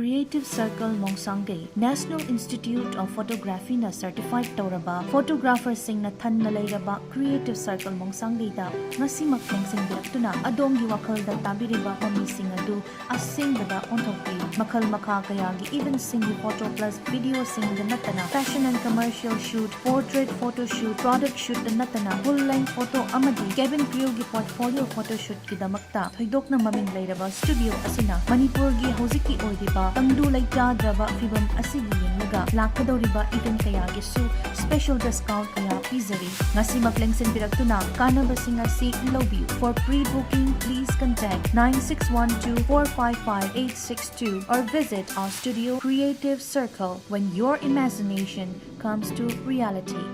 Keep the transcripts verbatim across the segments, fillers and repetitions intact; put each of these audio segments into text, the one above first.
Creative Circle ꯃꯣꯡꯁꯥꯡꯒꯩ꯫ National Institute of Photographyꯅ certified ꯇꯧꯔꯕ photographerꯁꯤꯡꯅ ꯊꯟꯅ ꯂꯩꯔꯕ Creative Circle ꯃꯣꯡꯁꯥꯡꯒꯩꯗ ꯉꯁꯤꯃꯛ ꯂꯦꯡꯁꯤꯟꯕꯤꯔꯛꯇꯨꯅ ꯑꯗꯣꯝꯒꯤ ꯋꯥꯈꯜꯗ ꯇꯥꯕꯤꯔꯤꯕ ꯃꯃꯤꯁꯤꯡ ꯑꯗꯨ ꯑꯁꯦꯡꯕꯗ ꯑꯣꯟꯊꯣꯛꯄꯤꯌꯨ꯫ ꯃꯈꯜ ꯃꯈꯥ ꯀꯌꯥꯒꯤ eventꯁꯤꯡꯒꯤ photo plus videoꯁꯤꯡꯗ ꯅꯠꯇꯅ fashion and commercial shoot, portrait photo shoot, product shootꯇ ꯅꯠꯇꯅ full length photo ꯑꯃꯗꯤ cabin crewꯒꯤ portfolio photoshootꯀꯤꯗꯃꯛ ꯊꯣꯏꯗꯣꯛꯅ ꯃꯃꯤꯡ ꯂꯩꯔꯕ studio ꯑꯁꯤꯅ ꯃꯅꯤꯄꯨꯔꯒꯤ ꯍꯧꯖꯤꯛꯀꯤ ꯑꯣꯏꯔꯤꯕ ꯇꯪꯗꯨ ꯂꯩꯇꯥꯗ꯭ꯔꯕ ꯐꯤꯕꯝ ꯑꯁꯤꯒꯤ ꯌꯦꯡꯂꯒ ꯂꯥꯛꯀꯗꯧꯔꯤꯕ event ꯀꯌꯥꯒꯤꯁꯨ special discount ꯀꯌꯥ ꯄꯤꯖꯔꯤ꯫ ꯉꯁꯤꯃꯛ ꯂꯦꯡꯁꯤꯟꯕꯤꯔꯛꯇꯨꯅ ꯀꯥꯟꯅꯕꯁꯤꯡ ꯑꯁꯤ ꯂꯧꯕꯤꯌꯨ꯫ For pre-booking, please contact nine six one two four five five eight six two or visit our studio Creative Circle, when your imagination comes to reality.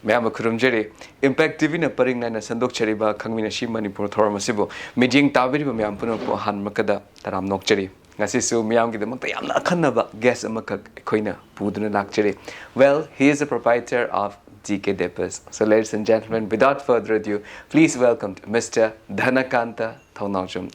ꯃꯌꯥꯝꯕꯨ ꯈꯨꯔꯨꯝꯖꯔꯤ꯫ Impact TVꯅ ꯄꯔꯤꯡ ꯅꯥꯏꯅ ꯁꯟꯗꯣꯛꯆꯔꯤꯕ ꯈꯪꯃꯤꯟꯅꯁꯤ ꯃꯅꯤꯄꯨꯔ ꯊꯧꯔꯝ ꯑꯁꯤꯕꯨ ꯃꯤꯠꯌꯦꯡ ꯇꯥꯕꯤꯔꯤꯕ ꯃꯌꯥꯝ ꯄꯨꯝꯅꯃꯛꯄꯨ ꯑꯍꯥꯟꯕꯃꯛꯇꯗ ꯇꯔꯥꯝ ꯅꯣꯛꯆꯔꯤ꯫ ꯉꯁꯤꯁꯨ ꯃꯤꯌꯥꯝꯒꯤꯗꯃꯛꯇ ꯌꯥꯝꯅ ꯑꯈꯟꯅꯕ guest ꯑꯃꯈꯛ ꯑꯩꯈꯣꯏꯅ ꯄꯨꯗꯨꯅ ꯂꯥꯛꯆꯔꯤ꯫ Well, he is the proprietor of D K Depos. So, ladies and gentlemen, without further ado, please welcome Mister ꯙꯅꯀꯥꯟꯇ Thounaojam.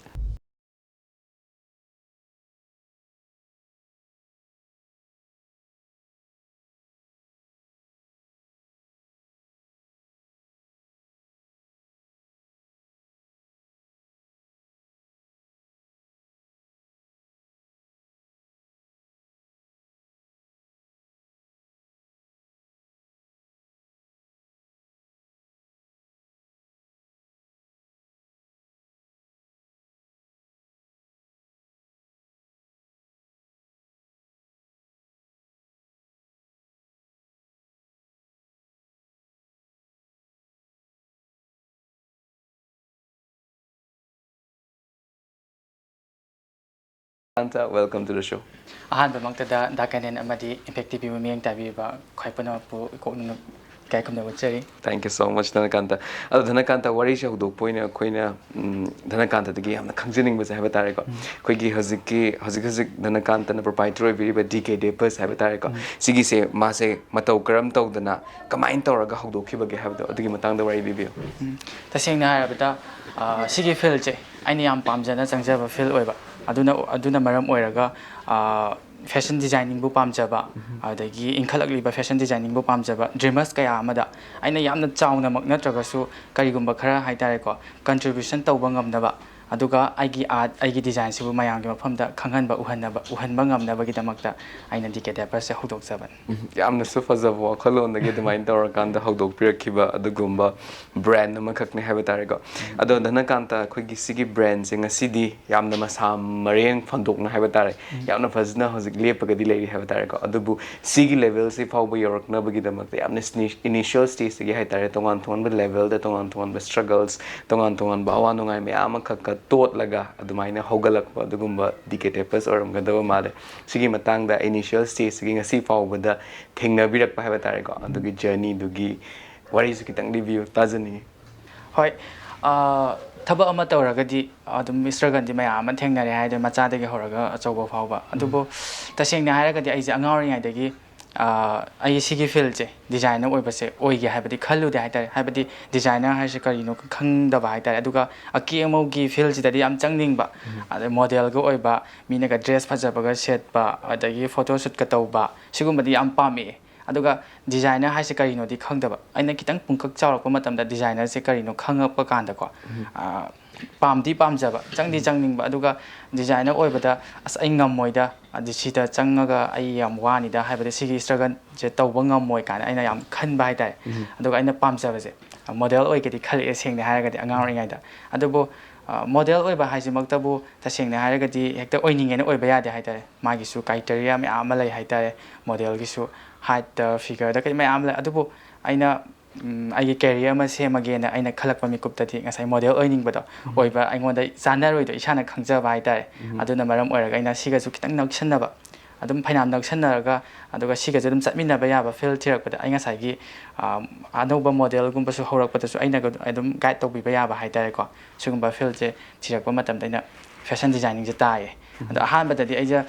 ꯀꯥꯟꯇ, welcome to the show. ꯑꯍꯥꯟꯕꯃꯛꯇꯗ ꯗꯥ ꯀꯥꯏꯅꯦꯟ ꯑꯃꯗꯤ Impact TVꯕꯨ ꯃꯤꯠꯌꯦꯡ ꯇꯥꯕꯤꯕ ꯈ꯭ꯋꯥꯏ ꯄꯨꯝꯅꯃꯛꯄꯨ ꯏꯀꯣꯛꯅꯅ ꯏꯀꯥꯏ ꯈꯨꯝꯅꯕ ꯎꯠꯆꯔꯤ꯫ Thank you so much, ꯙꯅꯀꯥꯟꯇ꯫ ꯑꯗꯣ, ꯙꯅꯀꯥꯟꯇ, ꯋꯥꯔꯤꯁꯦ ꯍꯧꯗꯣꯛꯄ ꯑꯣꯏꯅ ꯑꯩꯈꯣꯏꯅ, ꯎꯝ, ꯙꯅꯀꯥꯟꯇꯗꯒꯤ ꯌꯥꯝꯅ ꯈꯪꯖꯅꯤꯡꯕꯁꯦ ꯍꯥꯏꯕ ꯇꯥꯔꯦꯀꯣ꯫ ꯎꯝ꯫ ꯑꯩꯈꯣꯏꯒꯤ ꯍꯧꯖꯤꯛꯀꯤ, ꯍꯧꯖꯤꯛ ꯍꯧꯖꯤꯛ ꯙꯅꯀꯥꯟꯇꯅ proprietor ꯑꯣꯏꯕꯤꯔꯤꯕ D K Depos ꯍꯥꯏꯕ ꯇꯥꯔꯦꯀꯣ꯫ ꯎꯝ꯫ ꯁꯤꯒꯤꯁꯦ ꯃꯥꯁꯦ ꯃꯇꯧ ꯀꯔꯝ ꯇꯧꯗꯅ, ꯀꯃꯥꯏꯅ ꯇꯧꯔꯒ ꯍꯧꯗꯣꯛꯈꯤꯕꯒꯦ ꯍꯥꯏꯕꯗꯣ, ꯑꯗꯨꯒꯤ ꯃꯇꯥꯡꯗ ꯋꯥꯔꯤ ꯂꯤꯕꯤꯌꯨ꯫ ꯎꯝ꯫ ꯇꯁꯦꯡꯅ ꯍꯥꯏꯔꯕꯗ, ꯑ, ꯁꯤꯒꯤ fieldꯁꯦ ꯑꯩꯅ ꯌꯥꯝ ꯄꯥꯝꯖꯅ ꯆꯪꯖꯕ field ꯑꯣꯏꯕ꯫ ꯑꯗꯨꯅ ꯑꯗꯨꯅ ꯃꯔꯝ ꯑꯣꯏꯔꯒ ꯐꯦꯁꯟ ꯗꯤꯖꯥꯏꯅꯤꯡꯕꯨ ꯄꯥꯝꯖꯕ, ꯑꯗꯒꯤ ꯏꯟꯈꯠꯂꯛꯂꯤꯕ ꯐꯦꯁꯟ ꯗꯤꯖꯥꯏꯅꯤꯡꯕꯨ ꯄꯥꯝꯖꯕ ꯗ꯭ꯔꯤꯃꯔꯁ ꯀꯌꯥ ꯑꯃꯗ ꯑꯩꯅ ꯌꯥꯝꯅ ꯆꯥꯎꯅꯃꯛ ꯅꯠꯇ꯭ꯔꯒꯁꯨ ꯀꯔꯤꯒꯨꯝꯕ ꯈꯔ ꯍꯥꯏ ꯇꯥꯔꯦꯀꯣ, ꯀꯟꯇ꯭ꯔꯤꯕ꯭ꯌꯨꯁꯟ ꯇꯧꯕ ꯉꯝꯅꯕ, ꯑꯗꯨꯒ ꯑꯩꯒꯤ ꯑꯥꯔꯠ, ꯑꯩꯒꯤ ꯗꯤꯖꯥꯏꯟꯁꯤꯕꯨ ꯃꯌꯥꯝꯒꯤ ꯃꯐꯝꯗ ꯈꯪꯍꯟꯕ, ꯎꯍꯟꯅꯕ, ꯎꯍꯟꯕ ꯉꯝꯅꯕꯒꯤꯗꯃꯛꯇ ꯑꯩꯅ ꯗꯤ ꯀꯦ ꯗꯦꯄꯔꯁꯦ ꯍꯧꯗꯣꯛꯆꯕꯅꯤ꯫ ꯎꯝ, ꯌꯥꯝꯅꯁꯨ ꯐꯖꯕ ꯋꯥꯈꯜꯂꯣꯟꯗꯒꯤ ꯑꯗꯨꯃꯥꯏꯅ ꯇꯧꯔꯀꯥꯟꯗ ꯍꯧꯗꯣꯛꯄꯤꯔꯛꯈꯤꯕ ꯑꯗꯨꯒꯨꯝꯕ ꯕ꯭ꯔꯥꯟ ꯑꯃꯈꯛꯅꯤ ꯍꯥꯏꯕ ꯇꯥꯔꯦꯀꯣ꯫ ꯑꯗꯣ ꯙꯅꯀꯥꯟꯇ, ꯑꯩꯈꯣꯏꯒꯤ ꯁꯤꯒꯤ ꯕ꯭ꯔꯥꯟꯁꯦ ꯉꯁꯤꯗꯤ ꯌꯥꯝꯅ ꯃꯁꯥ ꯃꯔꯦꯡ ꯐꯟꯗꯣꯛꯅ ꯍꯥꯏꯕ ꯇꯥꯔꯦ, ꯌꯥꯝꯅ ꯐꯖꯅ ꯍꯧꯖꯤꯛ ꯂꯦꯞꯄꯒꯗꯤ ꯂꯩꯔꯤ ꯍꯥꯏꯕ ꯇꯥꯔꯦꯀꯣ꯫ ꯑꯗꯨꯕꯨ ꯁꯤꯒꯤ ꯂꯦꯚꯦꯜꯁꯤ ꯐꯥꯎꯕ ꯌꯧꯔꯛꯅꯕꯒꯤꯗꯃꯛꯇ ꯌꯥꯝꯅ ꯏꯅꯤꯁꯤꯌꯦꯜ ꯁ꯭ꯇꯦꯖꯇꯒꯤ ꯍꯥꯏ ꯇꯥꯔꯦ, ꯇꯣꯉꯥꯟ ꯇꯣꯉꯥꯟꯕ ꯂꯦꯚꯦꯜꯗ ꯇꯣꯉꯥꯟ ꯇꯣꯉꯥꯟꯕ ꯁ꯭ꯇ꯭ꯔꯒꯜꯁ, ꯇꯣꯉꯥꯟ ꯇꯣꯉꯥꯟꯕ ꯑꯋꯥ ꯅꯨꯡꯉꯥꯏ ꯃꯌꯥꯝ ꯑꯃꯈꯛꯀ ꯇꯣꯠꯂꯒ ꯑꯗꯨꯃꯥꯏꯅ ꯍꯧꯒꯠꯂꯛꯄ ꯑꯗꯨꯒꯨꯝꯕ ꯗꯤ ꯀꯦ ꯗꯦꯄꯔꯁ ꯑꯣꯏꯔꯝꯒꯗꯕ ꯃꯥꯜꯂꯦ꯫ ꯁꯤꯒꯤ ꯃꯇꯥꯡꯗ ꯏꯅꯤꯁꯤꯌꯦꯜ ꯁ꯭ꯇꯦꯖꯇꯒꯤ ꯉꯁꯤ ꯐꯥꯎꯕꯗ ꯊꯦꯡꯅꯕꯤꯔꯛꯄ ꯍꯥꯏꯕ ꯇꯥꯔꯦꯀꯣ, ꯑꯗꯨꯒꯤ ꯖꯔꯅꯤꯗꯨꯒꯤ ꯋꯥꯔꯤꯁꯨ ꯈꯤꯇꯪ ꯔꯤꯚ꯭ꯌꯨ ꯇꯥꯖꯅꯤꯡꯉꯤ꯫ ꯍꯣꯏ, ꯑ, ꯊꯕꯛ ꯑꯃ ꯇꯧꯔꯒꯗꯤ ꯑꯗꯨꯝ ꯏꯁꯇ꯭ꯔꯒꯜꯗꯤ ꯃꯌꯥꯝ ꯑꯃ ꯊꯦꯡꯅꯔꯦ ꯍꯥꯏꯗꯤ, ꯃꯆꯥꯗꯒꯤ ꯍꯧꯔꯒ ꯑꯆꯧꯕ ꯐꯥꯎꯕ꯫ ꯑꯗꯨꯕꯨ ꯇꯁꯦꯡꯅ ꯍꯥꯏꯔꯒꯗꯤ ꯑꯩꯁꯦ ꯑꯉꯥꯡ ꯑꯣꯏꯔꯤꯉꯩꯗꯒꯤ, ꯑ, ꯑꯩ ꯁꯤꯒꯤ ꯐꯤꯜꯁꯦ, ꯗꯤꯖꯥꯏꯅꯔ ꯑꯣꯏꯕꯁꯦ ꯑꯣꯏꯒꯦ ꯍꯥꯏꯕꯗꯤ ꯈꯜꯂꯨꯗꯦ ꯍꯥꯏ ꯇꯥꯔꯦ꯫ ꯍꯥꯏꯕꯗꯤ ꯗꯤꯖꯥꯏꯅꯔ ꯍꯥꯏꯁꯦ ꯀꯔꯤꯅꯣ ꯈꯪꯗꯕ ꯍꯥꯏ ꯇꯥꯔꯦ꯫ ꯑꯗꯨꯒ ꯑꯀꯦ ꯑꯃꯧꯒꯤ ꯐꯤꯜꯁꯤꯗꯗꯤ ꯌꯥꯝ ꯆꯪꯅꯤꯡꯕ, ꯑꯗꯩ ꯃꯣꯗꯦꯜꯒ ꯑꯣꯏꯕ, ꯃꯤꯅꯒ ꯗ꯭ꯔꯦꯁ ꯐꯖꯕꯒ ꯁꯦꯠꯄ, ꯑꯗꯒꯤ ꯐꯣꯇꯣ ꯁꯨꯠꯀ ꯇꯧꯕ, ꯁꯤꯒꯨꯝꯕꯗꯤ ꯌꯥꯝ ꯄꯥꯝꯃꯛꯑꯦ꯫ ꯑꯗꯨꯒ ꯗꯤꯖꯥꯏꯅꯔ ꯍꯥꯏꯁꯦ ꯀꯔꯤꯅꯣꯗꯤ ꯈꯪꯗꯕ꯫ ꯑꯩꯅ ꯈꯤꯇꯪ ꯄꯨꯡꯀꯛ ꯆꯥꯎꯔꯛꯄ ꯃꯇꯝꯗ ꯗꯤꯖꯥꯏꯅꯔꯁꯦ ꯀꯔꯤꯅꯣ ꯈꯪꯉꯛꯄ ꯀꯥꯟꯗꯀꯣ, ꯑ, ꯄꯥꯝꯗꯤ ꯄꯥꯝꯖꯕ, ꯆꯪꯗꯤ ꯆꯪꯅꯤꯡꯕ, ꯑꯗꯨꯒ ꯗꯤꯖꯥꯏꯅꯔ ꯑꯣꯏꯕꯗ, "ꯑꯁ, ꯑꯩ ꯉꯝꯃꯣꯏꯗ, ꯑꯗꯨ ꯁꯤꯗ ꯆꯪꯉꯒ ꯑꯩ ꯌꯥꯝ ꯋꯥꯅꯤꯗ", ꯍꯥꯏꯕꯗꯤ ꯁꯤꯒꯤ ꯏꯁꯇ꯭ꯔꯒꯜꯁꯦ ꯇꯧꯕ ꯉꯝꯃꯣꯏ ꯀꯥꯏꯅ ꯑꯩꯅ ꯌꯥꯝ ꯈꯟꯕ ꯍꯥꯏ ꯇꯥꯔꯦ꯫ ꯑꯗꯨꯒ ꯑꯩꯅ ꯄꯥꯝꯖꯕꯁꯦ, ꯃꯣꯗꯦꯜ ꯑꯣꯏꯒꯦꯗꯤ ꯈꯜꯂꯛꯑꯦ, ꯁꯦꯡꯅ ꯍꯥꯏꯔꯒꯗꯤ, ꯑꯉꯥꯡ ꯑꯣꯏꯔꯤꯉꯩꯗ꯫ ꯑꯗꯨꯕꯨ, ꯑ, ꯃꯣꯗꯦꯜ ꯑꯣꯏꯕ ꯍꯥꯏꯁꯤꯃꯛꯇꯕꯨ ꯇꯁꯦꯡꯅ ꯍꯥꯏꯔꯒꯗꯤ ꯍꯦꯛꯇ ꯑꯣꯏꯅꯤꯡꯉꯦꯅ ꯑꯣꯏꯕ ꯌꯥꯗꯦ ꯍꯥꯏ ꯇꯥꯔꯦ꯫ ꯃꯥꯒꯤꯁꯨ ꯀ꯭ꯔꯥꯏꯇꯦꯔꯤꯌꯥ ꯃꯌꯥꯝ ꯑꯃ ꯂꯩ ꯍꯥꯏ ꯇꯥꯔꯦ꯫ ꯃꯣꯗꯦꯜꯒꯤꯁꯨ ꯍꯥꯏꯠꯇ, ꯐꯤꯒꯔꯗ, ꯀꯩ ꯃꯌꯥꯝ ꯂꯩ꯫ ꯑꯗꯨꯕꯨ ꯑꯩꯅ, ꯎꯝ, ꯑꯩꯒꯤ ꯀꯦꯔꯤꯌꯔ ꯑꯃ ꯁꯦꯝꯃꯒꯦꯅ ꯑꯩꯅ ꯈꯜꯂꯛꯄ ꯃꯤꯀꯨꯞꯇꯗꯤ ꯉꯁꯥꯏ ꯃꯣꯗꯦꯜ ꯑꯣꯏꯅꯤꯡꯕꯗꯣ ꯑꯣꯏꯕ ꯑꯩꯉꯣꯟꯗ ꯆꯥꯟꯅꯔꯣꯏꯗꯣ ꯏꯁꯥꯅ ꯈꯪꯖꯕ ꯍꯥꯏ ꯇꯥꯔꯦ꯫ ꯑꯗꯨꯅ ꯃꯔꯝ ꯑꯣꯏꯔꯒ ꯑꯩꯅ ꯁꯤꯒꯁꯨ ꯈꯤꯇꯪ ꯅꯛꯁꯟꯅꯕ, ꯑꯗꯨꯝ ꯐꯩꯅꯥꯝ ꯅꯛꯁꯟꯅꯔꯒ, ꯑꯗꯨꯒ ꯁꯤꯒꯁꯨ ꯑꯗꯨꯝ ꯆꯠꯃꯤꯟꯅꯕ ꯌꯥꯕ ꯐꯤꯜ ꯊꯤꯔꯛꯄꯗ ꯑꯩ ꯉꯁꯥꯏꯒꯤ, ꯑ, ꯑꯅꯧꯕ ꯃꯣꯗꯦꯜꯒꯨꯝꯕꯁꯨ ꯍꯧꯔꯛꯄꯗꯁꯨ ꯑꯩꯅ ꯑꯗꯨꯝ ꯒꯥꯏꯗ ꯇꯧꯕꯤꯕ ꯌꯥꯕ ꯍꯥꯏ ꯇꯥꯔꯦꯀꯣ꯫ ꯁꯤꯒꯨꯝꯕ ꯐꯤꯜꯁꯦ ꯊꯤꯔꯛꯄ ꯃꯇꯝꯗ ꯑꯩꯅ ꯐꯦꯁꯟ ꯗꯤꯖꯥꯏꯅꯤꯡꯁꯦ ꯇꯥꯏꯌꯦ꯫ ꯑꯗꯣ ꯑꯍꯥꯟꯕꯗꯗꯤ ꯑꯩꯁꯦ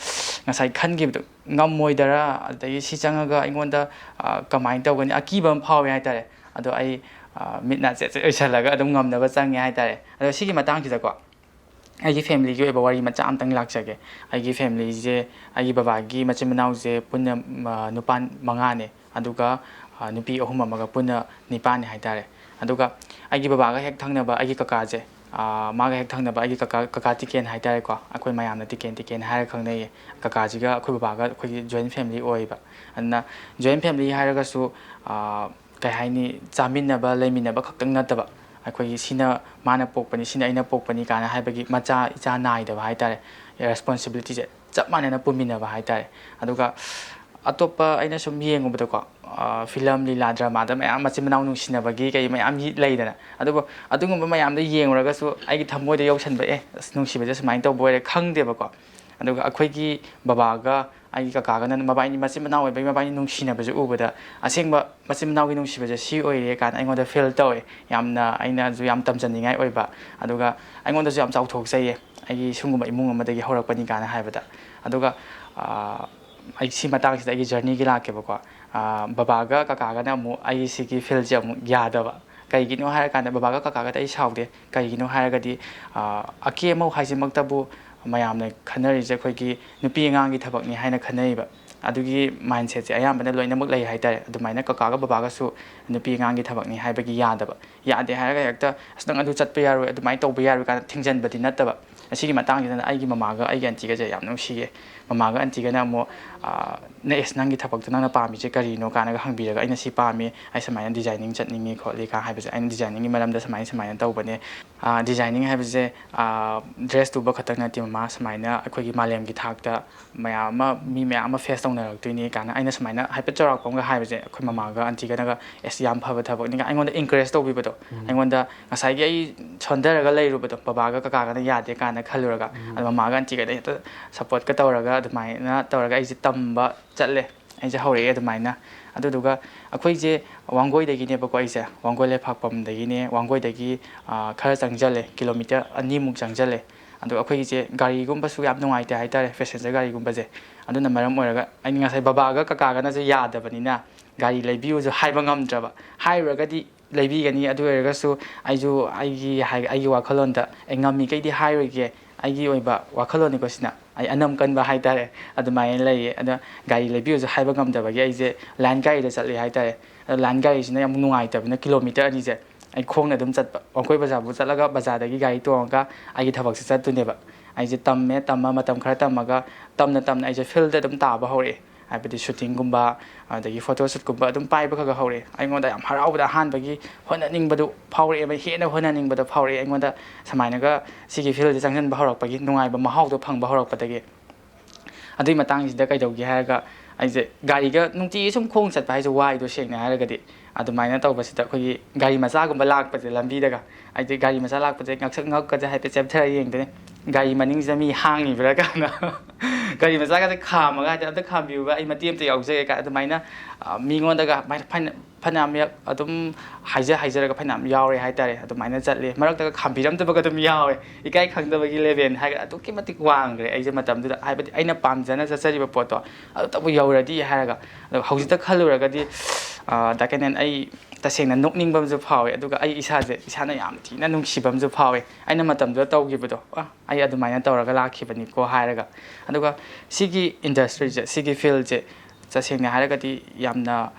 ꯉꯁꯥꯏ ꯈꯟꯈꯤꯕꯗꯣ ꯉꯝꯃꯣꯏꯗꯔꯥ, ꯑꯗꯒꯤ ꯁꯤ ꯆꯪꯉꯒ ꯑꯩꯉꯣꯟꯗ, ꯑ, ꯀꯃꯥꯏꯅ ꯇꯧꯒꯅꯤ, ꯑꯀꯤꯕ ꯑꯃ ꯐꯥꯎꯋꯦ ꯍꯥꯏ ꯇꯥꯔꯦ꯫ ꯑꯗꯣ ꯑꯩ, ꯑ, ꯃꯤꯠ ꯅꯥ ꯆꯦꯠ ꯆꯦꯠ ꯑꯣꯏꯁꯜꯂꯒ ꯑꯗꯨꯝ ꯉꯝꯅꯕ ꯆꯪꯉꯦ ꯍꯥꯏ ꯇꯥꯔꯦ꯫ ꯑꯗꯣ ꯁꯤꯒꯤ ꯃꯇꯥꯡꯁꯤꯗꯀꯣ, ꯑꯩꯒꯤ ꯐꯦꯃꯤꯂꯤꯒꯤ ꯑꯣꯏꯕ ꯋꯥꯔꯤ ꯃꯆꯥ ꯑꯝꯇꯪ ꯂꯥꯛꯆꯒꯦ꯫ ꯑꯩꯒꯤ ꯐꯦꯃꯤꯂꯤꯁꯦ, ꯑꯩꯒꯤ ꯕꯕꯥꯒꯤ ꯃꯆꯤꯟ ꯃꯅꯥꯎꯁꯦ ꯄꯨꯟꯅ, ꯑ, ꯅꯨꯄꯥ ꯃꯉꯥꯅꯦ, ꯑꯗꯨꯒ, ꯑ, ꯅꯨꯄꯤ ꯑꯍꯨꯝ ꯑꯃꯒ ꯄꯨꯟꯅ ꯅꯤꯄꯥꯟꯅꯦ ꯍꯥꯏꯇꯥꯔꯦ꯫ ꯑꯗꯨꯒ ꯑꯩꯒꯤ ꯕꯕꯥꯒ ꯍꯦꯛ ꯊꯪꯅꯕ ꯑꯩꯒꯤ ꯀꯀꯥꯁꯦ, ꯑ, ꯃꯥꯒ ꯍꯦꯛ ꯊꯪꯅꯕ ꯑꯩꯒꯤ ꯀꯀꯥ, ꯀꯀꯥ ꯇꯤꯀꯦꯟ ꯍꯥꯏꯇꯥꯔꯦꯀꯣ, ꯑꯩꯈꯣꯏ ꯃꯌꯥꯝꯅ ꯇꯤꯀꯦꯟ ꯇꯤꯀꯦꯟ ꯍꯥꯏꯔꯒ ꯈꯪꯅꯩꯌꯦ꯫ ꯀꯀꯥꯁꯤꯒ ꯑꯩꯈꯣꯏ ꯕꯕꯥꯒ ꯑꯩꯈꯣꯏꯒꯤ ꯖꯣꯏꯟ ꯐꯦꯃꯤꯂꯤ ꯑꯣꯏꯌꯦꯕ꯫ ꯑꯗꯨꯅ ꯖꯣꯏꯟ ꯐꯦꯃꯤꯂꯤ ꯍꯥꯏꯔꯒꯁꯨ, ꯑ, ꯀꯩ ꯍꯥꯏꯅꯤ, ꯆꯥꯃꯤꯟꯅꯕ ꯂꯩꯃꯤꯟꯅꯕ ꯈꯛꯇꯪ ꯅꯠꯇꯕ, ꯑꯩꯈꯣꯏꯒꯤ ꯁꯤꯅ ꯃꯥꯅ ꯄꯣꯛꯄꯅꯤ, ꯁꯤꯅ ꯑꯩꯅ ꯄꯣꯛꯄꯅꯤ ꯀꯥꯏꯅ ꯍꯥꯏꯕꯒꯤ ꯃꯆꯥ ꯏꯆꯥ ꯅꯥꯏꯗꯕ ꯍꯥꯏꯇꯥꯔꯦ, ꯔꯦꯁꯄꯣꯟꯁꯤꯕꯤꯂꯤꯇꯤꯁꯦ ꯆꯞ ꯃꯥꯟꯅꯅ ꯄꯨꯃꯤꯟꯅꯕ ꯍꯥꯏꯇꯥꯔꯦ꯫ ꯑꯗꯨꯒ ꯑꯇꯣꯞꯄ ꯑꯩꯅ ꯁꯨꯝ ꯌꯦꯡꯉꯨꯕꯗꯀꯣ, ꯑ, ꯐꯤꯂꯝ, ꯂꯤꯂꯥ, ꯗ꯭ꯔꯃꯥꯗ ꯃꯌꯥꯝ ꯃꯆꯤꯟ ꯃꯅꯥꯎ ꯅꯨꯡꯁꯤꯅꯕꯒꯤ ꯀꯩ ꯃꯌꯥꯝ ꯌꯦ-, ꯂꯩꯗꯅ꯫ ꯑꯗꯨꯕꯨ ꯑꯗꯨꯒꯨꯝꯕ ꯃꯌꯥꯝꯗꯣ ꯌꯦꯡꯉꯨꯔꯒꯁꯨ ꯑꯩꯒꯤ ꯊꯃꯣꯏꯗ ꯌꯧꯁꯟꯕ, "ꯑꯦ, ꯑꯁ, ꯅꯨꯡꯁꯤꯕꯁꯦ ꯁꯨꯃꯥꯏꯅ ꯇꯧꯕ ꯑꯣꯏꯔꯦ" ꯈꯪꯗꯦꯕꯀꯣ꯫ ꯑꯗꯨꯒ ꯑꯩꯈꯣꯏꯒꯤ ꯕꯕꯥꯒ ꯑꯩꯒꯤ ꯀꯀꯥꯒꯅ ꯃꯕꯥꯏꯅꯤ ꯃꯆꯤꯟ ꯃꯅꯥꯎ ꯑꯣꯏꯕꯒꯤ ꯃꯕꯥꯏꯅꯤ ꯅꯨꯡꯁꯤꯅꯕꯁꯦ ꯎꯕꯗ, ꯑꯁꯦꯡꯕ ꯃꯆꯤꯟ ꯃꯅꯥꯎꯒꯤ ꯅꯨꯡꯁꯤꯕꯁꯦ ꯁꯤ ꯑꯣꯏꯔꯦ ꯀꯥꯏꯅ ꯑꯩꯉꯣꯟꯗ ꯐꯤꯜ ꯇꯧꯋꯦ꯫ ꯌꯥꯝꯅ ꯑꯩꯅꯁꯨ ꯌꯥꯝ ꯇꯝꯖꯅꯤꯡꯉꯥꯏ ꯑꯣꯏꯕ, ꯑꯗꯨꯒ ꯑꯩꯉꯣꯟꯗꯁꯨ ꯌꯥꯝ ꯆꯥꯎꯊꯣꯛꯆꯩꯌꯦ, ꯑꯩꯒꯤ ꯁꯤꯒꯨꯝꯕ ꯏꯃꯨꯡ ꯑꯃꯗꯒꯤ ꯍꯧꯔꯛꯄꯅꯤ ꯀꯥꯏꯅ ꯍꯥꯏꯕꯗ꯫ ꯑꯗꯨꯒ, ꯑꯥ, ꯑꯩ ꯁꯤ ꯃꯇꯥꯡꯁꯤꯗ ꯑꯩꯒꯤ ꯖꯔꯅꯤꯒꯤ ꯂꯥꯛꯀꯦꯕꯀꯣ꯫ ꯑꯥ, ꯕꯕꯥꯒ ꯀꯀꯥꯒꯅ ꯑꯃꯨꯛ ꯑꯩꯒꯤ ꯁꯤꯒꯤ ꯐꯤꯜꯁꯦ ꯑꯃꯨꯛ ꯌꯥꯗꯕ꯫ ꯀꯩꯒꯤꯅꯣ ꯍꯥꯏꯔꯀꯥꯟꯗ ꯕꯕꯥꯒ ꯀꯀꯥꯒꯗꯤ ꯑꯩ ꯁꯥꯎꯗꯦ꯫ ꯀꯩꯒꯤꯅꯣ ꯍꯥꯏꯔꯒꯗꯤ, ꯑꯥ, ꯑꯀꯦ ꯑꯃꯧ ꯍꯥꯏꯁꯤꯃꯛꯇꯕꯨ ꯃꯌꯥꯝꯅ ꯈꯟꯅꯔꯤꯁꯦ ꯑꯩꯈꯣꯏꯒꯤ ꯅꯨꯄꯤ ꯑꯉꯥꯡꯒꯤ ꯊꯕꯛꯅꯤ ꯍꯥꯏꯅ ꯈꯟꯅꯩꯕ꯫ ꯑꯗꯨꯒꯤ ꯃꯥꯏꯟꯁꯦꯠꯁꯦ ꯑꯌꯥꯝꯕꯅ ꯂꯣꯏꯅꯃꯛ ꯂꯩ ꯍꯥꯏꯇꯥꯔꯦ꯫ ꯑꯗꯨꯃꯥꯏꯅ ꯀꯀꯥꯒ ꯕꯕꯥꯒꯁꯨ ꯅꯨꯄꯤ ꯑꯉꯥꯡꯒꯤ ꯊꯕꯛꯅꯤ ꯍꯥꯏꯕꯒꯤ ꯌꯥꯗꯕ꯫ ꯌꯥꯗꯦ ꯍꯥꯏꯔꯒ ꯍꯦꯛꯇ, "ꯑꯁ, ꯅꯪ ꯑꯗꯨ ꯆꯠꯄ ꯌꯥꯔꯣꯏ, ꯑꯗꯨꯃꯥꯏꯅ ꯇꯧꯕ ꯌꯥꯔꯣꯏ" ꯀꯥꯏꯅ ꯊꯤꯡꯖꯟꯕꯗꯤ ꯅꯠꯇꯕ꯫ ꯑꯁꯤꯒꯤ ꯃꯇꯥꯡꯁꯤꯗꯅ ꯑꯩꯒꯤ ꯃꯃꯥꯒ ꯑꯩꯒꯤ ꯑꯟꯇꯤꯒꯁꯦ ꯌꯥꯝ ꯅꯨꯡꯁꯤꯌꯦ꯫ ꯃꯃꯥꯒ ꯑꯟꯇꯤꯒꯅ ꯑꯃꯨꯛ, ꯑꯥ, "ꯅꯪ, ꯑꯦꯁ, ꯅꯪꯒꯤ ꯊꯕꯛꯇꯣ ꯅꯪꯅ ꯄꯥꯝꯃꯤꯁꯦ ꯀꯔꯤꯅꯣ?" ꯀꯥꯏꯅꯒ ꯍꯪꯕꯤꯔꯒ, ꯑꯩꯅ ꯁꯤ ꯄꯥꯝꯃꯤ, ꯑꯩ ꯁꯨꯃꯥꯏꯅ ꯗꯤꯖꯥꯏꯅꯤꯡ ꯆꯠꯅꯤꯡꯉꯤ ꯈꯣꯠꯂꯤ ꯀꯥꯏꯅ ꯍꯥꯏꯕꯁꯦ, ꯑꯩꯅ ꯗꯤꯖꯥꯏꯅꯤꯡꯒꯤ ꯃꯔꯝꯗ ꯁꯨꯃꯥꯏꯅ ꯁꯨꯃꯥꯏꯅ ꯇꯧꯕꯅꯦ꯫ ꯑꯥ, ꯗꯤꯖꯥꯏꯅꯤꯡ ꯍꯥꯏꯕꯁꯦ, ꯑꯥ, ꯗ꯭ꯔꯦꯁ ꯇꯨꯕ ꯈꯛꯇꯪ ꯅꯠꯇꯦ ꯃꯃꯥ, ꯁꯨꯃꯥꯏꯅ ꯑꯩꯈꯣꯏꯒꯤ ꯃꯥꯂꯦꯝꯒꯤ ꯊꯥꯛꯇ ꯃꯌꯥꯝ ꯑꯃ, ꯃꯤ ꯃꯌꯥꯝ ꯑꯃ ꯐꯦꯁ ꯇꯧꯅꯔꯛꯇꯣꯏꯅꯤ ꯀꯥꯏꯅ ꯑꯩꯅ ꯁꯨꯃꯥꯏꯅ ꯍꯥꯏꯐꯦꯠ ꯆꯥꯎꯔꯥꯛꯄ ꯑꯃꯒ ꯍꯥꯏꯕꯁꯦ, ꯑꯩꯈꯣꯏ ꯃꯃꯥꯒ ꯑꯟꯇꯤꯒꯅꯒ, "ꯑꯦꯁ, ꯌꯥꯝ ꯐꯕ ꯊꯕꯛꯅꯤ" ꯀꯥꯏꯅ ꯑꯩꯉꯣꯟꯗ ꯏꯟꯀꯔꯦꯖ ꯇꯧꯕꯤꯕꯗꯣ꯫ ꯎꯝ꯫ ꯑꯩꯉꯣꯟꯗ ꯉꯁꯥꯏꯒꯤ ꯑꯩ ꯁꯣꯟꯊꯔꯒ ꯂꯩꯔꯨꯕꯗꯣ, ꯕꯕꯥꯒ ꯀꯀꯥꯒꯅ ꯌꯥꯗꯦ ꯀꯥꯏꯅ ꯈꯜꯂꯨꯔꯒ, ꯎꯝ꯫ ꯑꯗꯣ ꯃꯃꯥꯒ ꯑꯟꯇꯤꯒꯅ ꯍꯦꯛꯇ ꯁꯞꯄꯣꯔꯠꯀ ꯇꯧꯔꯒ ꯑꯗꯨꯃꯥꯏꯅ ꯇꯧꯔꯒ ꯑꯩꯁꯦ ꯇꯝꯕ ꯆꯠꯂꯦ꯫ ꯑꯩꯁꯦ ꯍꯧꯔꯛꯑꯦ ꯑꯗꯨꯃꯥꯏꯅ꯫ ꯑꯗꯨꯗꯨꯒ ꯑꯩꯈꯣꯏꯁꯦ ꯋꯥꯡꯒꯣꯏꯗꯒꯤꯅꯦꯕꯀꯣ, ꯑꯩꯁꯦ ꯋꯥꯡꯒꯣꯏ ꯂꯩꯄꯥꯛꯄꯝꯗꯒꯤꯅꯦ꯫ ꯋꯥꯡꯒꯣꯏꯗꯒꯤ, ꯑꯥ, ꯈꯔ ꯆꯪꯁꯤꯜꯂꯦ, ꯀꯤꯂꯣꯃꯤꯇꯔ ꯑꯅꯤꯃꯨꯛ ꯆꯪꯁꯤꯜꯂꯦ꯫ ꯑꯗꯣ ꯑꯩꯈꯣꯏꯒꯤꯁꯦ ꯒꯥꯔꯤꯒꯨꯝꯕꯁꯨ ꯌꯥꯝ ꯅꯨꯡꯉꯥꯏꯇꯦ ꯍꯥꯏꯇꯥꯔꯦ, ꯄꯦꯁꯦꯟꯖꯔ ꯒꯥꯔꯤꯒꯨꯝꯕꯁꯦ꯫ ꯑꯗꯨꯅ ꯃꯔꯝ ꯑꯣꯏꯔꯒ ꯑꯩꯅ ꯉꯁꯥꯏ ꯕꯕꯥꯒ ꯀꯀꯥꯒꯅꯁꯨ ꯌꯥꯗꯕꯅꯤꯅ ꯒꯥꯔꯤ ꯂꯩꯕꯤꯌꯨꯁꯨ ꯍꯥꯏꯕ ꯉꯝꯗ꯭ꯔꯕ꯫ ꯍꯥꯏꯔꯨꯔꯒꯗꯤ ꯂꯩꯕꯤꯒꯅꯤ꯫ ꯑꯗꯨ ꯑꯣꯏꯔꯒꯁꯨ ꯑꯩꯁꯨ ꯑꯩꯒꯤ ꯍꯥꯏ-, ꯑꯩꯒꯤ ꯋꯥꯈꯜꯂꯣꯟꯗ ꯑꯩ ꯉꯝꯃꯤꯈꯩꯗꯤ ꯍꯥꯏꯔꯣꯏꯒꯦ, ꯑꯩꯒꯤ ꯑꯣꯏꯕ ꯋꯥꯈꯜꯂꯣꯟꯅꯤꯀꯣ ꯁꯤꯅ, ꯑꯩ ꯑꯅꯝ ꯀꯟꯕ ꯍꯥꯏꯇꯥꯔꯦ, ꯑꯗꯨꯃꯥꯏꯅ ꯂꯩꯌꯦ꯫ ꯑꯗꯣ ꯒꯥꯔꯤ ꯂꯩꯕꯤꯌꯨꯁꯨ ꯍꯥꯏꯕ ꯉꯝꯗꯕꯒꯤ ꯑꯩꯁꯦ ꯂꯥꯏꯟ ꯒꯥꯔꯤꯗ ꯆꯠꯂꯤ ꯍꯥꯏꯇꯥꯔꯦ꯫ ꯑꯗꯣ ꯂꯥꯏꯟ ꯒꯥꯔꯤꯁꯤꯅ ꯌꯥꯝ ꯅꯨꯡꯉꯥꯏꯇꯕꯅꯤꯅ ꯀꯤꯂꯣꯃꯤꯇꯔ ꯑꯅꯤꯁꯦ ꯑꯩ ꯈꯣꯡꯅ ꯑꯗꯨꯝ ꯆꯠꯄ, ꯋꯥꯡꯈꯣꯏ ꯕꯖꯥꯔꯕꯨ ꯆꯠꯂꯒ ꯕꯖꯥꯔꯗꯒꯤ ꯒꯥꯔꯤ ꯇꯣꯡꯉꯒ ꯑꯩꯒꯤ ꯊꯕꯛꯁꯦ ꯆꯠꯇꯣꯏꯅꯦꯕ꯫ ꯑꯩꯁꯦ ꯇꯝꯃꯦ, ꯇꯝꯃ ꯃꯇꯝ ꯈꯔ ꯇꯝꯃꯒ ꯇꯝꯅ ꯇꯝꯅ ꯑꯩꯁꯦ ꯐꯤꯜꯗ ꯑꯗꯨꯝ ꯇꯥꯕ ꯍꯧꯔꯛꯑꯦ꯫ ꯍꯥꯏꯕꯗꯤ ꯁꯨꯇꯤꯡꯒꯨꯝꯕ, ꯑꯗꯒꯤ ꯐꯣꯇꯣ ꯁꯨꯠꯀꯨꯝꯕ ꯑꯗꯨꯝ ꯄꯥꯏꯕ ꯈꯔ ꯈꯔ ꯍꯧꯔꯛꯑꯦ꯫ ꯑꯩꯉꯣꯟꯗ ꯌꯥꯝ ꯍꯔꯥꯎꯕꯗ ꯑꯍꯥꯟꯕꯒꯤ ꯍꯣꯠꯅꯅꯤꯡꯕꯗꯨ ꯐꯥꯎꯔꯛꯑꯦꯕ, ꯍꯦꯟꯅ ꯍꯣꯠꯅꯅꯤꯡꯕꯗꯣ ꯐꯥꯎꯔꯛꯑꯦ ꯑꯩꯉꯣꯟꯗ꯫ ꯁꯨꯃꯥꯏꯅꯒ ꯁꯤꯒꯤ ꯐꯤꯜꯁꯦ ꯆꯪꯁꯤꯟꯕ ꯍꯧꯔꯛꯄꯒꯤ ꯅꯨꯡꯉꯥꯏꯕ ꯃꯍꯥꯎꯗꯣ ꯐꯪꯕ ꯍꯧꯔꯛꯄꯗꯒꯤ꯫ ꯑꯗꯨꯒꯤ ꯃꯇꯥꯡꯁꯤꯗ ꯀꯩꯗꯧꯒꯦ ꯍꯥꯏꯔꯒ, ꯑꯩꯁꯦ ꯒꯥꯔꯤꯒ ꯅꯨꯡꯇꯤꯒꯤ ꯁꯨꯝ ꯈꯣꯡ ꯆꯠꯄ ꯍꯥꯏꯁꯦ ꯋꯥꯏꯗꯣ, ꯁꯦꯡꯅ ꯍꯥꯏꯔꯒꯗꯤ꯫ ꯑꯗꯨꯃꯥꯏꯅ ꯇꯧꯕꯁꯤꯗ ꯑꯩꯈꯣꯏꯒꯤ ꯒꯥꯔꯤ ꯃꯆꯥꯒꯨꯝꯕ ꯂꯥꯛꯄꯁꯦ ꯂꯝꯕꯤꯗꯒ, ꯑꯩꯗꯤ ꯒꯥꯔꯤ ꯃꯆꯥ ꯂꯥꯛꯄꯁꯦ ꯉꯛꯁꯛ ꯉꯛꯀꯁꯦ ꯍꯥꯏꯐꯦꯠ ꯆꯦꯞꯊꯔ ꯌꯦꯡꯗꯣꯏꯅꯦ, ꯒꯥꯔꯤ ꯃꯅꯤꯡꯁꯤꯗ ꯃꯤ ꯍꯥꯡꯉꯤꯕ꯭ꯔꯥ ꯀꯥꯏꯅ꯫ ꯒꯥꯔꯤ ꯃꯆꯥꯒꯁꯦ ꯈꯥꯝꯃꯒ, ꯍꯥꯏꯗꯤ, "ꯑꯝꯇ ꯈꯥꯝꯕꯤꯌꯨꯕ, ꯑꯩ ꯃꯇꯦꯛ ꯑꯝꯇ ꯌꯥꯎꯖꯒꯦ" ꯀꯥꯏ ꯑꯗꯨꯃꯥꯏꯅ, ꯑ, ꯃꯤꯉꯣꯟꯗꯒ ꯐꯅ-, ꯐꯅ-, ꯐꯅꯌꯥꯝ ꯌꯥ-, ꯑꯗꯨꯝ ꯍꯥꯏꯖ ꯍꯥꯏꯖꯔꯒ ꯐꯅꯌꯥꯝ ꯌꯥꯎꯔꯦ ꯍꯥꯏꯇꯥꯔꯦ꯫ ꯑꯗꯨꯃꯥꯏꯅ ꯆꯠꯂꯦ꯫ ꯃꯔꯛꯇꯒ ꯈꯥꯝꯕꯤꯔꯝꯗꯕꯒ ꯑꯗꯨꯝ ꯌꯥꯎꯋꯦ꯫ ꯏꯀꯥꯏ ꯈꯪꯗꯕꯒꯤ ꯂꯦꯚꯦꯜ ꯍꯥꯏꯒ ꯑꯗꯨꯛꯀꯤ ꯃꯇꯤꯛ ꯋꯥꯡꯈ꯭ꯔꯦ ꯑꯩꯁꯦ ꯃꯇꯝꯗꯨꯗ꯫ ꯍꯥꯏꯕꯗꯤ ꯑꯩꯅ ꯄꯥꯝꯖꯅ ꯆꯠꯆꯔꯤꯕ ꯄꯣꯠꯇꯣ ꯑꯗꯨꯇꯕꯨ ꯌꯧꯔꯗꯤ ꯍꯥꯏꯔꯒ꯫ ꯑꯗꯣ ꯍꯧꯖꯤꯛꯇ ꯈꯜꯂꯨꯔꯒꯗꯤ, ꯑ, ꯗꯥ ꯀꯦꯅꯦꯟ, ꯑꯩ ꯇꯁꯦꯡꯅ ꯅꯣꯛꯅꯤꯡꯕ ꯑꯃꯁꯨ ꯐꯥꯎꯋꯦ, ꯑꯗꯨꯒ ꯑꯩ ꯏꯁꯥꯁꯦ, ꯏꯁꯥꯅ ꯌꯥꯝ ꯊꯤꯅ ꯅꯨꯡꯁꯤꯕ ꯑꯃꯁꯨ ꯐꯥꯎꯋꯦ꯫ ꯑꯩꯅ ꯃꯇꯝꯗꯨꯗ ꯇꯧꯈꯤꯕꯗꯣ, "ꯑ, ꯑꯩ ꯑꯗꯨꯃꯥꯏꯅ ꯇꯧꯔꯒ ꯂꯥꯛꯈꯤꯕꯅꯤꯀꯣ" ꯍꯥꯏꯔꯒ꯫ ꯑꯗꯨꯒ ꯁꯤꯒꯤ ꯏꯟꯗꯁꯇ꯭ꯔꯤꯁꯦ, ꯁꯤꯒꯤ ꯐꯤꯜꯁꯦ ꯇꯁꯦꯡꯅ ꯍꯥꯏꯔꯒꯗꯤ ꯌꯥꯝꯅ,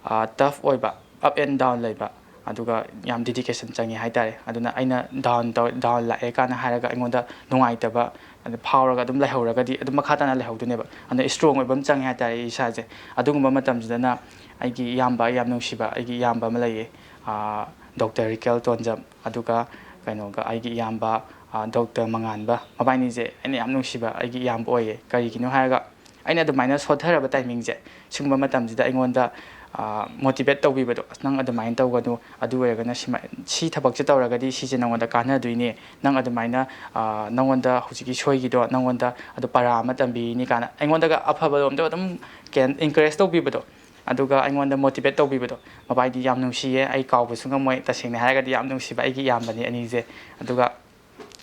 ꯑ, ꯇꯐ ꯑꯣꯏꯕ, ꯑꯞ ꯑꯦꯟ ꯗꯥꯎꯟ ꯂꯩꯕ, ꯑꯗꯨꯒ ꯌꯥꯝ ꯗꯤꯗꯤꯀꯦꯁꯟ ꯆꯪꯉꯤ ꯍꯥꯏꯇꯥꯔꯦ꯫ ꯑꯗꯨꯅ ꯑꯩꯅ ꯗꯥꯎꯟ ꯇꯧ-, ꯗꯥꯎꯟ ꯂꯥꯛꯑꯦ ꯀꯥꯏꯅ ꯍꯥꯏꯔꯒ ꯑꯩꯉꯣꯟꯗ ꯅꯨꯡꯉꯥꯏꯇꯕ ꯑꯗꯨ ꯐꯥꯎꯔꯒ ꯑꯗꯨꯝ ꯂꯩꯍꯧꯔꯒꯗꯤ ꯑꯗꯨꯝ ꯃꯈꯥ ꯇꯥꯅ ꯂꯩꯍꯧꯗꯣꯏꯅꯦꯕ꯫ ꯑꯗꯨꯅ ꯏꯁꯇ꯭ꯔꯣꯡ ꯑꯣꯏꯕ ꯑꯃ ꯆꯪꯉꯦ ꯍꯥꯏꯇꯥꯔꯦ ꯑꯩ ꯏꯁꯥꯁꯦ꯫ ꯑꯗꯨꯒꯨꯝꯕ ꯃꯇꯝꯁꯤꯗꯅ ꯑꯩꯒꯤ ꯏꯌꯥꯝꯕ, ꯑꯩ ꯌꯥꯝ ꯅꯨꯡꯁꯤꯕ ꯑꯩꯒꯤ ꯏꯌꯥꯝꯕ ꯑꯃ ꯂꯩꯌꯦ, ꯑꯥ, ꯗꯣꯛꯇꯔ ꯔꯤꯀꯦꯜ ꯇꯣꯟꯖꯝ, ꯑꯗꯨꯒ ꯀꯩꯅꯣꯒ ꯑꯩꯒꯤ ꯏꯌꯥꯝꯕ, ꯑꯥ, ꯗꯣꯛꯇꯔ ꯃꯉꯥꯟꯕ, ꯃꯕꯥꯏꯅꯤꯁꯦ ꯑꯩꯅ ꯌꯥꯝ ꯅꯨꯡꯁꯤꯕ ꯑꯩꯒꯤ ꯏꯌꯥꯝꯕ ꯑꯣꯏꯌꯦ꯫ ꯀꯔꯤꯒꯤꯅꯣ ꯍꯥꯏꯔꯒ, ꯑꯩꯅ ꯑꯗꯨꯃꯥꯏꯅ ꯁꯣꯠꯊꯔꯕ ꯇꯥꯏꯃꯤꯡꯁꯦ, ꯁꯤꯒꯨꯝꯕ ꯃꯇꯝꯁꯤꯗ ꯑꯩꯉꯣꯟꯗ, ꯑꯥ, ꯃꯣꯇꯤꯚꯦꯠ ꯇꯧꯕꯤꯕꯗꯣ, "ꯑꯁ, ꯅꯪ ꯑꯗꯨꯃꯥꯏꯅ ꯇꯧꯒꯅꯨ, ꯑꯗꯨ ꯑꯣꯏꯔꯒꯅ ꯁꯤꯃ-, ꯁꯤ ꯊꯕꯛꯁꯦ ꯇꯧꯔꯒꯗꯤ ꯁꯤꯁꯦ ꯅꯉꯣꯟꯗ ꯀꯥꯟꯅꯗꯣꯏꯅꯦ, ꯅꯪ ꯑꯗꯨꯃꯥꯏꯅ, ꯑꯥ, ꯅꯉꯣꯟꯗ ꯍꯧꯖꯤꯛꯀꯤ ꯁꯣꯏꯈꯤꯗꯣ ꯅꯉꯣꯟꯗ ꯑꯗꯨ ꯄꯔꯥ ꯑꯃ ꯇꯝꯕꯤꯔꯤꯅꯤ" ꯀꯥꯏꯅ ꯑꯩꯉꯣꯟꯗꯒ ꯑꯐꯕ ꯂꯣꯝꯗ ꯑꯗꯨꯝ ꯀꯩ-, ꯏꯟꯀꯔꯦꯖ ꯇꯧꯕꯤꯕꯗꯣ, ꯑꯗꯨꯒ ꯑꯩꯉꯣꯟꯗ ꯃꯣꯇꯤꯚꯦꯠ ꯇꯧꯕꯤꯕꯗꯣ, ꯃꯕꯥꯏꯗꯤ ꯌꯥꯝ ꯅꯨꯡꯁꯤꯌꯦ꯫ ꯑꯩ ꯀꯥꯎꯕꯁꯨ ꯉꯝꯃꯣꯏ꯫ ꯇꯁꯦꯡꯅ ꯍꯥꯏꯔꯒꯗꯤ ꯌꯥꯝ ꯅꯨꯡꯁꯤꯕ ꯑꯩꯒꯤ ꯏꯌꯥꯝꯕꯅꯤ ꯑꯅꯤꯁꯦ꯫ ꯑꯗꯨꯒ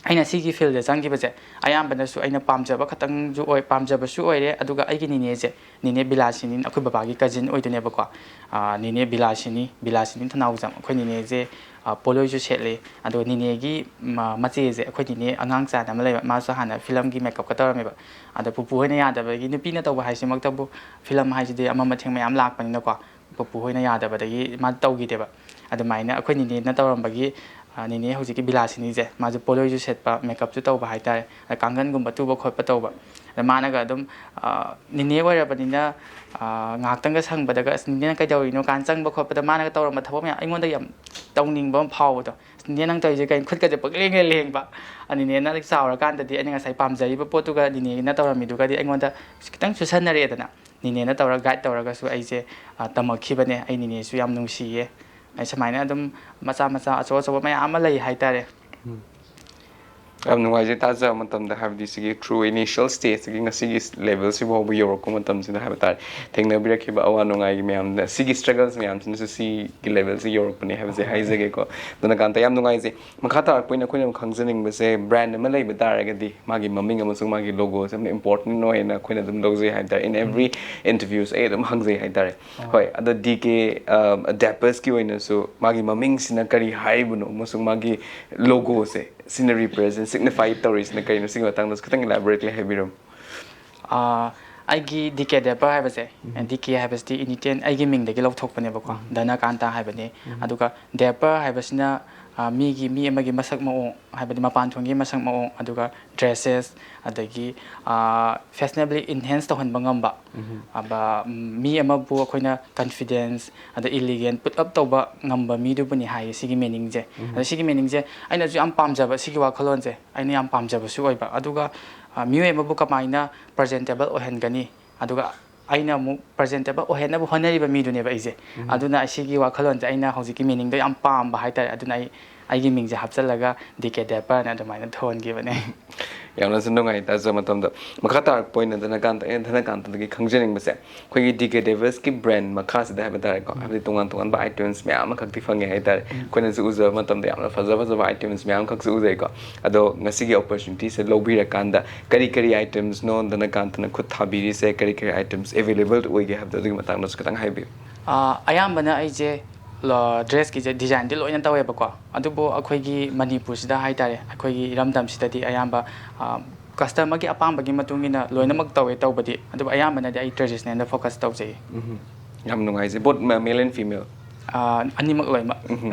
ꯑꯩꯅ ꯁꯤꯒꯤ ꯐꯤꯜꯗ ꯆꯪꯈꯤꯕꯁꯦ ꯑꯌꯥꯝꯕꯅꯁꯨ ꯑꯩꯅ ꯄꯥꯝꯖꯕ ꯈꯛꯇꯪꯁꯨ ꯑꯣꯏ, ꯄꯥꯝꯖꯕꯁꯨ ꯑꯣꯏꯔꯦ꯫ ꯑꯗꯨꯒ ꯑꯩꯒꯤ ꯅꯤꯅꯦꯁꯦ, ꯅꯤꯅꯦ ꯕꯤꯂꯥꯁꯤꯅꯤ, ꯑꯩꯈꯣꯏ ꯕꯕꯥꯒꯤ ꯀꯖꯤꯟ ꯑꯣꯏꯗꯣꯏꯅꯦꯕꯀꯣ꯫ ꯑꯥ, ꯅꯤꯅꯦ ꯕꯤꯂꯥꯁꯤꯅꯤ, ꯕꯤꯂꯥꯁꯤꯅꯤ ꯊꯧꯅꯥꯎꯖꯝ, ꯑꯩꯈꯣꯏ ꯅꯤꯅꯦꯁꯦ, ꯑꯥ, ꯄꯣꯠꯂꯣꯏꯁꯨ ꯁꯦꯠꯂꯦ꯫ ꯑꯗꯨꯒ ꯅꯤꯅꯦꯒꯤ ꯃ-, ꯃꯆꯦꯁꯦ, ꯑꯩꯈꯣꯏ ꯅꯤꯅꯦ ꯑꯉꯥꯡ ꯆꯥꯟꯅ ꯑꯃ ꯂꯩꯕ, ꯃꯥꯁꯨ ꯍꯥꯟꯅ ꯐꯤꯂꯝꯒꯤ ꯃꯦꯀꯞꯀ ꯇꯧꯔꯝꯃꯦꯕ꯫ ꯑꯗ ꯄꯨꯄꯨ ꯍꯣꯏꯅ ꯌꯥꯗꯕꯒꯤ, ꯅꯨꯄꯤꯅ ꯇꯧꯕ ꯍꯥꯏꯁꯤꯃꯛꯇꯕꯨ, ꯐꯤꯂꯝ ꯍꯥꯏꯁꯤꯗꯤ ꯑꯃ ꯃꯊꯦꯡ ꯃꯌꯥꯝ ꯂꯥꯛꯄꯅꯤꯅꯀꯣ, ꯄꯨꯄꯨ ꯍꯣꯏꯅ ꯌꯥꯗꯕꯗꯒꯤ ꯃꯥ ꯇꯧꯈꯤꯗꯦꯕ꯫ ꯑꯗꯨꯃꯥꯏꯅ ꯑꯩꯈꯣꯏ ꯅꯤꯅꯦꯅ ꯇꯧꯔꯝꯕꯒꯤ, ꯑ, ꯅꯤꯅꯦ ꯍꯧꯖꯤꯛꯀꯤ ꯕꯤꯂꯥꯁꯤꯅꯤꯁꯦ, ꯃꯥꯁꯨ ꯄꯣꯠꯂꯣꯏꯁꯨ ꯁꯦꯠꯄ, ꯃꯦꯀꯞꯁꯨ ꯇꯧꯕ ꯍꯥꯏꯇꯥꯔꯦ, ꯑꯗ ꯀꯥꯡꯈꯟꯒꯨꯝꯕ ꯇꯨꯕ ꯈꯣꯠꯄ ꯇꯧꯕ꯫ ꯑꯗ ꯃꯥꯅꯒ ꯑꯗꯨꯝ, ꯑ, ꯅꯤꯅꯦ ꯑꯣꯏꯔꯕꯅꯤꯅ, ꯑ, ꯉꯥꯏꯍꯥꯛꯇꯪꯒ ꯁꯪꯕꯗꯒ, "ꯑꯁ, ꯅꯤꯅꯦ ꯅꯪ ꯀꯩꯗꯧꯔꯤꯅꯣ?" ꯀꯥꯏꯅ ꯆꯪꯕ ꯈꯣꯠꯄꯗ ꯃꯥꯅꯒ ꯇꯧꯔꯝꯕ ꯊꯕꯛ ꯃꯌꯥꯝ ꯑꯩꯉꯣꯟꯗ ꯌꯥꯝ ꯇꯧꯅꯤꯡꯕ ꯑꯃ ꯐꯥꯎꯕꯗꯣ꯫ "ꯑꯁ, ꯅꯤꯅꯦ ꯅꯪ ꯇꯧꯔꯤꯁꯦ ꯀꯩꯅꯣ?" ꯈꯨꯠꯀꯁꯦ ꯄꯪꯂꯦꯡꯒ ꯂꯦꯡꯕ꯫ ꯑ, ꯅꯤꯅꯦꯅ ꯆꯥꯎꯔꯀꯥꯟꯗꯗꯤ ꯑꯩꯅ ꯉꯁꯥꯏ ꯄꯥꯝꯖꯔꯤꯕ ꯄꯣꯠꯇꯨꯒ ꯅꯤꯅꯦꯅ ꯇꯧꯔꯝꯃꯤꯗꯨꯒꯗꯤ ꯑꯩꯉꯣꯟꯗ ꯈꯤꯇꯪ ꯆꯨꯁꯟꯅꯔꯛꯑꯦꯗꯅ꯫ ꯅꯤꯅꯦꯅ ꯇꯧꯔꯒ, ꯒꯥꯏꯗ ꯇꯧꯔꯒꯁꯨ ꯑꯩꯁꯦ, ꯑ, ꯇꯝꯃꯛꯈꯤꯕꯅꯦ꯫ ꯑꯩ ꯅꯤꯅꯦꯁꯨ ꯌꯥꯝ ꯅꯨꯡꯁꯤꯌꯦ꯫ ꯑꯩ ꯁꯨꯃꯥꯏꯅ ꯑꯗꯨꯝ ꯃꯆꯥ ꯃꯆꯥ, ꯑꯆꯧ ꯑꯆꯧꯕ ꯃꯌꯥꯝ ꯑꯃ ꯂꯩ ꯍꯥꯏꯇꯥꯔꯦ꯫ ꯌꯥꯝ ꯅꯨꯡꯉꯥꯏꯖꯩ ꯇꯥꯖꯕ ꯃꯇꯝꯗ, ꯍꯥꯏꯕꯗꯤ ꯁꯤꯒꯤ through initial stageꯇꯒꯤ ꯉꯁꯤꯒꯤ levelꯁꯤ ꯐꯥꯎꯕ ꯌꯧꯔꯛꯄ ꯃꯇꯝꯁꯤꯗ ꯍꯥꯏꯕ ꯇꯥꯔꯦ, ꯊꯦꯡꯅꯕꯤꯔꯛꯈꯤꯕ ꯑꯋꯥ ꯅꯨꯡꯉꯥꯏꯒꯤ ꯃꯌꯥꯝꯗ, ꯁꯤꯒꯤ struggles ꯃꯌꯥꯝꯁꯤꯅꯁꯨ ꯁꯤꯒꯤ levelꯁꯤ ꯌꯧꯔꯛꯄꯅꯦ ꯍꯥꯏꯕꯁꯦ ꯍꯥꯏꯖꯒꯦꯀꯣ꯫ ꯗꯣꯅꯥꯀꯥꯟꯇ, ꯌꯥꯝ ꯅꯨꯡꯉꯥꯏꯖꯩ꯫ ꯃꯈꯥ ꯇꯥꯔꯛꯄ ꯑꯣꯏꯅ ꯑꯩꯈꯣꯏꯅ ꯑꯃꯨꯛ ꯈꯪꯖꯅꯤꯡꯕꯁꯦ, brand ꯑꯃ ꯂꯩꯕ ꯇꯥꯔꯒꯗꯤ ꯃꯥꯒꯤ ꯃꯃꯤꯡ ꯑꯃꯁꯨꯡ ꯃꯥꯒꯤ logoꯁꯦ ꯌꯥꯝꯅ important ꯑꯣꯏꯅ ꯑꯩꯈꯣꯏꯅ ꯑꯗꯨꯝ ꯂꯧꯖꯩ ꯍꯥꯏꯕ ꯇꯥꯔꯦ꯫ In every interviews ꯑꯩ ꯑꯗꯨꯝ ꯍꯪꯖꯩ ꯍꯥꯏ ꯇꯥꯔꯦ꯫ ꯍꯣꯏ, ꯑꯗꯣ DK, ꯑ, Dappersꯀꯤ ꯑꯣꯏꯅꯁꯨ ꯃꯥꯒꯤ ꯃꯃꯤꯡꯁꯤꯅ ꯀꯔꯤ ꯍꯥꯏꯕꯅꯣ ꯑꯃꯁꯨꯡ ꯃꯥꯒꯤ logoꯁꯦ ꯁꯤꯅ represent, signify ꯇꯧꯔꯤꯁꯤꯅ ꯀꯔꯤꯅꯣ? ꯁꯤꯒꯤ ꯃꯇꯥꯡꯗꯁꯨ ꯈꯤꯇꯪ elaborately ꯍꯥꯏꯕꯤꯔꯝꯃꯨ꯫ ꯑꯥ, ꯑꯩꯒꯤ DK Dapper ꯍꯥꯏꯕꯁꯦ, DK ꯍꯥꯏꯕꯁꯤꯗꯤ initial ꯑꯩꯒꯤ ꯃꯤꯡꯗꯒꯤ ꯂꯧꯊꯣꯛꯄꯅꯦꯕꯀꯣ, ꯙꯅꯀꯥꯟꯇ ꯍꯥꯏꯕꯅꯦ꯫ ꯑꯗꯨꯒ Dapper ꯍꯥꯏꯕꯁꯤꯅ, ꯑꯥ, ꯃꯤꯒꯤ, ꯃꯤ ꯑꯃꯒꯤ ꯃꯁꯛ ꯃꯑꯣꯡ, ꯍꯥꯏꯕꯗꯤ ꯃꯄꯥꯟ ꯊꯣꯡꯒꯤ ꯃꯁꯛ ꯃꯑꯣꯡ, ꯑꯗꯨꯒ dresses, ꯑꯗꯒꯤ, ꯑꯥ, fashionably enhance ꯇꯧꯍꯟꯕ ꯉꯝꯕ, ꯑꯕ-, ꯃꯤ ꯑꯃꯕꯨ ꯑꯩꯈꯣꯏꯅ confidence ꯑꯗ elegant put up ꯇꯧꯕ ꯉꯝꯕ ꯃꯤꯗꯨꯕꯨꯅꯤ ꯍꯥꯏꯌꯦ ꯁꯤꯒꯤ meaningꯁꯦ꯫ ꯑꯗ ꯁꯤꯒꯤ meaningꯁꯦ ꯑꯩꯅꯁꯨ ꯌꯥꯝ ꯄꯥꯝꯖꯕ ꯁꯤꯒꯤ ꯋꯥꯈꯜꯂꯣꯟꯁꯦ꯫ ꯑꯩꯅ ꯌꯥꯝ ꯄꯥꯝꯖꯕꯁꯨ ꯑꯣꯏꯕ꯫ ꯑꯗꯨꯒ, ꯑ, ꯃꯤꯑꯣꯏ ꯑꯃꯕꯨ ꯀꯃꯥꯏꯅ presentable ꯑꯣꯏꯍꯟꯒꯅꯤ? ꯑꯗꯨꯒ ꯑꯩꯅ ꯑꯃꯨꯛ presentable ꯑꯣꯏꯍꯟꯅꯕ ꯍꯣꯠꯅꯔꯤꯕ ꯃꯤꯗꯨꯅꯦꯕ ꯑꯩꯁꯦ꯫ ꯑꯗꯨꯅ ꯁꯤꯒꯤ ꯋꯥꯈꯜꯂꯣꯟꯁꯦ ꯑꯩꯅ ꯍꯧꯖꯤꯛꯀꯤ meaningꯗꯣ ꯌꯥꯝ ꯄꯥꯝꯕ ꯍꯥꯏꯇꯥꯔꯦ꯫ ꯑꯗꯨꯅ ꯑꯩ ꯑꯩꯒꯤ ꯃꯤꯡꯁꯦ ꯍꯥꯞꯆꯤꯜꯂꯒ ꯗꯤ ꯀꯦ ꯗꯦꯄꯔꯅ ꯑꯗꯨꯃꯥꯏꯅ ꯊꯣꯟꯈꯤꯕꯅꯦ꯫ ꯌꯥꯝꯅꯁꯨ ꯅꯨꯡꯉꯥꯏ ꯇꯥꯖ ꯃꯇꯝꯗ꯫ ꯃꯈꯥ ꯇꯥꯔꯛꯄ ꯑꯣꯏꯅ ꯙꯅꯀꯥꯟꯇ, ꯑꯩꯅ ꯙꯅꯀꯥꯟꯇꯗꯒꯤ ꯈꯪꯖꯅꯤꯡꯕꯁꯦ, ꯑꯩꯈꯣꯏꯒꯤ ꯗꯤ ꯀꯦ ꯗꯦꯚꯁꯀꯤ ꯕ꯭ꯔꯦꯟ ꯃꯈꯥꯁꯤꯗ ꯍꯥꯏꯕ ꯇꯥꯔꯦꯀꯣ, ꯍꯥꯏꯕꯗꯤ ꯇꯣꯉꯥꯟ ꯇꯣꯉꯥꯟꯕ ꯑꯥꯏꯇꯦꯝꯁ ꯃꯌꯥꯝ ꯑꯃꯈꯛꯇꯤ ꯐꯪꯉꯦ ꯍꯥꯏꯇꯥꯔꯦ꯫ ꯑꯩꯈꯣꯏꯅꯁꯨ ꯎꯖꯕ ꯃꯇꯝꯗ ꯌꯥꯝꯅ ꯐꯖ ꯐꯖꯕ ꯑꯥꯏꯇꯦꯝꯁ ꯃꯌꯥꯝ ꯑꯃꯈꯛꯁꯨ ꯎꯖꯩꯀꯣ꯫ ꯑꯗꯣ ꯉꯁꯤꯒꯤ ꯑꯣꯄꯣꯔꯆꯨꯅꯤꯇꯤꯁꯦ ꯂꯧꯕꯤꯔꯀꯥꯟꯗ ꯀꯔꯤ ꯀꯔꯤ ꯑꯥꯏꯇꯦꯝꯁꯅꯣ ꯙꯅꯀꯥꯟꯇꯅ ꯈꯨꯠ ꯊꯥꯕꯤꯔꯤꯁꯦ, ꯀꯔꯤ ꯀꯔꯤ ꯑꯥꯏꯇꯦꯝꯁ ꯑꯦꯚꯦꯂꯦꯕꯜ ꯑꯣꯏꯒꯦ ꯍꯥꯏꯕꯗꯣ ꯑꯗꯨꯒꯤ ꯃꯇꯥꯡꯗꯁꯨ ꯈꯤꯇꯪ ꯍꯥꯏꯕꯤꯌꯨ꯫ ꯑꯥ, ꯑꯌꯥꯝꯕꯅ ꯑꯩꯁꯦ ꯗ꯭ꯔꯦꯁꯀꯤꯁꯦ ꯗꯤꯖꯥꯏꯟꯗꯤ ꯂꯣꯏꯅ ꯇꯧꯋꯦꯕꯀꯣ, ꯑꯗꯨꯕꯨ ꯑꯩꯈꯣꯏꯒꯤ ꯃꯅꯤꯄꯨꯔꯁꯤꯗ ꯍꯥꯏꯇꯥꯔꯦ, ꯑꯩꯈꯣꯏꯒꯤ ꯏꯔꯝꯗꯝꯁꯤꯗꯗꯤ ꯑꯌꯥꯝꯕ ꯀꯁꯇꯃꯔꯒꯤ ꯑꯄꯥꯝꯕꯒꯤ ꯃꯇꯨꯡ ꯏꯟꯅ ꯂꯣꯏꯅꯃꯛ ꯇꯧꯋꯦ ꯇꯧꯕꯗꯤ, ꯑꯗꯨꯕꯨ ꯑꯌꯥꯝꯕꯅꯗꯤ ꯑꯩ ꯇ꯭ꯔꯦꯗꯤꯁꯅꯦꯜꯗ ꯐꯣꯀꯁ ꯇꯧꯖꯩ꯫ ꯌꯥꯝ ꯅꯨꯡꯉꯥꯏꯖꯩ꯫ Both male and female? ꯑꯥ, ꯑꯅꯤꯃꯛ ꯂꯣꯏꯅꯃꯛ꯫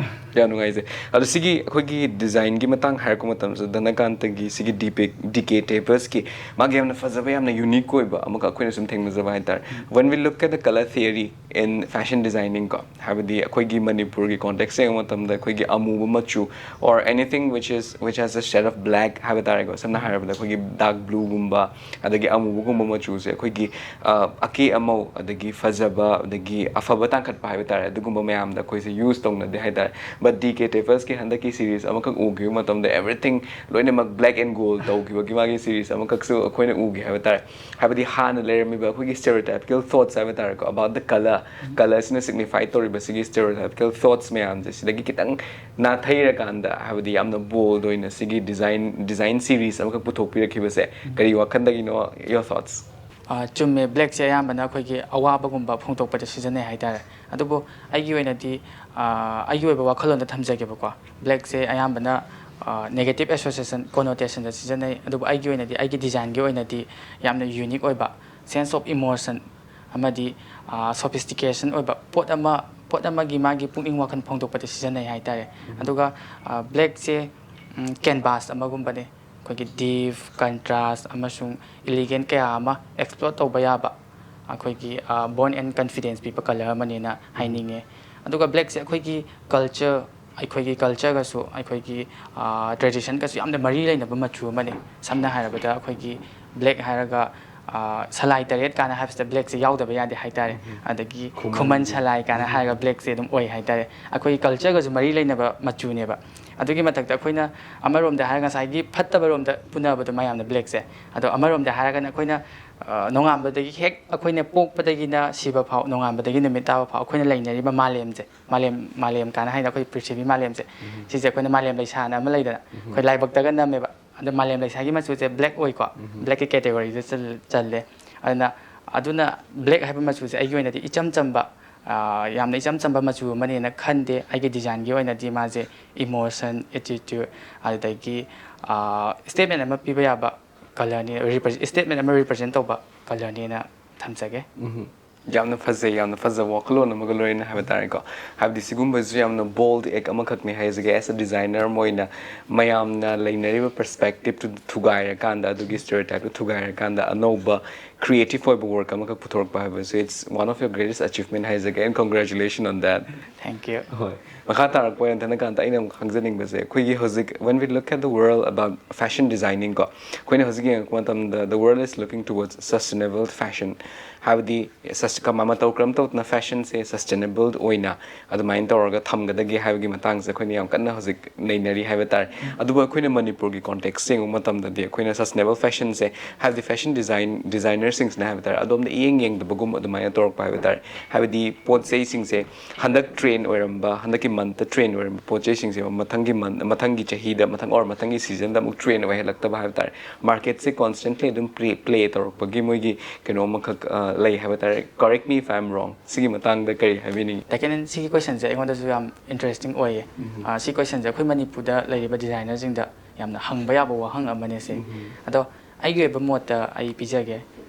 ꯌꯥꯝ ꯅꯨꯡꯉꯥꯏꯖꯩ꯫ ꯑꯗꯣ ꯁꯤꯒꯤ ꯑꯩꯈꯣꯏꯒꯤ ꯗꯤꯖꯥꯏꯟꯒꯤ ꯃꯇꯥꯡ ꯍꯥꯏꯔꯛꯄ ꯃꯇꯝꯁꯤꯗ ꯙꯅꯀꯥꯟꯇꯒꯤ ꯁꯤꯒꯤ ꯗꯤ ꯄꯦ ꯗꯤ ꯀꯦ ꯇꯦꯕꯜꯁꯀꯤ ꯃꯥꯒꯤ ꯌꯥꯝꯅ ꯐꯖꯕ, ꯌꯥꯝꯅ ꯌꯨꯅꯤꯛ ꯑꯣꯏꯕ ꯑꯃꯈꯛ ꯑꯩꯈꯣꯏꯅ ꯁꯨꯝ ꯊꯦꯡꯅꯖꯕ ꯍꯥꯏꯇꯥꯔꯦ꯫ When we look at the color theory in fashion designing ꯀꯣ, ꯍꯥꯏꯕꯗꯤ ꯑꯩꯈꯣꯏꯒꯤ ꯃꯅꯤꯄꯨꯔꯒꯤ ꯀꯣꯟꯇꯦꯛꯁ ꯌꯦꯡꯕ ꯃꯇꯝꯗ ꯑꯩꯈꯣꯏꯒꯤ ꯑꯃꯨꯕ ꯃꯆꯨ, or anything which is, which has a shade of black ꯍꯥꯏꯕ ꯇꯥꯔꯦꯀꯣ, ꯁꯝꯅ ꯍꯥꯏꯔꯕꯗ ꯑꯩꯈꯣꯏꯒꯤ ꯗꯥꯔꯛ ꯕ꯭ꯂꯨꯒꯨꯝꯕ, ꯑꯗꯒꯤ ꯑꯃꯨꯕꯒꯨꯝꯕ ꯃꯆꯨꯁꯦ ꯑꯩꯈꯣꯏꯒꯤ, ꯑ, ꯑꯀꯦ ꯑꯃꯧ, ꯑꯗꯒꯤ ꯐꯖꯕ, ꯑꯗꯒꯤ ꯑꯐꯕ ꯇꯥꯡꯈꯠꯄ ꯍꯥꯏꯕ ꯇꯥꯔꯦ, ꯑꯗꯨꯒꯨꯝꯕ ꯃꯌꯥꯝꯗ ꯑꯩꯈꯣꯏꯁꯦ ꯌꯨꯁ ꯇꯧꯅꯗꯦ ꯍꯥꯏ ꯇꯥꯔꯦ꯫ But ꯗꯤ ꯀꯦ ꯇꯦꯕꯜꯁꯀꯤ ꯍꯟꯗꯛꯀꯤ ꯁꯤꯔꯤꯁ ꯑꯃꯈꯛ ꯎꯈꯤꯕ ꯃꯇꯝꯗ, everything ꯂꯣꯏꯅꯃꯛ black and gold ꯇꯧꯈꯤꯕꯒꯤ ꯃꯥꯒꯤ ꯁꯤꯔꯤꯁ ꯑꯃꯈꯛꯁꯨ ꯑꯩꯈꯣꯏꯅ ꯎꯈꯤ ꯍꯥꯏꯕ ꯇꯥꯔꯦ꯫ ꯍꯥꯏꯕꯗꯤ ꯍꯥꯟꯅ ꯂꯩꯔꯝꯃꯤꯕ ꯑꯩꯈꯣꯏꯒꯤ stereotypical thoughts ꯍꯥꯏꯕ ꯇꯥꯔꯦꯀꯣ, about the color, ꯀꯂꯔꯁꯤꯅ ꯁꯤꯒꯅꯤꯐꯥꯏ ꯇꯧꯔꯤꯕ ꯁꯤꯒꯤ stereotypical ꯊꯣꯠꯁ ꯃꯌꯥꯝꯁꯦ ꯁꯤꯗꯒꯤ ꯈꯤꯇꯪ ꯅꯥꯊꯩꯔꯀꯥꯟꯗ, ꯍꯥꯏꯕꯗꯤ ꯌꯥꯝꯅ ꯕꯣꯜꯗ ꯑꯣꯏꯅ ꯁꯤꯒꯤ ꯗꯤꯖꯥꯏꯟ, ꯗꯤꯖꯥꯏꯟ ꯁꯤꯔꯤꯁ ꯑꯃꯈꯛ ꯄꯨꯊꯣꯛꯄꯤꯔꯛꯈꯤꯕꯁꯦ ꯀꯔꯤ ꯋꯥꯈꯜꯗꯒꯤꯅꯣ? Your thoughts? ꯑꯥ, ꯆꯨꯝꯃꯦ, ꯕ꯭ꯂꯦꯛꯁꯦ ꯑꯌꯥꯝꯕꯅ ꯑꯩꯈꯣꯏꯒꯤ ꯑꯋꯥꯕꯒꯨꯝꯕ ꯐꯣꯡꯗꯣꯛꯄꯗ ꯁꯤꯖꯤꯟꯅꯩ ꯍꯥꯏꯇꯥꯔꯦ꯫ ꯑꯗꯨꯕꯨ ꯑꯩꯒꯤ ꯑꯣꯏꯅꯗꯤ, ꯑꯥ, ꯑꯩꯒꯤ ꯑꯣꯏꯕ ꯋꯥꯈꯜꯂꯣꯟꯗ ꯊꯝꯖꯒꯦꯕꯀꯣ, ꯕ꯭ꯂꯦꯛꯁꯦ ꯑꯌꯥꯝꯕꯅ ꯅꯦꯒꯦꯇꯤꯞ ꯑꯦꯁꯣꯁꯤꯌꯦꯁꯟ, ꯀꯣꯅꯣꯇꯦꯁꯟꯗ ꯁꯤꯖꯤꯟꯅꯩ꯫ ꯑꯗꯨꯕꯨ ꯑꯩꯒꯤ ꯑꯣꯏꯅꯗꯤ, ꯑꯩꯒꯤ ꯗꯤꯖꯥꯏꯟꯒꯤ ꯑꯣꯏꯅꯗꯤ ꯌꯥꯝꯅ ꯌꯨꯅꯤꯛ ꯑꯣꯏꯕ, sense of emotion ꯑꯃꯗꯤ ꯁꯣꯐꯤꯁꯇꯤꯀꯦꯁꯟ ꯑꯣꯏꯕ ꯄꯣꯠ ꯑꯃ, ꯄꯣꯠ ꯑꯃꯒꯤ ꯃꯥꯒꯤ ꯄꯨꯛꯅꯤꯡ ꯋꯥꯈꯜ ꯐꯣꯡꯗꯣꯛꯄꯗ ꯁꯤꯖꯤꯟꯅꯩ ꯍꯥꯏꯇꯥꯔꯦ꯫ ꯑꯗꯨꯒ ꯕ꯭ꯂꯦꯛꯁꯦ ꯀꯦꯟꯚꯥꯁ ꯑꯃꯒꯨꯝꯕꯅꯦ, ꯑꯩꯈꯣꯏꯒꯤ ꯗꯤꯞ, ꯀꯟꯇ꯭ꯔꯥꯁ ꯑꯃꯁꯨꯡ ꯏꯂꯤꯒꯦꯟ ꯀꯌꯥ ꯑꯃ ꯑꯦꯛꯁꯄ꯭ꯂꯣꯔ ꯇꯧꯕ ꯌꯥꯕ, ꯑꯩꯈꯣꯏꯒꯤ ꯕꯣꯟ ꯑꯦꯟ ꯀꯟꯐꯤꯗꯦꯟꯁ ꯄꯤꯕ ꯀꯂꯔ ꯑꯃꯅꯦꯅ ꯍꯥꯏꯅꯤꯡꯉꯦ꯫ ꯑꯗꯨꯒ ꯕ꯭ꯂꯦꯛꯁꯦ ꯑꯩꯈꯣꯏꯒꯤ ꯀꯜꯆꯔ, ꯑꯩꯈꯣꯏꯒꯤ ꯀꯜꯆꯔꯒꯁꯨ, ꯑꯩꯈꯣꯏꯒꯤ ꯇ꯭ꯔꯦꯗꯤꯁꯟꯒꯁꯨ ꯌꯥꯝꯅ ꯃꯔꯤ ꯂꯩꯅꯕ ꯃꯆꯨ ꯑꯃꯅꯤ꯫ ꯁꯝꯅ ꯍꯥꯏꯔꯕꯗ, ꯑꯩꯈꯣꯏꯒꯤ ꯕ꯭ꯂꯦꯛ ꯍꯥꯏꯔꯒ ꯁꯂꯥꯏ ꯇꯔꯦꯠ ꯀꯥꯏꯅ ꯍꯥꯏꯕꯁꯤꯗ ꯕ꯭ꯂꯦꯛꯁꯦ ꯌꯥꯎꯗꯕ ꯌꯥꯗꯦ ꯍꯥꯏꯇꯥꯔꯦ꯫ ꯑꯗꯒꯤ ꯈꯨꯃꯟ ꯁꯂꯥꯏ ꯀꯥꯏꯅ ꯍꯥꯏꯔꯒ ꯕ꯭ꯂꯦꯛꯁꯦ ꯑꯗꯨꯝ ꯑꯣꯏ ꯍꯥꯏꯇꯥꯔꯦ꯫ ꯑꯩꯈꯣꯏꯒꯤ ꯀꯜꯆꯔꯒꯁꯨ ꯃꯔꯤ ꯂꯩꯅꯕ ꯃꯆꯨꯅꯦꯕ꯫ ꯑꯗꯨꯒꯤ ꯃꯊꯛꯇ ꯑꯩꯈꯣꯏꯅ ꯑꯃꯔꯣꯝꯗ ꯍꯥꯏꯔꯒ ꯉꯁꯥꯏꯒꯤ ꯐꯠꯇꯕꯔꯣꯝꯗ ꯄꯨꯅꯕꯗꯣ ꯃꯌꯥꯝꯅ ꯕ꯭ꯂꯦꯛꯁꯦ, ꯑꯗꯣ ꯑꯃꯔꯣꯝꯗ ꯍꯥꯏꯔꯒꯅ ꯑꯩꯈꯣꯏꯅ ꯅꯣꯡꯉꯥꯟꯕꯗꯒꯤ ꯍꯦꯛ ꯑꯩꯈꯣꯏꯅ ꯄꯣꯛꯄꯗꯒꯤꯅ ꯁꯤꯕ ꯐꯥꯎ, ꯅꯣꯡꯉꯥꯟꯕꯗꯒꯤ ꯅꯨꯃꯤꯠ ꯇꯥꯕ ꯐꯥꯎ ꯑꯩꯈꯣꯏꯅ ꯂꯩꯅꯔꯤꯕ ꯃꯥꯂꯦꯝꯁꯦ, ꯃꯥꯂꯦꯝ ꯃꯥꯂꯦꯝ ꯀꯥꯏꯅ ꯍꯥꯏꯅ ꯑꯩꯈꯣꯏ ꯄ꯭ꯔꯤꯊꯤꯕꯤ ꯃꯥꯂꯦꯝꯁꯦ, ꯁꯤꯁꯦ ꯑꯩꯈꯣꯏꯅ ꯃꯥꯂꯦꯝ ꯂꯩꯁꯥꯅ ꯑꯃ ꯂꯩꯗꯅ ꯑꯩꯈꯣꯏ ꯂꯥꯏꯕꯛꯇꯒ ꯅꯝꯃꯦꯕ꯫ ꯑꯗꯣ ꯃꯥꯂꯦꯝ ꯂꯩꯁꯥꯒꯤ ꯃꯆꯨꯁꯦ ꯕ꯭ꯂꯦꯛ ꯑꯣꯏꯀꯣ꯫ ꯕ꯭ꯂꯦꯛꯀꯤ ꯀꯦꯇꯦꯒꯣꯔꯤꯗ ꯆꯜꯂꯦ꯫ ꯑꯗꯨꯅ ꯑꯗꯨꯅ ꯕ꯭ꯂꯦꯛ ꯍꯥꯏꯕ ꯃꯆꯨꯁꯦ ꯑꯩꯒꯤ ꯑꯣꯏꯅꯗꯤ ꯏꯆꯝ ꯆꯝꯕ, ꯌꯥꯝꯅ ꯏꯆꯝ ꯆꯝꯕ ꯃꯆꯨ ꯑꯃꯅꯦꯅ ꯈꯟꯗꯦ꯫ ꯑꯩꯒꯤ ꯗꯤꯖꯥꯏꯟꯒꯤ ꯑꯣꯏꯅꯗꯤ ꯃꯥꯁꯦ ꯏꯃꯣꯁꯟ, ꯑꯦꯇꯤꯇ꯭ꯌꯨꯠ, ꯑꯗꯨꯗꯒꯤ ꯁ꯭ꯇꯦꯠꯃꯦꯟ ꯑꯃ ꯄꯤꯕ ꯌꯥꯕ ꯀꯂꯔꯅꯤ, ꯁ꯭ꯇꯦꯠꯃꯦꯟ ꯑꯃ ꯔꯤꯄ꯭ꯔꯖꯦꯟ ꯇꯧꯕ ꯀꯂꯔꯅꯦꯅ ꯊꯝꯖꯒꯦ꯫ ꯎꯝ꯫ ꯌꯥꯝꯅ ꯐꯖꯩ, ꯌꯥꯝꯅ ꯐꯖꯕ ꯋꯥꯈꯜꯂꯣꯟ ꯑꯃꯒ ꯂꯣꯏꯅꯅ ꯍꯥꯏꯕ ꯇꯥꯔꯦꯀꯣ꯫ ꯍꯥꯏꯕꯗꯤ ꯁꯤꯒꯨꯝꯕꯁꯤꯁꯨ ꯌꯥꯝꯅ ꯕꯣꯜꯗ ꯑꯦꯛ ꯑꯃꯈꯛꯅꯤ ꯍꯥꯏꯖꯒꯦ꯫ As a designer ꯑꯃ ꯑꯣꯏꯅ ꯃꯌꯥꯝꯅ ꯂꯩꯅꯔꯤꯕ ꯄꯔꯁꯄꯦꯛꯇꯤꯞꯇꯨ ꯊꯨꯒꯥꯏꯔꯀꯥꯟꯗ, ꯑꯗꯨꯒꯤ ꯁ꯭ꯇꯦꯔꯤꯑꯣꯇꯥꯏꯞꯇꯨ ꯊꯨꯒꯥꯏꯔꯀꯥꯟꯗ ꯑꯅꯧꯕ ꯀ꯭ꯔꯤꯌꯦꯇꯤꯞ ꯑꯣꯏꯕ ꯋꯥꯔꯛ ꯑꯃꯈꯛ ꯄꯨꯊꯣꯔꯛꯄ ꯍꯥꯏꯕꯁꯦ, it's one of your greatest achievement ꯍꯥꯏꯖꯒꯦ, and congratulations on that꯫ Thank you꯫ ꯍꯣꯏ꯫ ꯃꯈꯥ ꯇꯥꯔꯛꯄ ꯑꯣꯏꯅ ꯊꯅꯀꯥꯟꯇ ꯑꯩꯅ ꯑꯃꯨꯛ ꯈꯪꯖꯅꯤꯡꯕꯁꯦ, ꯑꯩꯈꯣꯏꯒꯤ ꯍꯧꯖꯤꯛ when we look at the world about fashion designing ꯀꯣ, ꯑꯩꯈꯣꯏꯅ ꯍꯧꯖꯤꯛ ꯌꯦꯡꯉꯛꯄ ꯃꯇꯝꯗ the world is looking towards sustainable fashion꯫ ꯍꯥꯏꯕꯗꯤ ꯁꯁ-, ꯀꯃ-, ꯃꯇꯧ ꯀꯔꯝ ꯇꯧꯗꯅ ꯐꯦꯁꯟꯁꯦ ꯁꯁꯇꯦꯅꯦꯕꯜ ꯑꯣꯏꯅ ꯑꯗꯨꯃꯥꯏꯅ ꯇꯧꯔꯒ ꯊꯝꯒꯗꯒꯦ ꯍꯥꯏꯕꯒꯤ ꯃꯇꯥꯡꯁꯦ ꯑꯩꯈꯣꯏꯅ ꯌꯥꯝ ꯀꯟꯅ ꯍꯧꯖꯤꯛ ꯅꯩꯅꯔꯤ ꯍꯥꯏꯕ ꯇꯥꯔꯦ꯫ ꯑꯗꯨꯕꯨ ꯑꯩꯈꯣꯏꯅ ꯃꯅꯤꯄꯨꯔꯒꯤ ꯀꯣꯟꯇꯦꯛꯁ ꯌꯦꯡꯕ ꯃꯇꯝꯗꯗꯤ ꯑꯩꯈꯣꯏꯅ ꯁꯁꯇꯦꯅꯦꯕꯜ ꯐꯦꯁꯟꯁꯦ, ꯍꯥꯏꯕꯗꯤ ꯐꯦꯁꯟ ꯗꯤꯖꯥꯏꯟ, ꯗꯤꯖꯥꯏꯅꯔꯁꯤꯡꯁꯤꯅ ꯍꯥꯏꯕ ꯇꯥꯔꯦ, ꯑꯗꯣꯝꯗ ꯏꯌꯦꯡ ꯌꯦꯡꯗꯕꯒꯨꯝ ꯑꯗꯨꯃꯥꯏꯅ ꯇꯧꯔꯛꯄ ꯍꯥꯏꯕ ꯇꯥꯔꯦ꯫ ꯍꯥꯏꯕꯗꯤ ꯄꯣꯠ ꯆꯩꯁꯤꯡꯁꯦ ꯍꯟꯗꯛ ꯇ꯭ꯔꯦꯟ ꯑꯣꯏꯔꯝꯕ, ꯍꯟꯗꯛꯀꯤ ꯃꯟꯠꯇ ꯇ꯭ꯔꯦꯟ ꯑꯣꯏꯔꯝꯕ ꯄꯣꯠ ꯆꯩꯁꯤꯡꯁꯦ ꯃꯊꯪꯒꯤ ꯃꯟ-, ꯃꯊꯪꯒꯤ ꯆꯍꯤꯗ, ꯃꯊꯪ ꯑꯣꯔ ꯃꯊꯪꯒꯤ ꯁꯤꯖꯟꯗ ꯑꯃꯨꯛ ꯇ꯭ꯔꯦꯟ ꯑꯣꯏꯍꯜꯂꯛꯇꯕ ꯍꯥꯏꯕ ꯇꯥꯔꯦ꯫ ꯃꯥꯔꯀꯦꯠꯁꯦ ꯀꯣꯟꯁꯇꯦꯟꯠꯂꯤ ꯑꯗꯨꯝ ꯄ꯭ꯂꯦ, ꯄ꯭ꯂꯦ ꯇꯧꯔꯛꯄꯒꯤ ꯃꯣꯏꯒꯤ ꯀꯩꯅꯣ ꯑꯃꯈꯛ, ꯑ, ꯂꯩ ꯍꯥꯏꯕ ꯇꯥꯔꯦ꯫ Correct me if I am wrong꯫ ꯁꯤꯒꯤ ꯃꯇꯥꯡꯗ ꯀꯔꯤ ꯍꯥꯏꯕꯤꯅꯤꯡꯉꯤ? ꯇꯦꯀꯦꯟ, ꯁꯤꯒꯤ ꯀꯣꯏꯁꯟꯁꯦ ꯑꯩꯉꯣꯟꯗꯁꯨ ꯌꯥꯝ ꯏꯟꯇꯔꯦꯁꯇꯤꯡ ꯑꯣꯏꯌꯦ꯫ ꯎꯝ꯫ ꯑ, ꯁꯤ ꯀꯣꯏꯁꯟꯁꯦ ꯑꯩꯈꯣꯏ ꯃꯅꯤꯄꯨꯔꯗ ꯂꯩꯔꯤꯕ ꯗꯤꯖꯥꯏꯅꯔꯁꯤꯡꯗ ꯌꯥꯝꯅ ꯍꯪꯕ ꯌꯥꯕ ꯋꯥꯍꯪ ꯑꯃꯅꯦ ꯁꯤ꯫ ꯎꯝ꯫ ꯑꯗꯣ ꯑꯩꯒꯤ ꯑꯣꯏꯕ ꯃꯣꯠꯇ ꯑꯩ ꯄꯤꯖꯒꯦ꯫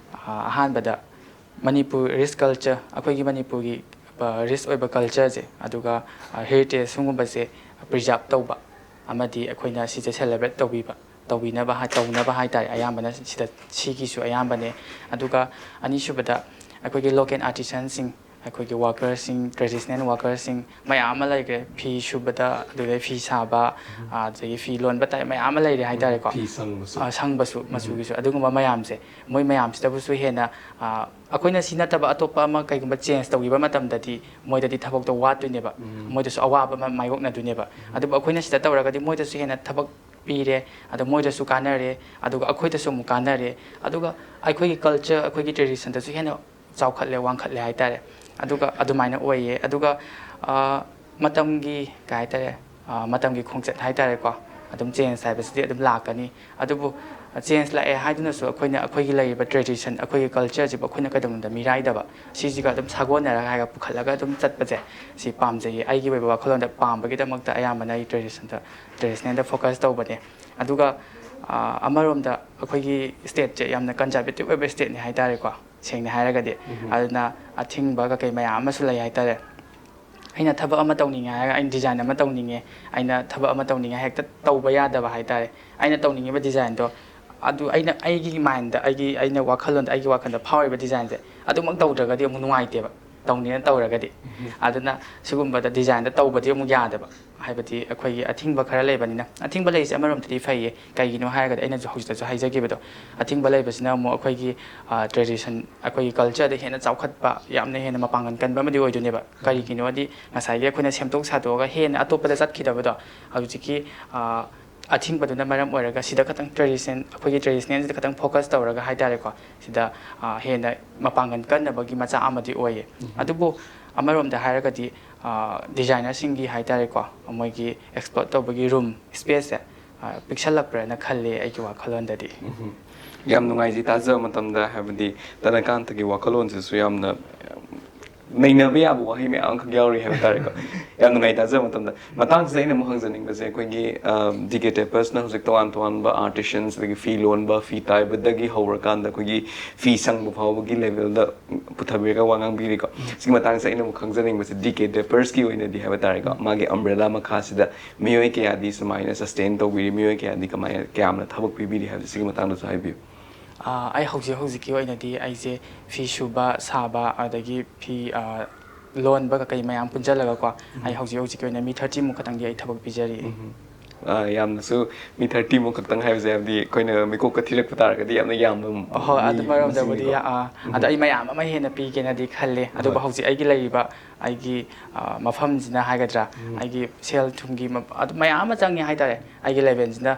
ꯑ, ꯑꯍꯥꯟꯕꯗ ꯃꯅꯤꯄꯨꯔ ꯔꯤꯁ ꯀꯜꯆꯔ, ꯑꯩꯈꯣꯏꯒꯤ ꯃꯅꯤꯄꯨꯔꯒꯤ, ꯑ, ꯔꯤꯁ ꯑꯣꯏꯕ ꯀꯜꯆꯔꯁꯦ, ꯑꯗꯨꯒ, ꯑ, ꯍꯦꯔꯤꯇꯦꯖ ꯁꯤꯒꯨꯝꯕꯁꯦ ꯄ꯭ꯔꯤꯖꯥꯕ ꯇꯧꯕ, ꯑꯃꯗꯤ ꯑꯩꯈꯣꯏꯅ ꯁꯤꯁꯦ ꯁꯦꯂꯦꯕ꯭ꯔꯦꯠ ꯇꯧꯕꯤꯕ, ꯇꯧꯕꯤꯅꯕ ꯍꯥꯏ-, ꯇꯧꯅꯕ ꯍꯥꯏ ꯇꯥꯔꯦ꯫ ꯑꯌꯥꯝꯕꯅ ꯁꯤꯗ, ꯁꯤꯒꯤꯁꯨ ꯑꯌꯥꯝꯕꯅꯦ꯫ ꯑꯗꯨꯒ ꯑꯅꯤꯁꯨꯕꯗ ꯑꯩꯈꯣꯏꯒꯤ ꯂꯣꯀꯦꯜ ꯑꯥꯔꯇꯤꯁꯟꯁꯤꯡ, ꯑꯩꯈꯣꯏꯒꯤ ꯋꯥꯀꯔꯁꯤꯡ, ꯇ꯭ꯔꯦꯗꯤꯁꯅꯦꯜ ꯋꯥꯀꯔꯁꯤꯡ ꯃꯌꯥꯝ ꯑꯃ ꯂꯩꯈ꯭ꯔꯦ꯫ ꯐꯤ ꯁꯨꯕꯗ, ꯑꯗꯨꯗꯒꯤ ꯐꯤ ꯁꯥꯕ, ꯑꯗꯒꯤ ꯐꯤ ꯂꯣꯟꯕ ꯇꯥꯏꯞ ꯃꯌꯥꯝ ꯑꯃ ꯂꯩꯔꯦ ꯍꯥꯏꯇꯥꯔꯦꯀꯣ꯫ ꯐꯤ ꯁꯪꯕꯁꯨ꯫ ꯑ, ꯁꯪꯕꯁꯨ, ꯃꯆꯨꯒꯤꯁꯨ, ꯑꯗꯨꯒꯨꯝꯕ ꯃꯌꯥꯝꯁꯦ, ꯃꯣꯏ ꯃꯌꯥꯝꯁꯤꯗꯕꯨꯁꯨ ꯍꯦꯟꯅ, ꯑ, ꯑꯩꯈꯣꯏꯅ ꯁꯤ ꯅꯠꯇꯕ ꯑꯇꯣꯞꯄ ꯑꯃ ꯀꯩꯒꯨꯝꯕ ꯆꯦꯟꯖ ꯇꯧꯈꯤꯕ ꯃꯇꯝꯗꯗꯤ ꯃꯣꯏꯗꯗꯤ ꯊꯕꯛꯇꯣ ꯋꯥꯠꯇꯣꯏꯅꯦꯕ꯫ ꯃꯣꯏꯗꯁꯨ ꯑꯋꯥꯕ ꯑꯃ ꯃꯥꯌꯣꯛꯅꯗꯣꯏꯅꯦꯕ꯫ ꯑꯗꯨꯕꯨ ꯑꯩꯈꯣꯏꯅ ꯁꯤꯗ ꯇꯧꯔꯒꯗꯤ ꯃꯣꯏꯗꯁꯨ ꯍꯦꯟꯅ ꯊꯕꯛ ꯄꯤꯔꯦ, ꯑꯗꯣ ꯃꯣꯏꯗꯁꯨ ꯀꯥꯟꯅꯔꯦ, ꯑꯗꯨꯒ ꯑꯩꯈꯣꯏꯗꯁꯨ ꯑꯃꯨꯛ ꯀꯥꯟꯅꯔꯦ, ꯑꯗꯨꯒ ꯑꯩꯈꯣꯏꯒꯤ ꯀꯜꯆꯔ, ꯑꯩꯈꯣꯏꯒꯤ ꯇ꯭ꯔꯦꯗꯤꯁꯟꯗꯁꯨ ꯍꯦꯟꯅ ꯆꯥꯎꯈꯠꯂꯦ, ꯋꯥꯡꯈꯠꯂꯦ ꯍꯥꯏꯇꯥꯔꯦ꯫ ꯑꯗꯨꯒ ꯑꯗꯨꯃꯥꯏꯅ ꯑꯣꯏꯌꯦ꯫ ꯑꯗꯨꯒ, ꯑ, ꯃꯇꯝꯒꯤ, ꯀꯩ ꯍꯥꯏꯇꯥꯔꯦ, ꯑ, ꯃꯇꯝꯒꯤ ꯈꯣꯡꯆꯠ ꯍꯥꯏꯇꯥꯔꯦꯀꯣ, ꯑꯗꯨꯝ ꯆꯦꯟꯖ ꯍꯥꯏꯕꯁꯤꯗꯤ ꯑꯗꯨꯝ ꯂꯥꯛꯀꯅꯤ꯫ ꯑꯗꯨꯕꯨ ꯆꯦꯟꯖ ꯂꯥꯛꯑꯦ ꯍꯥꯏꯗꯨꯅꯁꯨ ꯑꯩꯈꯣꯏꯅ ꯑꯩꯈꯣꯏꯒꯤ ꯂꯩꯔꯤꯕ ꯇ꯭ꯔꯦꯗꯤꯁꯟ, ꯑꯩꯈꯣꯏꯒꯤ ꯀꯜꯆꯔꯁꯤꯕꯨ ꯑꯩꯈꯣꯏꯅ ꯀꯩꯗꯧꯅꯨꯡꯗ ꯃꯤꯔꯥꯏꯗꯕ, ꯁꯤꯁꯤꯒ ꯑꯗꯨꯝ ꯁꯥꯒꯣꯟꯅꯔꯒ ꯍꯥꯏꯔꯒ ꯄꯨꯈꯠꯂꯒ ꯑꯗꯨꯝ ꯆꯠꯄꯁꯦ, ꯁꯤ ꯄꯥꯝꯖꯩꯌꯦ꯫ ꯑꯩꯒꯤ ꯑꯣꯏꯕ ꯋꯥꯈꯜꯂꯣꯟꯗ ꯄꯥꯝꯕꯒꯤꯗꯃꯛꯇ ꯑꯌꯥꯝꯕꯅ ꯑꯩ ꯇ꯭ꯔꯦꯗꯤꯁꯟꯗ, ꯇ꯭ꯔꯦꯗꯤꯁꯅꯦꯜꯗ ꯐꯣꯀꯁ ꯇꯧꯕꯅꯦ꯫ ꯑꯗꯨꯒ, ꯑ, ꯑꯃꯔꯣꯝꯗ ꯑꯩꯈꯣꯏꯒꯤ ꯁ꯭ꯇꯦꯠꯁꯦ ꯌꯥꯝꯅ ꯀꯟꯖꯔꯕꯦꯇꯤꯞ ꯑꯣꯏꯕ ꯁ꯭ꯇꯦꯠꯅꯤ ꯍꯥꯏꯇꯥꯔꯦꯀꯣ, ꯁꯦꯡꯅ ꯍꯥꯏꯔꯒꯗꯤ꯫ ꯑꯗꯨꯅ ꯑꯊꯤꯡꯕ ꯀꯩꯀꯩ ꯃꯌꯥꯝ ꯑꯃꯁꯨ ꯂꯩ ꯍꯥꯏꯇꯥꯔꯦ꯫ ꯑꯩꯅ ꯊꯕꯛ ꯑꯃ ꯇꯧꯅꯤꯡꯉꯦ ꯍꯥꯏꯔꯒ, ꯑꯩꯅ ꯗꯤꯖꯥꯏꯟ ꯑꯃ ꯇꯧꯅꯤꯡꯉꯦ, ꯑꯩꯅ ꯊꯕꯛ ꯑꯃ ꯇꯧꯅꯤꯡꯉꯦ, ꯍꯦꯛꯇ ꯇꯧꯕ ꯌꯥꯗꯕ ꯍꯥꯏꯇꯥꯔꯦ꯫ ꯑꯩꯅ ꯇꯧꯅꯤꯡꯉꯤꯕ ꯗꯤꯖꯥꯏꯟꯗꯣ, ꯑꯗꯨ ꯑꯩꯅ, ꯑꯩꯒꯤ ꯃꯥꯏꯟꯗ, ꯑꯩꯒꯤ, ꯑꯩꯅ ꯋꯥꯈꯜꯂꯣꯟꯗ, ꯑꯩꯒꯤ ꯋꯥꯈꯜꯗ ꯐꯥꯎꯔꯤꯕ ꯗꯤꯖꯥꯏꯟꯁꯦ ꯑꯗꯨꯃꯛ ꯇꯧꯗ꯭ꯔꯒꯗꯤ ꯑꯃꯨꯛ ꯅꯨꯡꯉꯥꯏꯇꯦꯕ, ꯇꯧꯅꯦꯅ ꯇꯧꯔꯒꯗꯤ꯫ ꯑꯗꯨꯅ ꯁꯤꯒꯨꯝꯕꯗ ꯗꯤꯖꯥꯏꯟꯗ ꯇꯧꯕꯗꯤ ꯑꯃꯨꯛ ꯌꯥꯗꯕ, ꯍꯥꯏꯕꯗꯤ ꯑꯩꯈꯣꯏꯒꯤ ꯑꯊꯤꯡꯕ ꯈꯔ ꯂꯩꯕꯅꯤꯅ꯫ ꯑꯊꯤꯡꯕ ꯂꯩꯔꯤꯁꯦ ꯑꯃꯔꯣꯝꯗꯗꯤ ꯐꯩꯌꯦ, ꯀꯩꯒꯤꯅꯣ ꯍꯥꯏꯔꯒꯗꯤ ꯑꯩꯅꯁꯨ ꯍꯧꯖꯤꯛꯇꯁꯨ ꯍꯥꯏꯖꯈꯤꯕꯗꯣ, ꯑꯊꯤꯡꯕ ꯂꯩꯕꯁꯤꯅ ꯑꯃꯨꯛ ꯑꯩꯈꯣꯏꯒꯤ, ꯑ, ꯇ꯭ꯔꯦꯗꯤꯁꯟ, ꯑꯩꯈꯣꯏꯒꯤ ꯀꯜꯆꯔꯗ ꯍꯦꯟꯅ ꯆꯥꯎꯈꯠꯄ, ꯌꯥꯝꯅ ꯍꯦꯟꯅ ꯃꯄꯥꯡꯒꯜ ꯀꯟꯕ ꯑꯃꯗꯤ ꯑꯣꯏꯗꯣꯏꯅꯦꯕ꯫ ꯀꯔꯤꯒꯤꯅꯣꯗꯤ ꯉꯁꯥꯏꯒꯤ ꯑꯩꯈꯣꯏꯅ ꯁꯦꯝꯗꯣꯛ ꯁꯥꯗꯣꯛꯑꯒ ꯍꯦꯟꯅ ꯑꯇꯣꯞꯄꯗ ꯆꯠꯈꯤꯗꯕꯗꯣ, ꯍꯧꯖꯤꯛꯀꯤ, ꯑ, ꯑꯊꯤꯡꯕꯗꯨꯅ ꯃꯔꯝ ꯑꯣꯏꯔꯒ ꯁꯤꯗ ꯈꯛꯇꯪ ꯇ꯭ꯔꯦꯗꯤꯁꯟ, ꯑꯩꯈꯣꯏꯒꯤ ꯇ꯭ꯔꯦꯗꯤꯁꯅꯦꯜꯁꯤꯗ ꯈꯛꯇꯪ ꯐꯣꯀꯁ ꯇꯧꯔꯒ ꯍꯥꯏꯇꯥꯔꯦꯀꯣ, ꯁꯤꯗ, ꯑ, ꯍꯦꯟꯅ ꯃꯄꯥꯡꯒꯜ ꯀꯟꯅꯕꯒꯤ ꯃꯆꯥꯛ ꯑꯃꯗꯤ ꯑꯣꯏꯌꯦ꯫ ꯑꯗꯨꯕꯨ ꯑꯃꯔꯣꯝꯗ ꯍꯥꯏꯔꯒꯗꯤ, ꯑ, ꯗꯤꯖꯥꯏꯅꯔꯁꯤꯡꯒꯤ ꯍꯥꯏꯇꯥꯔꯦꯀꯣ, ꯃꯣꯏꯒꯤ ꯑꯦꯛꯁꯄ꯭ꯂꯣꯔ ꯇꯧꯕꯒꯤ ꯔꯨꯝ, ꯁ꯭ꯄꯦꯁꯁꯦ, ꯑ, ꯄꯤꯛꯁꯜꯂꯛꯄ꯭ꯔꯅ ꯈꯜꯂꯦ ꯑꯩꯒꯤ ꯋꯥꯈꯜꯂꯣꯟꯗꯗꯤ꯫ ꯌꯥꯝ ꯅꯨꯡꯉꯥꯏꯖꯩ ꯇꯥꯖꯕ ꯃꯇꯝꯗ, ꯍꯥꯏꯕꯗꯤ ꯇꯅꯀꯥꯟꯇꯒꯤ ꯋꯥꯈꯜꯂꯣꯟꯁꯤꯁꯨ ꯌꯥꯝꯅ ꯅꯩꯅꯕ ꯌꯥꯕ ꯋꯥꯍꯩ ꯃꯌꯥꯝ ꯑꯃꯈꯛ ꯌꯥꯎꯔꯤ ꯍꯥꯏꯕ ꯇꯥꯔꯦꯀꯣ꯫ ꯌꯥꯝ ꯅꯨꯡꯉꯥꯏ ꯇꯥꯖꯕ ꯃꯇꯝꯗ꯫ ꯃꯇꯥꯡꯁꯤꯗ ꯑꯩꯅ ꯑꯃꯨꯛ ꯍꯪꯖꯅꯤꯡꯕꯁꯦ, ꯑꯩꯈꯣꯏꯒꯤ, ꯑ, ꯗꯤ ꯀꯦ ꯗ꯭ꯔꯦꯄꯔꯁꯅ ꯍꯧꯖꯤꯛ ꯇꯣꯉꯥꯟ ꯇꯣꯉꯥꯟꯕ ꯑꯥꯔꯇꯤꯁꯟꯁ, ꯑꯗꯒꯤ ꯐꯤ ꯂꯣꯟꯕ, ꯐꯤ ꯇꯥꯏꯕꯗꯒꯤ ꯍꯧꯔꯀꯥꯟꯗ ꯑꯩꯈꯣꯏꯒꯤ ꯐꯤ ꯁꯪꯕ ꯐꯥꯎꯕꯒꯤ ꯂꯦꯚꯦꯜꯗ ꯄꯨꯊꯕꯤꯔꯒ ꯋꯥ ꯉꯥꯡꯕꯤꯔꯤꯀꯣ꯫ ꯁꯤꯒꯤ ꯃꯇꯥꯡꯁꯦ ꯑꯩꯅ ꯑꯃꯨꯛ ꯈꯪꯖꯅꯤꯡꯕꯁꯦ, ꯗꯤ ꯀꯦ ꯗ꯭ꯔꯦꯄꯔꯁꯀꯤ ꯑꯣꯏꯅꯗꯤ ꯍꯥꯏꯕ ꯇꯥꯔꯦꯀꯣ, ꯃꯥꯒꯤ ꯑꯝꯕ꯭ꯔꯦꯂꯥ ꯃꯈꯥꯁꯤꯗ ꯃꯤꯑꯣꯏ ꯀꯌꯥꯗꯤ ꯁꯨꯃꯥꯏꯅ ꯁꯁꯇꯦꯟ ꯇꯧꯕꯤꯔꯤ, ꯃꯤꯑꯣꯏ ꯀꯌꯥꯗꯤ ꯀꯃꯥꯏꯅ, ꯀꯌꯥꯝꯅ ꯊꯕꯛ ꯄꯤꯕꯤꯔꯤ ꯍꯥꯏꯕꯁꯦ, ꯁꯤꯒꯤ ꯃꯇꯥꯡꯗꯁꯨ ꯍꯥꯏꯕꯤꯌꯨ꯫ ꯑꯥ, ꯑꯩ ꯍꯧꯖꯤꯛ ꯍꯧꯖꯤꯛꯀꯤ ꯑꯣꯏꯅꯗꯤ ꯑꯩꯁꯦ ꯐꯤ ꯁꯨꯕ, ꯁꯥꯕ, ꯑꯗꯒꯤ ꯐꯤ, ꯑꯥ, ꯂꯣꯟꯕ ꯀꯩꯀꯩ ꯃꯌꯥꯝ ꯄꯨꯟꯁꯤꯜꯂꯒꯀꯣ, ꯑꯩ ꯍꯧꯖꯤꯛ ꯍꯧꯖꯤꯛꯀꯤ ꯑꯣꯏꯅ ꯃꯤ thirty ꯃꯨꯛ ꯈꯛꯇꯪꯗꯤ ꯑꯩ ꯊꯕꯛ ꯄꯤꯖꯔꯤ꯫ ꯎꯝ꯫ ꯑꯥ, ꯌꯥꯝꯅꯁꯨ ꯃꯤ thirty ꯃꯨꯛ ꯈꯛꯇꯪ ꯍꯥꯏꯕꯁꯦ, ꯍꯥꯏꯕꯗꯤ ꯑꯩꯈꯣꯏꯅ ꯃꯤꯀꯣꯛꯀ ꯊꯤꯔꯛꯄ ꯇꯥꯔꯒꯗꯤ ꯌꯥꯝꯅ ꯌꯥꯝꯕ ꯍꯣꯏ, ꯑꯗꯨ ꯃꯤ ꯃꯔꯝꯗꯕꯨꯗꯤ ꯃꯁꯤꯡꯅꯤꯀꯣ꯫ ꯑꯥ, ꯑꯗꯣ ꯑꯩ ꯃꯌꯥꯝ ꯑꯃ ꯍꯦꯟꯅ ꯄꯤꯒꯦꯅꯗꯤ ꯈꯜꯂꯦ꯫ ꯑꯗꯨꯕꯨ ꯍꯣꯏ꯫ ꯍꯧꯖꯤꯛ ꯑꯩꯒꯤ ꯂꯩꯔꯤꯕ ꯑꯩꯒꯤ, ꯑꯥ, ꯃꯐꯝꯁꯤꯅ ꯍꯥꯏꯒꯗ꯭ꯔꯥ, ꯑꯩꯒꯤ ꯁꯦꯜ ꯊꯨꯝꯒꯤ ꯃ-, ꯑꯗꯨ ꯃꯌꯥꯝ ꯑꯃ ꯆꯪꯉꯦ ꯍꯥꯏꯇꯥꯔꯦ꯫ ꯑꯩꯒꯤ ꯂꯦꯚꯦꯜꯁꯤꯅ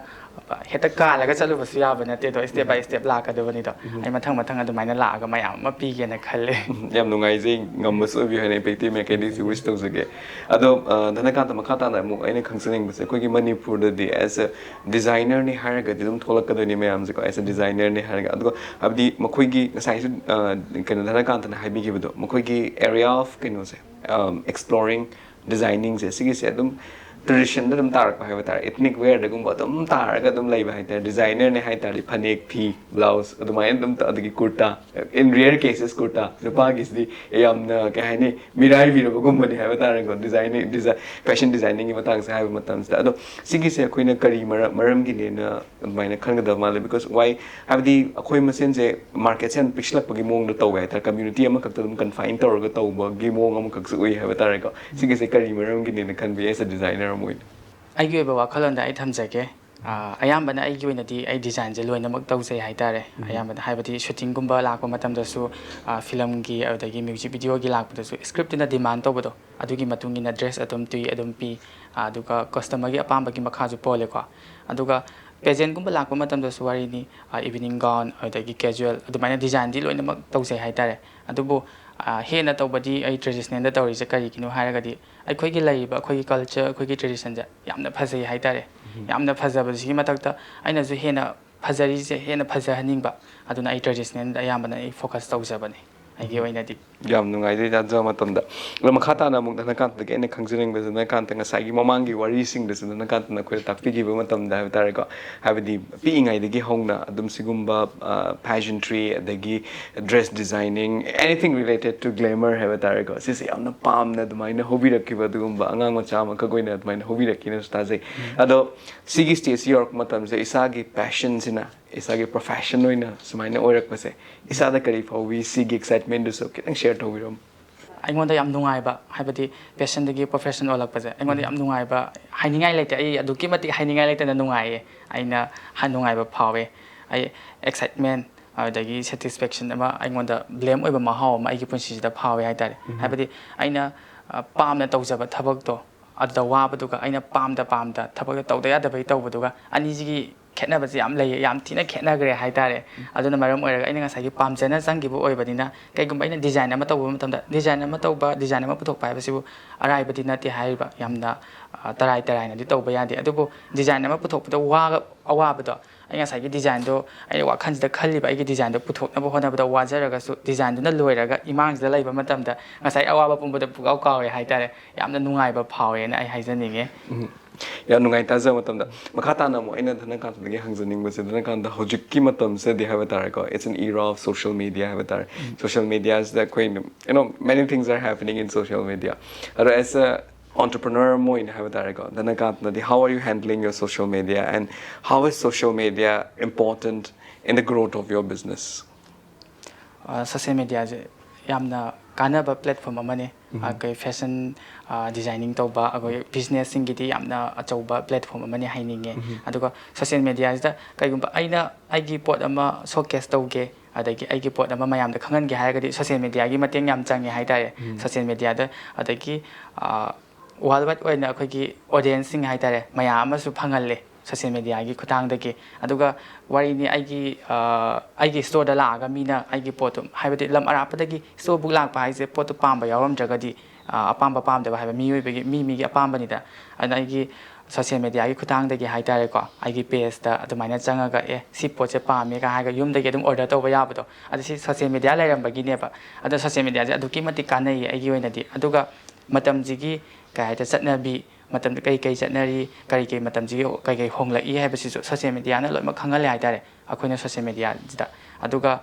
ꯍꯦꯛꯇ ꯀꯥꯜꯂꯒ ꯆꯠꯂꯨꯕꯁꯨ ꯌꯥꯕ ꯅꯠꯇꯦ, ꯑꯗꯣ step by step ꯂꯥꯛꯀꯗꯕꯅꯤꯗꯣ꯫ ꯑꯩ ꯃꯊꯪ ꯃꯊꯪ ꯑꯗꯨꯃꯥꯏꯅ ꯂꯥꯛꯑꯒ ꯃꯌꯥꯝ ꯑꯃ ꯄꯤꯒꯦꯅ ꯈꯜꯂꯦ꯫ ꯎꯝ, ꯌꯥꯝ ꯅꯨꯡꯉꯥꯏꯖꯩ, ꯉꯝꯕꯁꯨ ꯑꯣꯏꯕꯤꯌꯨ ꯍꯥꯏꯅ ꯏꯄꯦꯛꯇꯤ ꯃꯥꯏꯀꯩꯗꯒꯤꯁꯨ wish ꯇꯧꯖꯒꯦ꯫ ꯑꯗꯣ, ꯑ, ꯙꯅꯀꯥꯟꯇ, ꯃꯈꯥ ꯇꯥꯅ ꯑꯃꯨꯛ ꯑꯩꯅ ꯈꯪꯖꯅꯤꯡꯕꯁꯦ, ꯑꯩꯈꯣꯏꯒꯤ ꯃꯅꯤꯄꯨꯔꯗꯗꯤ as a designer ꯅꯤ ꯍꯥꯏꯔꯒꯗꯤ ꯑꯗꯨꯝ ꯊꯣꯛꯂꯛꯀꯗꯣꯏꯅꯤ ꯃꯌꯥꯝꯁꯦꯀꯣ, as a designer ꯅꯤ ꯍꯥꯏꯔꯒ꯫ ꯑꯗꯨꯒ ꯍꯥꯏꯕꯗꯤ ꯃꯈꯣꯏꯒꯤ ꯉꯁꯥꯏꯁꯨ, ꯑ, ꯀꯩꯅꯣ, ꯙꯅꯀꯥꯟꯇꯅ ꯍꯥꯏꯕꯤꯈꯤꯕꯗꯣ, ꯃꯈꯣꯏꯒꯤ area of ꯀꯩꯅꯣꯁꯦ, ꯑꯝ, exploring designing ꯁꯦ, ꯁꯤꯒꯤꯁꯦ ꯑꯗꯨꯝ tradition ꯗ ꯑꯗꯨꯝ ꯇꯥꯔꯛꯄ ꯍꯥꯏꯕ ꯇꯥꯔꯦ, ethnic wear ꯗꯒꯨꯝꯕ ꯑꯗꯨꯝ ꯇꯥꯔꯒ ꯑꯗꯨꯝ ꯂꯩꯕ ꯍꯥꯏ ꯇꯥꯔꯦ꯫ Designer ꯅꯦ ꯍꯥꯏ ꯇꯥꯔꯗꯤ ꯐꯅꯦꯛ, ꯐꯤ, blouse ꯑꯗꯨꯃꯥꯏꯅ ꯑꯗꯨꯝ ꯇ-, ꯑꯗꯒꯤ ꯀꯨꯔꯇꯥ, in rare cases ꯀꯨꯔꯇꯥ, ꯅꯨꯄꯥꯒꯤꯁꯤꯗꯤ ꯌꯥꯝꯅ, ꯀꯩ ꯍꯥꯏꯅꯤ, ꯃꯤꯔꯥꯏꯕꯤꯔꯕꯒꯨꯝꯕꯅꯤ ꯍꯥꯏꯕ ꯇꯥꯔꯦꯀꯣ, designing, design, fashion designing ꯒꯤ ꯃꯇꯥꯡꯁꯦ ꯍꯥꯏꯕ ꯃꯇꯝꯁꯤꯗ꯫ ꯑꯗꯣ ꯁꯤꯒꯤꯁꯦ ꯑꯩꯈꯣꯏꯅ ꯀꯔꯤ ꯃꯔ-, ꯃꯔꯝꯒꯤꯅꯦꯅ ꯑꯗꯨꯃꯥꯏꯅ ꯈꯟꯒꯗꯕ ꯃꯥꯜꯂꯦ? Because why? ꯍꯥꯏꯕꯗꯤ ꯑꯩꯈꯣꯏ ꯃꯁꯦꯟꯁꯦ market ꯁꯦ ꯌꯥꯝ ꯄꯤꯛꯁꯤꯜꯂꯛꯄꯒꯤ ꯃꯑꯣꯡꯗ ꯇꯧꯋꯦ ꯍꯥꯏ ꯇꯥꯔꯦ, community ꯑꯃꯈꯛꯇ ꯑꯗꯨꯝ confine ꯇꯧꯔꯒ ꯇꯧꯕꯒꯤ ꯃꯑꯣꯡ ꯑꯃꯈꯛꯁꯨ ꯎꯏ ꯍꯥꯏꯕ ꯇꯥꯔꯦꯀꯣ꯫ ꯁꯤꯒꯤꯁꯦ ꯀꯔꯤ ꯃꯔꯝꯒꯤꯅꯦꯅ ꯈꯟꯕꯤ, as a designer ꯑꯃ ꯑꯣꯏꯅ? ꯑꯩꯒꯤ ꯑꯣꯏꯕ ꯋꯥꯈꯜꯂꯣꯟꯗ ꯑꯩ ꯊꯝꯖꯒꯦ꯫ ꯑꯥ, ꯑꯌꯥꯝꯕꯅ ꯑꯩꯒꯤ ꯑꯣꯏꯅꯗꯤ ꯑꯩ design ꯁꯦ ꯂꯣꯏꯅꯃꯛ ꯇꯧꯖꯩ ꯍꯥꯏꯇꯥꯔꯦ꯫ ꯑꯌꯥꯝꯕꯅ ꯍꯥꯏꯕꯗꯤ shooting ꯒꯨꯝꯕ ꯂꯥꯛꯄ ꯃꯇꯝꯗꯁꯨ, ꯑꯥ, film ꯒꯤ ꯑꯗꯒꯤ music video ꯒꯤ ꯂꯥꯛꯄꯗꯁꯨ script ꯇꯨꯅ demand ꯇꯧꯕꯗꯣ, ꯑꯗꯨꯒꯤ ꯃꯇꯨꯡ ꯏꯟꯅ dress ꯑꯗꯨꯝ ꯇꯨꯏ, ꯑꯗꯨꯝ ꯄꯤ꯫ ꯑꯥ, ꯑꯗꯨꯒ customer ꯒꯤ ꯑꯄꯥꯝꯕꯒꯤ ꯃꯈꯥꯁꯨ ꯄꯣꯜꯂꯦꯀꯣ꯫ ꯑꯗꯨꯒ pageant ꯒꯨꯝꯕ ꯂꯥꯛꯄ ꯃꯇꯝꯗꯁꯨ ꯋꯥꯔꯤꯅꯤ, ꯑꯥ, evening gown ꯑꯗꯒꯤ casual ꯑꯗꯨꯃꯥꯏꯅ design ꯗꯤ ꯂꯣꯏꯅꯃꯛ ꯇꯧꯖꯩ ꯍꯥꯏꯇꯥꯔꯦ꯫ ꯑꯗꯨꯕꯨ, ꯑꯥ, ꯍꯦꯟꯅ ꯇꯧꯕꯗꯤ ꯑꯩ traditional ꯗ ꯇꯧꯔꯤꯁꯦ ꯀꯔꯤꯒꯤꯅꯣ ꯍꯥꯏꯔꯒꯗꯤ, ꯑꯩꯈꯣꯏꯒꯤ ꯂꯩꯔꯤꯕ ꯑꯩꯈꯣꯏꯒꯤ culture, ꯑꯩꯈꯣꯏꯒꯤ tradition ꯁꯦ ꯌꯥꯝꯅ ꯐꯖꯩ ꯍꯥꯏꯇꯥꯔꯦ꯫ ꯌꯥꯝꯅ ꯐꯖꯕꯁꯤꯒꯤ ꯃꯊꯛꯇ ꯑꯩꯅꯁꯨ ꯍꯦꯟꯅ ꯐꯖꯔꯤꯁꯦ ꯍꯦꯟꯅ ꯐꯖꯍꯟꯅꯤꯡꯕ, ꯑꯗꯨꯅ ꯑꯩ traditional ꯗ ꯑꯌꯥꯝꯕꯅ ꯑꯩ focus ꯇꯧꯖꯕꯅꯤ ꯑꯩꯒꯤ ꯑꯣꯏꯅꯗꯤ꯫ ꯌꯥꯝ ꯅꯨꯡꯉꯥꯏꯖꯩ, ꯇꯥꯟꯖꯕ ꯃꯇꯝꯗ꯫ ꯑꯗꯣ ꯃꯈꯥ ꯇꯥꯅ ꯑꯃꯨꯛ ꯙꯅꯀꯥꯟꯇꯗꯒꯤ ꯑꯩꯅ ꯈꯪꯖꯅꯤꯡꯕꯁꯦ, ꯙꯅꯀꯥꯟꯇ ꯉꯁꯥꯏꯒꯤ ꯃꯃꯥꯡꯒꯤ ꯋꯥꯔꯤꯁꯤꯡꯗꯁꯨ ꯙꯅꯀꯥꯟꯇꯅ ꯑꯩꯈꯣꯏꯗ ꯇꯥꯛꯄꯤꯈꯤꯕ ꯃꯇꯝꯗ ꯍꯥꯏꯕ ꯇꯥꯔꯦꯀꯣ, ꯍꯥꯏꯕꯗꯤ ꯄꯤꯛꯏꯉꯩꯗꯒꯤ ꯍꯧꯅ ꯑꯗꯨꯝ ꯁꯤꯒꯨꯝꯕ, ꯑ, pageantry ꯑꯗꯒꯤ dress designing, anything related to glamour ꯍꯥꯏꯕ ꯇꯥꯔꯦꯀꯣ, ꯁꯤꯁꯦ ꯌꯥꯝꯅ ꯄꯥꯝꯅ ꯑꯗꯨꯃꯥꯏꯅ ꯍꯧꯕꯤꯔꯛꯈꯤꯕ, ꯑꯗꯨꯒꯨꯝꯕ ꯑꯉꯥꯡ ꯃꯆꯥ ꯑꯃꯈꯛ ꯑꯣꯏꯅ ꯑꯗꯨꯃꯥꯏꯅ ꯍꯧꯕꯤꯔꯛꯈꯤꯅꯁꯨ ꯇꯥꯖꯩ꯫ ꯑꯗꯣ ꯁꯤꯒꯤ stage ꯁꯤ ꯌꯧꯔꯛꯄ ꯃꯇꯝꯁꯦ ꯏꯁꯥꯒꯤ passion ꯁꯤꯅ ꯏꯁꯥꯒꯤ profession ꯑꯣꯏꯅ ꯁꯨꯃꯥꯏꯅ ꯑꯣꯏꯔꯛꯄꯁꯦ ꯏꯁꯥꯗ ꯀꯔꯤ ꯐꯥꯎꯏ? ꯁꯤꯒꯤ excitementꯗꯨꯁꯨ ꯈꯤꯇꯪ share ꯇꯧꯕꯤꯔꯝꯃꯨ꯫ ꯑꯩꯉꯣꯟꯗ ꯌꯥꯝ ꯅꯨꯡꯉꯥꯏꯕ, ꯍꯥꯏꯕꯗꯤ passionꯗꯒꯤ profession ꯑꯣꯜꯂꯛꯄꯁꯦ ꯑꯩꯉꯣꯟꯗ ꯌꯥꯝ ꯅꯨꯡꯉꯥꯏꯕ, ꯍꯥꯏꯅꯤꯡꯉꯥꯏ ꯂꯩꯇꯦ꯫ ꯑꯩ ꯑꯗꯨꯛꯀꯤ ꯃꯇꯤꯛ ꯍꯥꯏꯅꯤꯡꯉꯥꯏ ꯂꯩꯇꯅ ꯅꯨꯡꯉꯥꯏꯌꯦ꯫ ꯑꯩꯅ ꯍ- ꯅꯨꯡꯉꯥꯏꯕ ꯐꯥꯎꯋꯦ꯫ ꯑꯩ excitement ꯑꯗꯒꯤ satisfaction ꯑꯃ, ꯑꯩꯉꯣꯟꯗ blame ꯑꯣꯏꯕ ꯃꯍꯥꯎ ꯑꯃ ꯑꯩꯒꯤ ꯄꯨꯟꯁꯤꯁꯤꯗ ꯐꯥꯎꯋꯦ ꯍꯥꯏꯇꯥꯔꯦ꯫ ꯍꯥꯏꯕꯗꯤ ꯑꯩꯅ ꯑ, ꯄꯥꯝꯅ ꯇꯧꯖꯕ ꯊꯕꯛꯇꯣ ꯑꯗꯨꯗ ꯋꯥꯕꯗꯨꯒ ꯑꯩꯅ ꯄꯥꯝꯗ ꯄꯥꯝꯗ ꯊꯕꯛꯇ ꯇꯧꯗ ꯌꯥꯗꯕꯒꯤ ꯇꯧꯕꯗꯨꯒ ꯑꯅꯤꯁꯤꯒꯤ ꯈꯦꯠꯅꯕꯁꯦ ꯌꯥꯝ ꯂꯩꯌꯦ, ꯌꯥꯝ ꯊꯤꯅ ꯈꯦꯠꯅꯈ꯭ꯔꯦ ꯍꯥꯏꯇꯥꯔꯦ꯫ ꯑꯗꯨꯅ ꯃꯔꯝ ꯑꯣꯏꯔꯒ ꯑꯩꯅ ꯉꯁꯥꯏꯒꯤ ꯄꯥꯝꯖꯅ ꯆꯪꯈꯤꯕ ꯑꯣꯏꯕꯅꯤꯅ, ꯀꯩꯒꯨꯝꯕ ꯑꯩꯅ design ꯑꯃ ꯇꯧꯕ ꯃꯇꯝꯗ, design ꯑꯃ ꯇꯧꯕ, design ꯑꯃ ꯄꯨꯊꯣꯛꯄ ꯍꯥꯏꯕꯁꯤꯕꯨ ꯑꯔꯥꯏꯕꯗꯤ ꯅꯠꯇꯦ ꯍꯥꯏꯔꯤꯕ, ꯌꯥꯝꯅ ꯑ, ꯇꯔꯥꯏ ꯇꯔꯥꯏꯅꯗꯤ ꯇꯧꯕ ꯌꯥꯗꯦ꯫ ꯑꯗꯨꯕꯨ design ꯑꯃ ꯄꯨꯊꯣꯛꯄꯗ ꯋꯥ- ꯑꯋꯥꯕꯗꯣ, ꯑꯩ ꯉꯁꯥꯏꯒꯤ designꯗꯣ, ꯑꯩꯅ ꯋꯥꯈꯜꯁꯤꯗ ꯈꯜꯂꯤꯕ ꯑꯩꯒꯤ designꯗꯣ ꯄꯨꯊꯣꯛꯅꯕ ꯍꯣꯠꯅꯕꯗ ꯋꯥꯖꯔꯒꯁꯨ, designꯗꯨꯅ ꯂꯣꯏꯔꯒ ꯏꯃꯥꯡꯁꯤꯗ ꯂꯩꯕ ꯃꯇꯝꯗ ꯉꯁꯥꯏ ꯑꯋꯥꯕ ꯄꯨꯝꯕꯗꯣ ꯄꯨꯡꯀꯥꯎ ꯀꯥꯎꯋꯦ ꯍꯥꯏꯇꯥꯔꯦ꯫ ꯌꯥꯝꯅ ꯅꯨꯡꯉꯥꯏꯕ ꯐꯥꯎꯋꯦꯅ ꯑꯩ ꯍꯥꯏꯖꯅꯤꯡꯉꯦ꯫ ꯎꯝ꯫ ꯌꯥꯝ ꯅꯨꯡꯉꯥꯏ ꯇꯥꯖꯕ ꯃꯇꯝꯗ꯫ ꯃꯈꯥ ꯇꯥꯅ ꯑꯃꯨꯛ ꯑꯩꯅ ꯙꯅꯀꯥꯟꯇꯗꯒꯤ ꯍꯪꯖꯅꯤꯡꯕꯁꯦ, ꯙꯅꯀꯥꯟꯇ, ꯍꯧꯖꯤꯛꯀꯤ ꯃꯇꯝꯁꯤꯗꯗꯤ ꯍꯥꯏꯕ ꯇꯥꯔꯦꯀꯣ, it's an era of social media ꯍꯥꯏꯕ ꯇꯥꯔꯦ꯫ Social mediaꯁꯤꯗ ꯑꯩꯈꯣꯏ, you know, many things are happening in social media꯫ ꯑꯗꯣ as a entrepreneur ꯑꯃ ꯑꯣꯏꯅ ꯍꯥꯏꯕ ꯇꯥꯔꯦꯀꯣ, ꯙꯅꯀꯥꯟꯇꯅꯗꯤ, how are you handling your social media and how is social media important in the growth of your business? ꯑ, social mediaꯁꯦ ꯌꯥꯝꯅ ꯀꯥꯟꯅꯕ platform ꯑꯃꯅꯤ꯫ ꯑꯩꯈꯣꯏ fashion, ꯑ, designing ꯇꯧꯕ, ꯑꯩꯈꯣꯏ businessꯁꯤꯡꯒꯤꯗꯤ ꯌꯥꯝꯅ ꯑꯆꯧꯕ platform ꯑꯃꯅꯤ ꯍꯥꯏꯅꯤꯡꯉꯦ꯫ ꯑꯗꯨꯒ social mediaꯁꯤꯗ ꯀꯩꯒꯨꯝꯕ ꯑꯩꯅ ꯑꯩꯒꯤ ꯄꯣꯠ ꯑꯃ showcase ꯇꯧꯒꯦ, ꯑꯗꯒꯤ ꯑꯩꯒꯤ ꯄꯣꯠ ꯑꯃ ꯃꯌꯥꯝꯗ ꯈꯪꯍꯟꯒꯦ ꯍꯥꯏꯔꯒꯗꯤ social mediaꯒꯤ ꯃꯇꯦꯡ ꯌꯥꯝ ꯆꯪꯉꯦ ꯍꯥꯏꯇꯥꯔꯦ꯫ Social mediaꯗ, ꯑꯗꯒꯤ, ꯑ, worldwide ꯑꯣꯏꯅ ꯑꯩꯈꯣꯏꯒꯤ audienceꯁꯤꯡ ꯍꯥꯏꯇꯥꯔꯦ, ꯃꯌꯥꯝ ꯑꯃꯁꯨ ꯐꯪꯍꯜꯂꯦ social mediaꯒꯤ ꯈꯨꯠꯊꯥꯡꯗꯒꯤ꯫ ꯑꯗꯨꯒ ꯋꯥꯔꯤꯅꯤ, ꯑꯩꯒꯤ, ꯑ, ꯑꯩꯒꯤ storeꯗ ꯂꯥꯛꯑꯒ ꯃꯤꯅ ꯑꯩꯒꯤ ꯄꯣꯠꯇꯨ, ꯍꯥꯏꯕꯗꯤ ꯂꯝ ꯑꯔꯥꯞꯄꯗꯒꯤ storeꯕꯨꯛ ꯂꯥꯛꯄ ꯍꯥꯏꯁꯦ ꯄꯣꯠꯇꯨ ꯄꯥꯝꯕ ꯌꯥꯎꯔꯝꯗ꯭ꯔꯒꯗꯤ, ꯑ, ꯑꯄꯥꯝꯕ ꯄꯥꯝꯗꯕ ꯍꯥꯏꯕ ꯃꯤꯑꯣꯏꯕꯒꯤ, ꯃꯤ ꯃꯤꯒꯤ ꯑꯄꯥꯝꯕꯅꯤꯗ꯫ ꯑꯗꯨꯅ ꯑꯩꯒꯤ social mediaꯒꯤ ꯈꯨꯠꯊꯥꯡꯗꯒꯤ ꯍꯥꯏꯇꯥꯔꯦꯀꯣ, ꯑꯩꯒꯤ pageꯇ ꯑꯗꯨꯃꯥꯏꯅ ꯆꯪꯉꯒ, "ꯑꯦ, ꯁꯤ ꯄꯣꯠꯁꯦ ꯄꯥꯝꯃꯦ" ꯀ ꯍꯥꯏꯔꯒ ꯌꯨꯝꯗꯒꯤ ꯑꯗꯨꯝ order ꯇꯧꯕ ꯌꯥꯕꯗꯣ, ꯑꯗꯨ ꯁꯤ social media ꯂꯩꯔꯝꯕꯒꯤꯅꯦꯕ꯫ ꯑꯗꯣ social mediaꯁꯦ ꯑꯗꯨꯛꯀꯤ ꯃꯇꯤꯛ ꯀꯥꯟꯅꯩꯌꯦ ꯑꯩꯒꯤ ꯑꯣꯏꯅꯗꯤ꯫ ꯑꯗꯨꯒ ꯃꯇꯝꯁꯤꯒꯤ, ꯀꯩ ꯍꯥꯏꯇꯥꯔꯦ, ꯆꯠꯅꯕꯤ, ꯃꯇꯝꯗ ꯀꯩ ꯀꯩ ꯆꯠꯅꯔꯤ, ꯀꯔꯤ ꯀꯔꯤ ꯃꯇꯝꯁꯤꯒꯤ ꯀꯩ ꯀꯩ ꯍꯣꯡꯂꯛꯏ ꯍꯥꯏꯕꯁꯤꯁꯨ social mediaꯅ ꯂꯣꯏꯅꯃꯛ ꯈꯪꯍꯜꯂꯦ ꯍꯥꯏꯇꯥꯔꯦ ꯑꯩꯈꯣꯏꯅ social mediaꯁꯤꯗ꯫ ꯑꯗꯨꯒ,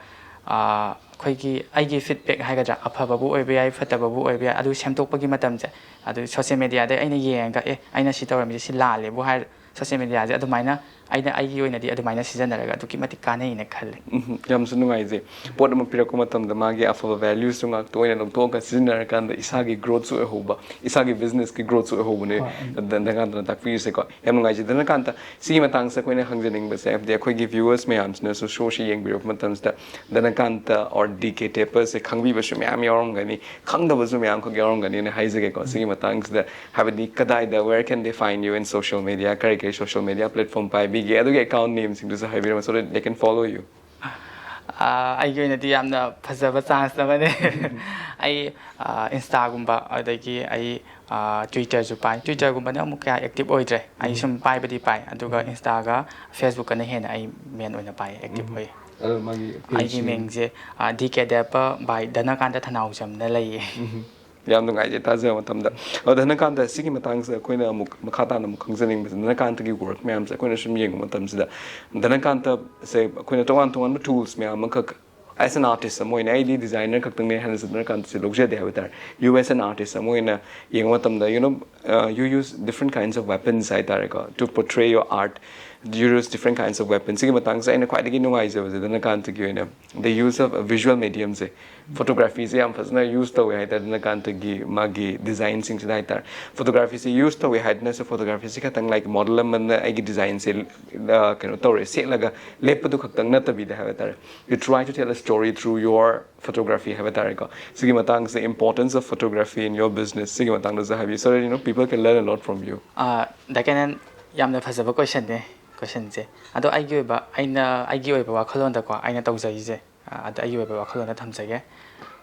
ꯑ, ꯑꯩꯈꯣꯏꯒꯤ ꯑꯩꯒꯤ feedback ꯍꯥꯏꯒꯗ꯭ꯔꯥ, ꯑꯐꯕꯕꯨ ꯑꯣꯏꯕ ꯌꯥꯏ, ꯐꯠꯇꯕꯕꯨ ꯑꯣꯏꯕ ꯌꯥꯏ, ꯑꯗꯨ ꯁꯦꯝꯗꯣꯛꯄꯒꯤ ꯃꯇꯝꯁꯦ, ꯑꯗꯨ social mediaꯗ ꯑꯩꯅ ꯌꯦꯡꯉꯒ, "ꯑꯦ, ꯑꯩꯅ ꯁꯤ ꯇꯧꯔꯝꯃꯤꯁꯦ ꯁꯤ ꯂꯥꯜꯂꯦꯕꯨ" ꯍꯥꯏꯔ, social mediaꯁꯦ ꯑꯗꯨꯃꯥꯏꯅ ꯑꯩꯅ ꯑꯩꯒꯤ ꯑꯣꯏꯅꯗꯤ ꯑꯗꯨꯃꯥꯏꯅ ꯁꯤꯖꯤꯟꯅꯔꯒ ꯑꯗꯨꯛꯀꯤ ꯃꯇꯤꯛ ꯀꯥꯟꯅꯩꯅ ꯈꯜꯂꯦ꯫ ꯎꯝ, ꯌꯥꯝꯁꯨ ꯅꯨꯡꯉꯥꯏꯖꯩ꯫ ꯄꯣꯠ ꯑꯃ ꯄꯤꯔꯛꯄ ꯃꯇꯝꯗ ꯃꯥꯒꯤ ꯑꯐꯕ ꯚꯦꯂ꯭ꯌꯨꯁꯇꯨ ꯉꯥꯛꯇ ꯑꯣꯏꯅ ꯂꯧꯊꯣꯛꯑꯒ ꯁꯤꯖꯤꯟꯅꯔꯀꯥꯟꯗ ꯏꯁꯥꯒꯤ ꯒ꯭ꯔꯣꯠꯁꯨ ꯑꯣꯏꯍꯧꯕ, ꯏꯁꯥꯒꯤ ꯕꯤꯖꯤꯅꯦꯁꯀꯤ ꯒ꯭ꯔꯣꯠꯁꯨ ꯑꯣꯏꯍꯧꯕꯅꯦ꯫ ꯙꯅꯀꯥꯟꯇꯅ ꯇꯥꯛꯄꯤꯔꯤꯁꯦꯀꯣ, ꯌꯥꯝ ꯅꯨꯡꯉꯥꯏꯖꯩ꯫ ꯙꯅꯀꯥꯟꯇ, ꯁꯤꯒꯤ ꯃꯇꯥꯡꯁꯤꯗ ꯑꯩꯈꯣꯏꯅ ꯍꯪꯖꯅꯤꯡꯕꯁꯦ, ꯍꯥꯏꯕꯗꯤ ꯑꯩꯈꯣꯏꯒꯤ ꯚ꯭ꯌꯨꯋꯔꯁ ꯃꯌꯥꯝꯁꯤꯅꯁꯨ ꯁꯣꯁꯤ ꯌꯦꯡꯕꯤꯔꯛꯄ ꯃꯇꯝꯁꯤꯗ ꯙꯅꯀꯥꯟꯇ or ꯗꯤ ꯀꯦ ꯇꯦꯄꯔꯁꯦ ꯈꯪꯕꯤꯕꯁꯨ ꯃꯌꯥꯝ ꯌꯥꯎꯔꯝꯒꯅꯤ, ꯈꯪꯗꯕꯁꯨ ꯃꯌꯥꯝ ꯈꯛ ꯌꯥꯎꯔꯝꯒꯅꯤꯅ ꯍꯥꯏꯖꯒꯦꯀꯣ꯫ ꯁꯤꯒꯤ ꯃꯇꯥꯡꯁꯤꯗ, ꯍꯥꯏꯕꯗꯤ ꯀꯗꯥꯏꯗ, where can they find you in social media, ꯀꯔꯤ ꯀꯔꯤ ꯁꯣꯁꯤꯌꯦꯜ ꯃꯦꯗꯤꯌꯥ ꯄ꯭ꯂꯦꯠꯐꯣꯝ ꯄꯥꯏꯕꯤꯒꯦ, ꯑꯗꯨꯒꯤ ꯑꯦꯀꯥꯎꯟ ꯅꯦꯝꯁꯤꯡꯗꯨꯁꯨ ꯍꯥꯏꯕꯤꯔꯝꯃꯣ, so that they can follow you꯫ ꯑꯥ, ꯑꯩꯒꯤ ꯑꯣꯏꯅꯗꯤ ꯌꯥꯝꯅ ꯐꯖꯕ ꯆꯥꯟꯁ ꯑꯃꯅꯦ꯫ ꯑꯩ ꯏꯟꯁꯇꯥꯒꯨꯝꯕ, ꯑꯗꯒꯤ ꯑꯩ ꯇ꯭ꯋꯤꯇꯔꯁꯨ ꯄꯥꯏ꯫ ꯇ꯭ꯋꯤꯇꯔꯒꯨꯝꯕꯅ ꯑꯃꯨꯛ ꯀꯌꯥ ꯑꯦꯛꯇꯤꯞ ꯑꯣꯏꯗ꯭ꯔꯦ꯫ ꯑꯩ ꯁꯨꯝ ꯄꯥꯏꯕꯗꯤ ꯄꯥꯏ, ꯑꯗꯨꯒ ꯏꯟꯁꯇꯥꯒ ꯐꯦꯁꯕꯨꯛꯀꯅ ꯍꯦꯟꯅ ꯑꯩ ꯃꯦꯟ ꯑꯣꯏꯅ ꯄꯥꯏ, ꯑꯦꯛꯇꯤꯞ ꯑꯣꯏ꯫ ꯑꯗꯣ ꯃꯥꯒꯤ ꯑꯩꯒꯤ ꯃꯤꯡꯁꯦ ꯗꯤ ꯀꯦ ꯗꯦꯞꯄ ꯕꯥꯏ ꯙꯅꯀꯥꯟꯇ ꯊꯅꯥꯎꯖꯝꯅ ꯂꯩꯌꯦ꯫ ꯌꯥꯝ ꯅꯨꯡꯉꯥꯏꯖꯩ ꯇꯥꯖꯕ ꯃꯇꯝꯗ꯫ ꯑꯗꯣ ꯙꯅꯀꯥꯟꯇ, ꯁꯤꯒꯤ ꯃꯇꯥꯡꯁꯤꯗ ꯑꯩꯈꯣꯏꯅ ꯑꯃꯨꯛ ꯃꯈꯥ ꯇꯥꯅ ꯑꯃꯨꯛ ꯈꯪꯖꯅꯤꯡꯕꯁꯦ, ꯙꯅꯀꯥꯟꯇꯒꯤ ꯋꯥꯔꯛ ꯃꯌꯥꯝꯁꯦ ꯑꯩꯈꯣꯏꯅ ꯁꯨꯝ ꯌꯦꯡꯕ ꯃꯇꯝꯁꯤꯗ, ꯙꯅꯀꯥꯟꯇꯁꯦ ꯑꯩꯈꯣꯏꯅ ꯇꯣꯉꯥꯟ ꯇꯣꯉꯥꯟꯕ ꯇꯨꯜꯁ ꯃꯌꯥꯝ ꯑꯃꯈꯛ, as an artist ꯑꯃ ꯑꯣꯏꯅ, ꯑꯩꯗꯤ ꯗꯤꯖꯥꯏꯅꯔ ꯈꯛꯇꯪꯅꯦ ꯍꯥꯏꯅꯁꯨ ꯙꯅꯀꯥꯟꯇꯁꯦ ꯂꯧꯖꯗꯦ ꯍꯥꯏꯕ ꯇꯥꯔꯦ꯫ You as an artist ꯑꯃ ꯑꯣꯏꯅ ꯌꯦꯡꯕ ꯃꯇꯝꯗ, you know, uh, you use different kinds of weapons ꯍꯥꯏ ꯇꯥꯔꯦꯀꯣ, to portray your art, you use different kinds of weapons꯫ ꯁꯤꯒꯤ ꯃꯇꯥꯡꯁꯦ ꯑꯩꯅ ꯈ꯭ꯋꯥꯏꯗꯒꯤ ꯅꯨꯡꯉꯥꯏꯖꯕꯁꯦ ꯙꯅꯀꯥꯟꯇꯒꯤ ꯑꯣꯏꯅ, the use of visual mediumꯁꯦ, ꯐꯣꯇꯣꯒ꯭ꯔꯥꯐꯤꯁꯦ ꯌꯥꯝ ꯐꯖꯅ ꯌꯨꯁ ꯇꯧꯋꯦ ꯍꯥꯏꯇꯥꯔꯦ ꯙꯅꯀꯥꯟꯇꯒꯤ ꯃꯥꯒꯤ ꯗꯤꯖꯥꯏꯟꯁꯤꯡꯁꯤꯗ ꯍꯥꯏꯇꯥꯔꯦ꯫ ꯐꯣꯇꯣꯒ꯭ꯔꯥꯐꯤꯁꯦ ꯌꯨꯁ ꯇꯧꯋꯦ ꯍꯥꯏꯗꯅꯁꯨ ꯐꯣꯇꯣꯒ꯭ꯔꯥꯐꯤꯁꯦ ꯈꯛꯇꯪ, like, ꯃꯣꯗꯦꯜ ꯑꯃꯅ ꯑꯩꯒꯤ ꯗꯤꯖꯥꯏꯟꯁꯦ, ꯑ, ꯀꯩꯅꯣ ꯇꯧꯔꯦ, ꯁꯦꯠꯂꯒ ꯂꯦꯞꯄꯗꯨ ꯈꯛꯇꯪ ꯅꯠꯇꯕꯤꯗ ꯍꯥꯏꯕ ꯇꯥꯔꯦ, you try to tell a story through your photography ꯍꯥꯏꯕ ꯇꯥꯔꯦꯀꯣ꯫ ꯁꯤꯒꯤ ꯃꯇꯥꯡꯁꯦ, importance of photography in your business, ꯁꯤꯒꯤ ꯃꯇꯥꯡꯗꯁꯨ ꯍꯥꯏꯕꯤꯌꯨ, so that, you know, people can learn a lot from you꯫ The Canon, ꯌꯥꯝꯅ ꯐꯖꯕ ꯀꯣꯏꯁꯟꯅꯦ, ꯀꯣꯏꯁꯟꯁꯦ꯫ ꯑꯗꯣ ꯑꯩꯒꯤ ꯑꯣꯏꯕ, ꯑꯩꯅ ꯑꯩꯒꯤ ꯑꯣꯏꯕ ꯋꯥꯈꯜꯂꯣꯟꯗꯀꯣ, ꯑꯩꯅ ꯇꯧꯖꯔꯤꯁꯦ, ꯑ, ꯑꯗ ꯑꯩꯒꯤ ꯑꯣꯏꯕ ꯋꯥꯈꯜꯂꯣꯟꯗ ꯊꯝꯖꯒꯦ꯫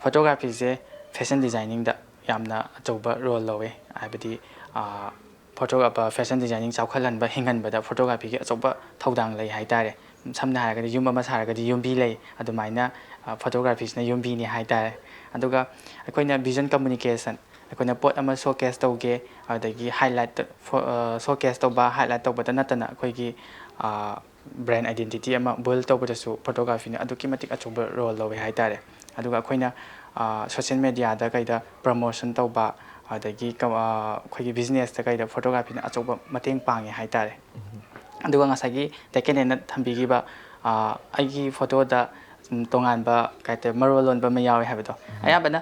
ꯐꯣꯇꯣꯒ꯭ꯔꯥꯐꯤꯁꯦ ꯐꯦꯁꯟ ꯗꯤꯖꯥꯏꯅꯤꯡꯗ ꯌꯥꯝꯅ ꯑꯆꯧꯕ ꯔꯣꯜ ꯂꯧꯋꯦ꯫ ꯍꯥꯏꯕꯗꯤ, ꯑ, ꯐꯣꯇꯣ-, ꯑ, ꯐꯦꯁꯟ ꯗꯤꯖꯥꯏꯅꯤꯡ ꯆꯥꯎꯈꯠꯍꯟꯕ, ꯍꯤꯡꯍꯟꯕꯗ ꯐꯣꯇꯣꯒ꯭ꯔꯥꯐꯤꯒꯤ ꯑꯆꯧꯕ ꯊꯧꯗꯥꯡ ꯂꯩ ꯍꯥꯏꯇꯥꯔꯦ꯫ ꯁꯝꯅ ꯍꯥꯏꯔꯒꯗꯤ ꯌꯨꯝ ꯑꯃ ꯁꯥꯔꯒꯗꯤ ꯌꯨꯝꯕꯤ ꯂꯩ, ꯑꯗꯨꯃꯥꯏꯅ, ꯑ, ꯐꯣꯇꯣꯒ꯭ꯔꯥꯐꯤꯁꯤꯅ ꯌꯨꯝꯕꯤꯅꯤ ꯍꯥꯏꯇꯥꯔꯦ꯫ ꯑꯗꯨꯒ ꯑꯩꯈꯣꯏꯅ ꯚꯤꯖꯟ ꯀꯝꯃꯨꯅꯤꯀꯦꯁꯟ, ꯑꯩꯈꯣꯏꯅ ꯄꯣꯠ ꯑꯃ ꯁꯣꯀꯦꯁ ꯇꯧꯒꯦ, ꯑꯗꯒꯤ ꯍꯥꯏꯂꯥꯏꯠ, ꯐꯣ-, ꯑ, ꯁꯣꯀꯦꯁ ꯇꯧꯕ, ꯍꯥꯏꯂꯥꯏꯠ ꯇꯧꯕꯇ ꯅꯠꯇꯅ ꯑꯩꯈꯣꯏꯒꯤ, ꯑ, ꯕ꯭ꯔꯥꯟ ꯑꯥꯏꯗꯦꯟꯇꯤꯇꯤ ꯑꯃ ꯕꯤꯜ ꯇꯧꯕꯗꯁꯨ ꯐꯣꯇꯣꯒ꯭ꯔꯥꯐꯤꯅ ꯑꯗꯨꯛꯀꯤ ꯃꯇꯤꯛ ꯑꯆꯧꯕ ꯔꯣꯜ ꯂꯧꯋꯦ ꯍꯥꯏꯇꯥꯔꯦ꯫ ꯑꯗꯨꯒ ꯑꯩꯈꯣꯏꯅ, ꯑ, ꯁꯣꯁꯦꯜ ꯃꯦꯗꯤꯌꯥꯗ ꯀꯩꯗ ꯄ꯭ꯔꯃꯣꯁꯟ ꯇꯧꯕ, ꯑꯗꯒꯤ ꯀ-, ꯑ, ꯑꯩꯈꯣꯏꯒꯤ ꯕꯤꯖꯤꯅꯦꯁꯇ ꯀꯩꯗ ꯐꯣꯇꯣꯒ꯭ꯔꯥꯐꯤꯅ ꯑꯆꯧꯕ ꯃꯇꯦꯡ ꯄꯥꯡꯉꯦ ꯍꯥꯏꯇꯥꯔꯦ꯫ ꯑꯗꯨꯒ ꯉꯁꯥꯏꯒꯤ ꯇꯦꯀꯦꯟ ꯍꯦꯟꯅ ꯊꯝꯕꯤꯈꯤꯕ ꯑꯩꯒꯤ ꯐꯣꯇꯣꯗ ꯇꯣꯉꯥꯟꯕ ꯀꯩ ꯍꯥꯏꯇꯥꯔꯦ, ꯃꯔꯣꯜ ꯂꯣꯟꯕ ꯑꯃ ꯌꯥꯎꯋꯦ ꯍꯥꯏꯕꯗꯣ꯫ ꯑꯌꯥꯝꯕꯅ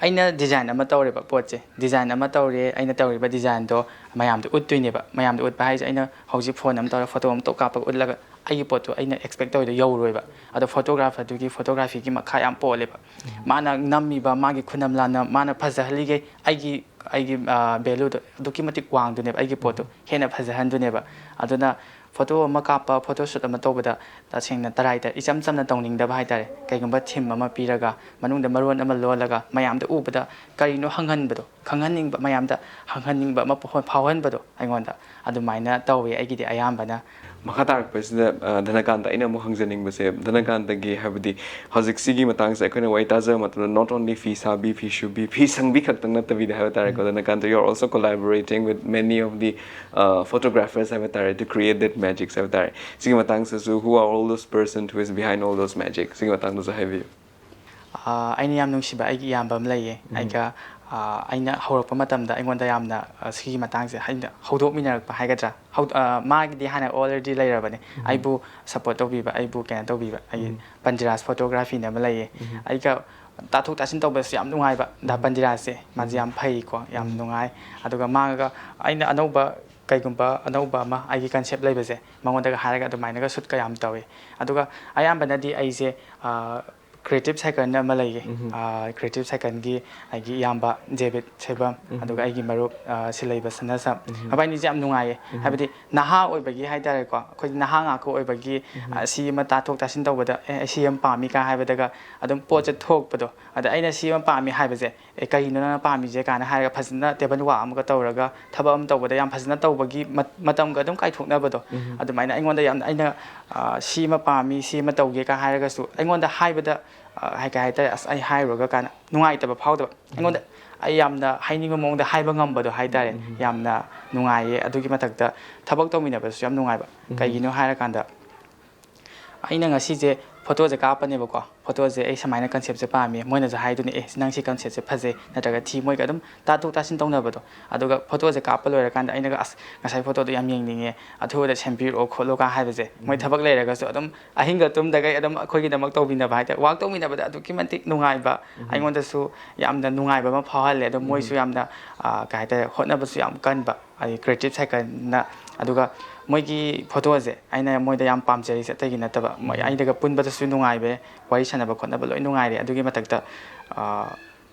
ꯑꯩꯅ ꯗꯤꯖꯥꯏꯟ ꯑꯃ ꯇꯧꯔꯦꯕ ꯄꯣꯠꯁꯦ, ꯗꯤꯖꯥꯏꯟ ꯑꯃ ꯇꯧꯔꯦ, ꯑꯩꯅ ꯇꯧꯔꯤꯕ ꯗꯤꯖꯥꯏꯟꯗꯣ ꯃꯌꯥꯝꯗ ꯎꯠꯇꯣꯏꯅꯦꯕ꯫ ꯃꯌꯥꯝꯗ ꯎꯠꯄ ꯍꯥꯏꯁꯦ, ꯑꯩꯅ ꯍꯧꯖꯤꯛ ꯐꯣꯟ ꯑꯃ ꯇꯧꯔꯒ ꯐꯣꯇꯣ ꯑꯃ ꯇꯣꯛ ꯀꯥꯞꯄꯒ ꯎꯠꯂꯒ ꯑꯩꯒꯤ ꯄꯣꯠꯇꯣ ꯑꯩꯅ ꯑꯦꯛꯁꯄꯦꯛ ꯇꯧꯔꯤꯗꯣ ꯌꯧꯔꯣꯏꯕ꯫ ꯑꯗꯣ ꯐꯣꯇꯣꯒ꯭ꯔꯥꯐꯔꯗꯨꯒꯤ ꯐꯣꯇꯣꯒ꯭ꯔꯥꯐꯤꯒꯤ ꯃꯈꯥ ꯌꯥꯝ ꯄꯣꯜꯂꯦꯕ꯫ ꯃꯥꯅ ꯅꯝꯃꯤꯕ ꯃꯥꯒꯤ ꯈꯨꯅꯝ ꯂꯥꯟꯅ ꯃꯥꯅ ꯐꯖꯍꯜꯂꯤꯈꯩ ꯑꯩꯒꯤ ꯑꯩꯒꯤ ꯚꯦꯂꯨꯗꯣ ꯑꯗꯨꯛꯀꯤ ꯃꯇꯤꯛ ꯋꯥꯡꯗꯣꯏꯅꯦꯕ, ꯑꯩꯒꯤ ꯄꯣꯠꯇꯣ ꯍꯦꯟꯅ ꯐꯖꯍꯟꯗꯣꯏꯅꯦꯕ꯫ ꯑꯗꯨꯅ ꯐꯣꯇꯣ ꯑꯃ ꯀꯥꯞꯄ, ꯐꯣꯇꯣ ꯁꯨꯠ ꯑꯃ ꯇꯧꯕꯗ ꯇꯁꯦꯡꯅ ꯇꯔꯥꯏꯗ ꯏꯆꯝ ꯆꯝꯅ ꯇꯧꯅꯤꯡꯗꯕ ꯍꯥꯏꯇꯥꯔꯦ꯫ ꯀꯩꯒꯨꯝꯕ ꯊꯤꯝ ꯑꯃ ꯄꯤꯔꯒ ꯃꯅꯨꯡꯗ ꯃꯔꯣꯟ ꯑꯃ ꯂꯣꯜꯂꯒ ꯃꯌꯥꯝꯗ ꯎꯕꯗ ꯀꯔꯤꯅꯣ ꯍꯪꯍꯟꯕꯗꯣ, ꯈꯪꯍꯟꯅꯤꯡꯕ, ꯃꯌꯥꯝꯗ ꯍꯪꯍꯟꯅꯤꯡꯕ ꯑꯃ ꯄꯣꯛꯍꯟ-, ꯐꯥꯎꯍꯟꯕꯗꯣ ꯑꯩꯉꯣꯟꯗ ꯑꯗꯨꯃꯥꯏꯅ ꯇꯧꯋꯦ ꯑꯩꯒꯤꯗꯤ ꯑꯌꯥꯝꯕꯅ꯫ ꯃꯈꯥ ꯇꯥꯔꯛꯄꯁꯤꯗ ꯑ, ꯙꯅꯀꯥꯟꯇ, ꯑꯩꯅ ꯑꯃꯨꯛ ꯍꯪꯖꯅꯤꯡꯕꯁꯦ, ꯙꯅꯀꯥꯟꯇꯒꯤ, ꯍꯥꯏꯕꯗꯤ ꯍꯧꯖꯤꯛꯁꯤꯒꯤ ꯃꯇꯥꯡꯁꯦ ꯑꯩꯈꯣꯏꯅ ꯋꯥꯔꯤ ꯇꯥꯖꯕ ꯃꯇꯝꯗ, not only ꯐꯤ ꯁꯥꯕꯤ, ꯐꯤ ꯁꯨꯕꯤ, ꯐꯤ ꯁꯪꯕꯤ ꯈꯛꯇꯪ ꯅꯠꯇꯕꯤꯗ ꯍꯥꯏꯕ ꯇꯥꯔꯦꯀꯣ, ꯙꯅꯀꯥꯟꯇ, you are also collaborating with many of the uh, photographers ꯍꯥꯏꯕ ꯇꯥꯔꯦ, to create that magics ꯍꯥꯏꯕ ꯇꯥꯔꯦ꯫ ꯁꯤꯒꯤ ꯃꯇꯥꯡꯁꯤꯗꯁꯨ, who are all those person who is behind all those magic, ꯁꯤꯒꯤ ꯃꯇꯥꯡꯗꯁꯨ ꯍꯥꯏꯕꯤꯌꯨ꯫ ꯑꯥ, ꯑꯩꯅ ꯌꯥꯝ ꯅꯨꯡꯁꯤꯕ ꯑꯩꯒꯤ ꯏꯌꯥꯝꯕ ꯑꯃ ꯂꯩꯌꯦ꯫ ꯑꯩꯒ, ꯑꯥ, ꯑꯩꯅ ꯍꯧꯔꯛꯄ ꯃꯇꯝꯗ ꯑꯩꯉꯣꯟꯗ ꯌꯥꯝꯅ, ꯑꯥ, ꯁꯤꯒꯤ ꯃꯇꯥꯡꯁꯦ ꯑꯩꯅ ꯍꯧꯗꯣꯛꯃꯤꯟꯅꯔꯛꯄ ꯍꯥꯏꯒꯗ꯭ꯔꯥ, ꯍꯧ-, ꯑꯥ, ꯃꯥꯒꯤꯗꯤ ꯍꯥꯟꯅ already ꯂꯩꯔꯕꯅꯦ꯫ ꯑꯩꯕꯨ ꯁꯄꯣꯔꯠ ꯇꯧꯕꯤꯕ, ꯑꯩꯕꯨ ꯀꯩꯅꯣ ꯇꯧꯕꯤꯕ, ꯑꯩꯒꯤ ꯄꯟꯖꯤꯔꯥꯖ ꯐꯣꯇꯣꯒ꯭ꯔꯥꯐꯤꯅ ꯑꯃ ꯂꯩꯌꯦ꯫ ꯑꯩꯒ ꯇꯥꯊꯣꯛ ꯇꯥꯁꯤꯟ ꯇꯧꯕꯁꯦ ꯌꯥꯝ ꯅꯨꯡꯉꯥꯏꯕ꯫ ꯗꯥ ꯄꯟꯖꯤꯔꯥꯖꯁꯦ ꯃꯥꯁꯦ ꯌꯥꯝ ꯐꯩꯀꯣ, ꯌꯥꯝ ꯅꯨꯡꯉꯥꯏ꯫ ꯑꯗꯨꯒ ꯃꯥꯒ ꯑꯩꯅ ꯑꯅꯧꯕ, ꯀꯩꯒꯨꯝꯕ ꯑꯅꯧꯕ ꯑꯃ ꯑꯩꯒꯤ ꯀꯟꯁꯦꯞ ꯂꯩꯕꯁꯦ ꯃꯉꯣꯟꯗꯒ ꯍꯥꯏꯔꯒ ꯑꯗꯨꯃꯥꯏꯅꯒ ꯁꯨꯠꯀ ꯌꯥꯝ ꯇꯧꯋꯦ꯫ ꯑꯗꯨꯒ ꯑꯌꯥꯝꯕꯅꯗꯤ ꯑꯩꯁꯦ, ꯑꯥ, ꯀ꯭ꯔꯤꯌꯦꯇꯤꯞ ꯁꯥꯏꯀꯜꯅ ꯑꯃ ꯂꯩꯌꯦ꯫ ꯑꯥ, ꯀ꯭ꯔꯤꯌꯦꯇꯤꯞ ꯁꯥꯏꯀꯜꯒꯤ ꯑꯩꯒꯤ ꯏꯌꯥꯝꯕ ꯖꯦꯕꯤꯠ ꯁꯣꯏꯕꯝ, ꯑꯗꯨꯒ ꯑꯩꯒꯤ ꯃꯔꯨꯞ, ꯑꯥ, ꯁꯤꯂꯩꯕ ꯁꯅꯥꯁꯝ, ꯃꯕꯥꯅꯤꯁꯦ ꯌꯥꯝ ꯅꯨꯡꯉꯥꯏꯌꯦ꯫ ꯍꯥꯏꯕꯗꯤ ꯅꯍꯥ ꯑꯣꯏꯕꯒꯤ ꯍꯥꯏꯇꯥꯔꯦꯀꯣ, ꯑꯩꯈꯣꯏꯗꯤ ꯅꯍꯥ ꯉꯥꯛꯇ ꯑꯣꯏꯕꯒꯤ, ꯑꯥ, ꯁꯤ ꯑꯃ ꯇꯥꯊꯣꯛ ꯇꯥꯁꯤꯟ ꯇꯧꯕꯗ, "ꯑꯦ, ꯑꯩ ꯁꯤ ꯑꯃ ꯄꯥꯝꯃꯤ" ꯀꯥꯏ ꯍꯥꯏꯕꯗꯒ ꯑꯗꯨꯝ ꯄꯣꯠꯁꯦ ꯊꯣꯛꯄꯗꯣ꯫ ꯑꯗ ꯑꯩꯅ ꯁꯤ ꯑꯃ ꯄꯥꯝꯃꯤ ꯍꯥꯏꯕꯁꯦ, "ꯑꯦ, ꯀꯔꯤꯅꯣ ꯅꯪꯅ ꯄꯥꯝꯃꯤꯁꯦ?" ꯀꯥꯏꯅ ꯍꯥꯏꯔꯒ ꯐꯖꯅ ꯇꯦꯕꯜ ꯋꯥꯛ ꯑꯃꯒ ꯇꯧꯔꯒ ꯊꯕꯛ ꯑꯃ ꯇꯧꯕꯗ ꯌꯥꯝ ꯐꯖꯅ ꯇꯧꯕꯒꯤ ꯃꯠ-, ꯃꯇꯝꯒ ꯑꯗꯨꯝ ꯀꯥꯏꯊꯣꯛꯅꯕꯗꯣ꯫ ꯑꯗꯨꯃꯥꯏꯅ ꯑꯩꯉꯣꯟꯗ ꯌꯥꯝꯅ, ꯑꯩꯅ, ꯑꯥ, "ꯁꯤ ꯑꯃ ꯄꯥꯝꯃꯤ, ꯁꯤ ꯑꯃ ꯇꯧꯒꯦ" ꯀꯥꯏ ꯍꯥꯏꯔꯒꯁꯨ ꯑꯩꯉꯣꯟꯗ ꯍꯥꯏꯕꯗ, ꯑꯥ, ꯍꯥꯏ-, ꯀꯩ ꯍꯥꯏꯇꯥꯔꯦ, ꯑꯁ, ꯑꯩ ꯍꯥꯏꯔꯨꯔꯒ ꯀꯥꯏꯅ ꯅꯨꯡꯉꯥꯏꯇꯕ ꯐꯥꯎꯗꯕ꯫ ꯑꯩꯉꯣꯟꯗ ꯑꯩ ꯌꯥꯝꯅ ꯍꯥꯏꯅꯤꯡꯕ ꯃꯑꯣꯡꯗ ꯍꯥꯏꯕ ꯉꯝꯕꯗꯣ ꯍꯥꯏꯇꯥꯔꯦ꯫ ꯌꯥꯝꯅ ꯅꯨꯡꯉꯥꯏꯌꯦ꯫ ꯑꯗꯨꯒꯤ ꯃꯊꯛꯇ ꯊꯕꯛ ꯇꯧꯃꯤꯟꯅꯕꯁꯨ ꯌꯥꯝ ꯅꯨꯡꯉꯥꯏꯕ꯫ ꯀꯩꯒꯤꯅꯣ ꯍꯥꯏꯔꯀꯥꯟꯗ ꯑꯩꯅ ꯉꯁꯤꯁꯦ ꯐꯣꯇꯣꯁꯦ ꯀꯥꯞꯄꯅꯦꯕꯀꯣ꯫ ꯐꯣꯇꯣꯁꯦ ꯑꯩ ꯁꯨꯃꯥꯏꯅ ꯀꯟꯁꯦꯞꯁꯦ ꯄꯥꯝꯃꯤ, ꯃꯣꯏꯅꯁꯨ ꯍꯥꯏꯗꯣꯏꯅꯦ, "ꯑꯦ, ꯅꯪ ꯁꯤ ꯀꯟꯁꯦꯞꯁꯦ ꯐꯖꯩ" ꯅꯠꯇ꯭ꯔꯒ "ꯊꯤ", ꯃꯣꯏꯒ ꯑꯗꯨꯝ ꯇꯥꯊꯣꯛ ꯇꯥꯁꯤꯟ ꯇꯧꯅꯕꯗꯣ꯫ ꯑꯗꯨꯒ ꯐꯣꯇꯣꯁꯦ ꯀꯥꯞꯄ ꯂꯣꯏꯔꯀꯥꯟꯗ ꯑꯩꯅꯒ, "ꯑꯁ, ꯉꯁꯥꯏ ꯐꯣꯇꯣꯗꯣ ꯌꯥꯝ ꯌꯦꯡꯅꯤꯡꯉꯦ, ꯑꯊꯨꯕꯗ ꯁꯦꯝꯕꯤꯔꯛꯑꯣ" ꯈꯣꯠꯂꯣꯒ ꯍꯥꯏꯕꯁꯦ, ꯃꯣꯏ ꯎꯝ꯫ ꯊꯕꯛ ꯂꯩꯔꯒꯁꯨ ꯑꯗꯨꯝ ꯑꯍꯤꯡꯒ ꯇꯨꯝꯗꯈꯩ ꯑꯗꯨꯝ ꯑꯩꯈꯣꯏꯒꯤꯗꯃꯛ ꯇꯧꯕꯤꯅꯕ ꯍꯥꯏꯇꯥꯔꯦ꯫ ꯋꯥꯛ ꯇꯧꯃꯤꯟꯅꯕꯗ ꯑꯗꯨꯛꯀꯤ ꯃꯇꯤꯛ ꯅꯨꯡꯉꯥꯏꯕ, ꯎꯝ꯫ ꯑꯩꯉꯣꯟꯗꯁꯨ ꯌꯥꯝꯅ ꯅꯨꯡꯉꯥꯏꯕ ꯑꯃ ꯐꯥꯎꯍꯜꯂꯦ꯫ ꯑꯗꯣ ꯎꯝ꯫ ꯃꯣꯏꯁꯨ ꯌꯥꯝꯅ, ꯑ, ꯀꯩ ꯍꯥꯏꯇꯥꯔꯦ, ꯍꯣꯠꯅꯕꯁꯨ ꯌꯥꯝ ꯀꯟꯕ꯫ ꯑꯗꯩ Creative Circle-ꯅ, ꯑꯗꯨꯒ ꯃꯣꯏꯒꯤ ꯐꯣꯇꯣꯁꯦ ꯑꯩꯅ ꯃꯣꯏꯗ ꯌꯥꯝ ꯄꯥꯝꯖꯔꯤꯁꯦ ꯑꯇꯩꯒꯤ ꯅꯠꯇꯕ, ꯃꯣꯏ ꯎꯝ꯫ ꯑꯩꯅꯒ ꯄꯨꯟꯕꯗꯁꯨ ꯅꯨꯡꯉꯥꯏꯕ, ꯋꯥꯔꯤ ꯁꯥꯟꯅꯕ ꯈꯣꯠꯅꯕ ꯂꯣꯏ ꯅꯨꯡꯉꯥꯏꯔꯦ꯫ ꯑꯗꯨꯒꯤ ꯃꯊꯛꯇ, ꯑ,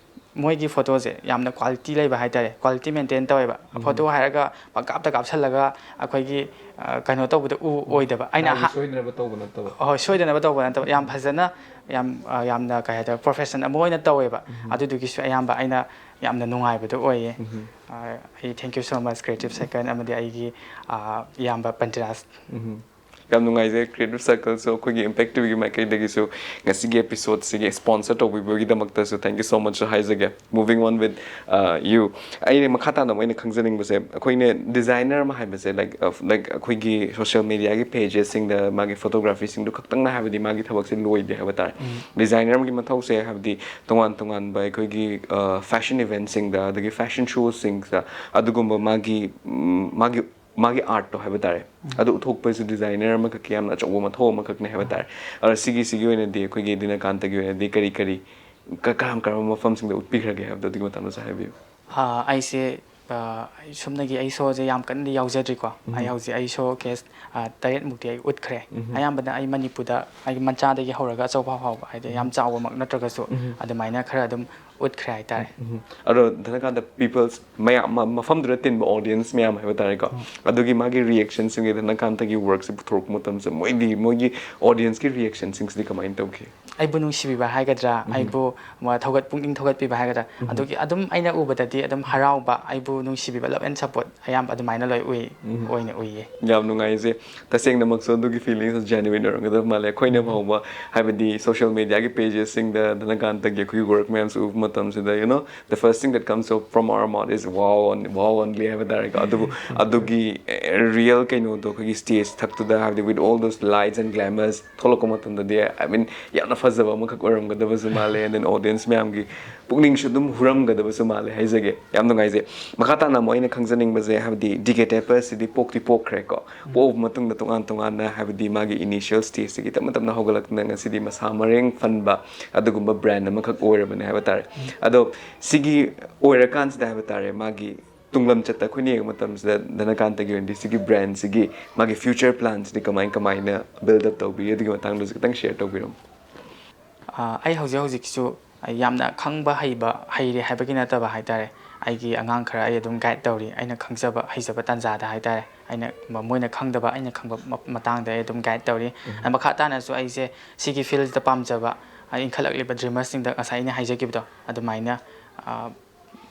ꯃꯣꯏꯒꯤ ꯐꯣꯇꯣꯁꯦ ꯌꯥꯝꯅ quality ꯂꯩꯕ ꯍꯥꯏꯇꯥꯔꯦ, quality maintain ꯇꯧꯋꯦꯕ꯫ ꯎꯝ꯫ ꯐꯣꯇꯣ ꯍꯥꯏꯔꯒ ꯄꯪꯀꯥꯞꯇ ꯀꯥꯞꯁꯜꯂꯒ ꯑꯩꯈꯣꯏꯒꯤ, ꯑ, ꯀꯩꯅꯣ ꯇꯧꯕꯗ ꯎ-, ꯎꯝ꯫ ꯑꯣꯏꯗꯕ꯫ ꯑꯩꯅ ꯃꯥꯒꯤ ꯑꯍ-, ꯁꯣꯏꯗꯅꯕ ꯇꯧꯕ ꯅꯠꯇꯕ꯫ ꯍꯣꯏ, ꯁꯣꯏꯗꯅꯕ ꯇꯧꯕ ꯅꯠꯇꯕ, ꯌꯥꯝ ꯐꯖꯅ, ꯌꯥꯝ, ꯑ, ꯌꯥꯝꯅ, ꯀꯩ ꯍꯥꯏꯇꯥꯔꯦ, profession ꯑꯃ ꯑꯣꯏꯅ ꯇꯧꯋꯦꯕ꯫ ꯎꯝ꯫ ꯑꯗꯨꯗꯨꯒꯤꯁꯨ ꯑꯌꯥꯝꯕ ꯑꯩꯅ ꯌꯥꯝꯅ ꯅꯨꯡꯉꯥꯏꯕꯗꯣ ꯑꯣꯏꯌꯦ꯫ ꯎꯝ꯫ ꯑ, ꯑꯩ thank you so much Creative Circle ꯑꯃꯗꯤ ꯑꯩꯒꯤ, ꯑ, ꯏꯌꯥꯝꯕ ꯄꯟꯆꯔꯥꯖ꯫ ꯎꯝ꯫ ꯌꯥꯝ ꯅꯨꯡꯉꯥꯏꯖꯩ, Creative Circle-ꯁꯨ ꯑꯩꯈꯣꯏꯒꯤ Impact T-ꯒꯤ ꯃꯥꯏꯀꯩꯗꯒꯤꯁꯨ ꯉꯁꯤꯒꯤ episode-ꯁꯤꯒꯤ sponsor ꯇꯧꯕꯤꯕꯒꯤꯗꯃꯛꯇꯁꯨ thank you so much ꯍꯥꯏꯖꯒꯦ꯫ Moving on with, uh, you. ꯑꯩꯅ ꯃꯈꯥ ꯇꯥꯅ ꯑꯃꯨꯛ ꯑꯩꯅ ꯈꯪꯖꯅꯤꯡꯕꯁꯦ, ꯑꯩꯈꯣꯏꯅ designer ꯑꯃ ꯍꯥꯏꯕꯁꯦ, like, uh, like, ꯑꯩꯈꯣꯏꯒꯤ social media-ꯒꯤ pages-ꯁꯤꯡꯗ ꯃꯥꯒꯤ photography-ꯁꯤꯡꯗꯨ ꯈꯛꯇꯪꯅ ꯍꯥꯏꯕꯗꯤ ꯃꯥꯒꯤ ꯊꯕꯛꯁꯦ ꯂꯣꯏꯗꯦ ꯍꯥꯏꯕ ꯇꯥꯔꯦ꯫ ꯎꯝ꯫ Designer ꯑꯃꯒꯤ ꯃꯊꯧꯁꯦ ꯍꯥꯏꯕꯗꯤ ꯇꯣꯉꯥꯟ ꯇꯣꯉꯥꯟꯕ ꯑꯩꯈꯣꯏꯒꯤ, uh, fashion event-ꯁꯤꯡꯗ, ꯑꯗꯒꯤ fashion show-ꯁꯤꯡꯗ ꯑꯗꯨꯒꯨꯝꯕ ꯃꯥꯒꯤ, ꯎꯝ, ꯃꯥꯒꯤ ꯃꯥꯒꯤ art-ꯇꯣ ꯍꯥꯏꯕ ꯇꯥꯔꯦ, ꯎꯝ꯫ ꯑꯗꯨ ꯎꯠꯊꯣꯛꯄꯁꯨ designer ꯑꯃꯈꯛꯀꯤ ꯌꯥꯝꯅ ꯑꯆꯧꯕ ꯃꯊꯧ ꯑꯃꯈꯛꯅꯦ ꯍꯥꯏꯕ ꯇꯥꯔꯦ꯫ ꯑꯗꯣ ꯁꯤꯒꯤ, ꯁꯤꯒꯤ ꯑꯣꯏꯅꯗꯤ ꯑꯩꯈꯣꯏꯒꯤ ꯗꯤꯅꯀꯥꯟꯇꯒꯤ ꯑꯣꯏꯅꯗꯤ ꯀꯔꯤ ꯀꯔꯤ, ꯀ-, ꯀꯔꯝ ꯀꯔꯝꯕ ꯃꯐꯝꯁꯤꯡꯗ ꯎꯠꯄꯤꯈ꯭ꯔꯒꯦ ꯍꯥꯏꯕꯗꯣ ꯑꯗꯨꯒꯤ ꯃꯇꯥꯡꯗꯁꯨ ꯍꯥꯏꯕꯤꯌꯨ꯫ ꯑꯥ, ꯑꯩꯁꯦ, ꯑꯥ, ꯑꯩ ꯁꯨꯞꯅꯒꯤ ꯑꯩ show-ꯁꯦ ꯌꯥꯝ ꯀꯟꯅꯗꯤ ꯌꯥꯎꯖꯗ꯭ꯔꯤꯀꯣ꯫ ꯎꯝ꯫ ꯑꯩ ꯍꯧꯖꯤꯛ ꯑꯩ showcase, ꯑꯥ, ꯇꯔꯦꯠꯃꯨꯛꯇꯤ ꯑꯩ ꯎꯠꯈ꯭ꯔꯦ꯫ ꯎꯝ꯫ ꯑꯌꯥꯝꯕꯅ ꯑꯩ ꯃꯅꯤꯄꯨꯔꯗ ꯑꯩꯒꯤ ꯃꯆꯥꯗꯒꯤ ꯍꯧꯔꯒ ꯑꯆꯧꯕ ꯐꯥꯎꯕ, ꯍꯥꯏꯗꯤ ꯌꯥꯝ ꯎꯝ꯫ ꯆꯥꯎꯕꯃꯛ ꯅꯠꯇ꯭ꯔꯒꯁꯨ ꯎꯝ꯫ ꯑꯗꯨꯃꯥꯏꯅ ꯈꯔ ꯑꯗꯨꯝ ꯎꯠꯈ꯭ꯔꯦ ꯍꯥꯏꯇꯥꯔꯦ꯫ ꯎꯝ꯫ ꯑꯗꯣ ꯙꯅꯀꯥꯟꯇ peoples ꯃꯌꯥꯝ, ꯃ-, ꯃꯐꯝꯗꯨꯗ ꯇꯤꯟꯕ audience ꯃꯌꯥꯝ ꯍꯥꯏꯕ ꯇꯥꯔꯦꯀꯣ, ꯎꯝ꯫ ꯑꯗꯨꯒꯤ ꯃꯥꯒꯤ reaction-ꯁꯤꯡꯒꯤ, ꯙꯅꯀꯥꯟꯇꯒꯤ work-ꯁꯦ ꯄꯨꯊꯣꯔꯛꯄ ꯃꯇꯝꯁꯤꯗ ꯃꯣꯏꯗꯤ, ꯃꯣꯏꯒꯤ audience-ꯀꯤ reaction-ꯁꯤꯡꯁꯤꯗꯤ ꯀꯃꯥꯏꯅ ꯇꯧꯈꯤ? ꯑꯩꯕꯨ ꯅꯨꯡꯁꯤꯕꯤꯕ ꯍꯥꯏꯒꯗ꯭ꯔꯥ, ꯎꯝ꯫ ꯑꯩꯕꯨ, ꯃ-, ꯊꯧꯒꯠ-, ꯄꯨꯛꯅꯤꯡ ꯊꯧꯒꯠꯄꯤꯕ ꯍꯥꯏꯒꯗ꯭ꯔꯥ, ꯎꯝ꯫ ꯑꯗꯨꯒꯤ ꯑꯗꯨꯝ ꯑꯩꯅ ꯎꯕꯗꯗꯤ ꯑꯗꯨꯝ ꯍꯔꯥꯎꯕ, ꯑꯩꯕꯨ ꯅꯨꯡꯁꯤꯕꯤꯕ, love and support ꯑꯌꯥꯝꯕ ꯑꯗꯨꯃꯥꯏꯅ ꯂꯣꯏ ꯎꯏ, ꯎꯝ꯫ ꯑꯣꯏꯅ ꯎꯏꯌꯦ꯫ ꯌꯥꯝ ꯅꯨꯡꯉꯥꯏꯖꯩ꯫ ꯇꯁꯦꯡꯅꯃꯛꯁꯨ ꯑꯗꯨꯒꯤ feelings genuine ꯑꯣꯏꯔꯝꯒꯗꯕ ꯃꯥꯜꯂꯦ꯫ ꯑꯩꯈꯣꯏꯅ ꯎꯝ꯫ ꯐꯥꯎꯕ, ꯍꯥꯏꯕꯗꯤ social media-ꯒꯤ pages-ꯁꯤꯡꯗ ꯙꯅꯀꯥꯟꯇꯒꯤ ꯑꯩꯈꯣꯏꯒꯤ work ꯃꯌꯥꯝꯁꯨ ꯎꯕ ꯃꯇꯝꯁꯤꯗ, you know, the first thing that comes up from our mouth is wow on- wow only ꯍꯥꯏꯕ ꯇꯥꯔꯦꯀꯣ꯫ ꯑꯗꯨꯕꯨ ꯑꯗꯨꯒꯤ ꯔꯤꯌꯦꯜ ꯀꯩꯅꯣꯗꯣ ꯑꯩꯈꯣꯏꯒꯤ ꯁ꯭ꯇꯦꯖ ꯊꯛꯇꯨꯗ, ꯍꯥꯏꯕꯗꯤ with all those lights and glamours ꯊꯣꯛꯂꯛꯄ ꯃꯇꯝꯗꯗꯤ, I mean, ꯌꯥꯝꯅ ꯐꯖꯕ ꯑꯃꯈꯛ ꯑꯣꯏꯔꯝꯒꯗꯕꯁꯨ ꯃꯥꯜꯂꯦ꯫ And then audience ꯃꯌꯥꯝꯒꯤ ꯄꯨꯛꯅꯤꯡꯁꯨ ꯑꯗꯨꯝ ꯍꯨꯔꯝꯒꯗꯕꯁꯨ ꯃꯥꯜꯂꯦ ꯍꯥꯏꯖꯒꯦ꯫ ꯌꯥꯝ ꯅꯨꯡꯉꯥꯏꯖꯩ꯫ ꯃꯈꯥ ꯇꯥꯅ ꯑꯃꯨꯛ ꯑꯩꯅ ꯈꯪꯖꯅꯤꯡꯕꯁꯦ, ꯍꯥꯏꯕꯗꯤ ꯗꯤ ꯀꯦ ꯇꯦꯄꯔꯁꯤꯗꯤ ꯄꯣꯛꯇꯤ ꯄꯣꯛꯈ꯭ꯔꯦꯀꯣ꯫ ꯄꯣꯛꯂꯕ ꯃꯇꯨꯡꯗ ꯇꯣꯉꯥꯟ ꯇꯣꯉꯥꯟꯅ, ꯍꯥꯏꯕꯗꯤ ꯃꯥꯒꯤ initial stageꯇꯒꯤ ꯇꯞꯅ ꯇꯞꯅ ꯍꯧꯒꯠꯂꯛꯇꯨꯅ ꯉꯁꯤꯗꯤ ꯃꯁꯥ ꯃꯔꯦꯡ ꯐꯟꯕ ꯑꯗꯨꯒꯨꯝꯕ brand ꯑꯃꯈꯛ ꯑꯣꯏꯔꯕꯅꯦ ꯍꯥꯏꯕ ꯇꯥꯔꯦ꯫ ꯑꯗꯣ ꯁꯤꯒꯤ ꯑꯣꯏꯔꯀꯥꯟꯁꯤꯗ ꯍꯥꯏꯕ ꯇꯥꯔꯦ, ꯃꯥꯒꯤ ꯇꯨꯡꯂꯝꯆꯠꯇ ꯑꯩꯈꯣꯏꯅ ꯌꯦꯡꯕ ꯃꯇꯝꯁꯤꯗ ꯙꯅꯀꯥꯟꯇꯒꯤ ꯑꯣꯏꯅꯗꯤ ꯁꯤꯒꯤ brandꯁꯤꯒꯤ ꯃꯥꯒꯤ future planꯁꯤꯗꯤ ꯀꯃꯥꯏ ꯀꯃꯥꯏꯅ build up ꯇꯧꯕꯤꯔꯤ? ꯑꯗꯨꯒꯤ ꯃꯇꯥꯡꯗꯁꯨ ꯈꯤꯇꯪ share ꯇꯧꯕꯤꯔꯝꯃꯨ꯫ ꯑꯥ, ꯑꯩ ꯍꯧꯖꯤꯛ ꯍꯧꯖꯤꯛꯁꯨ ꯑꯩ ꯌꯥꯝꯅ ꯈꯪꯕ ꯍꯩꯕ, ꯍꯩꯔꯦ ꯍꯥꯏꯕꯒꯤ ꯅꯠꯇꯕ ꯍꯥꯏꯇꯥꯔꯦ, ꯑꯩꯒꯤ ꯑꯉꯥꯡ ꯈꯔ ꯑꯩ ꯑꯗꯨꯝ guide ꯇꯧꯔꯤ꯫ ꯑꯩꯅ ꯈꯪꯖꯕ ꯍꯩꯖꯕ ꯇꯥꯟꯖꯥꯗ ꯍꯥꯏꯇꯥꯔꯦ, ꯑꯩꯅ ꯃ- ꯃꯣꯏꯅ ꯈꯪꯗꯕ ꯑꯩꯅ ꯈꯪꯕ ꯃ- ꯃꯇꯥꯡꯗ ꯑꯩ ꯑꯗꯨꯝ guide ꯇꯧꯔꯤ꯫ ꯑꯗ ꯃꯈꯥ ꯇꯥꯅꯁꯨ ꯑꯩꯁꯦ ꯁꯤꯒꯤ fieldꯁꯤꯗ ꯄꯥꯝꯖꯕ, ꯑ, ꯏꯟꯈꯠꯂꯛꯂꯤꯕ dreamersꯁꯤꯡꯗ ꯉꯁꯥꯏ ꯑꯩꯅ ꯍꯥꯏꯖꯈꯤꯕꯗꯣ ꯑꯗꯨꯃꯥꯏꯅ, ꯑ,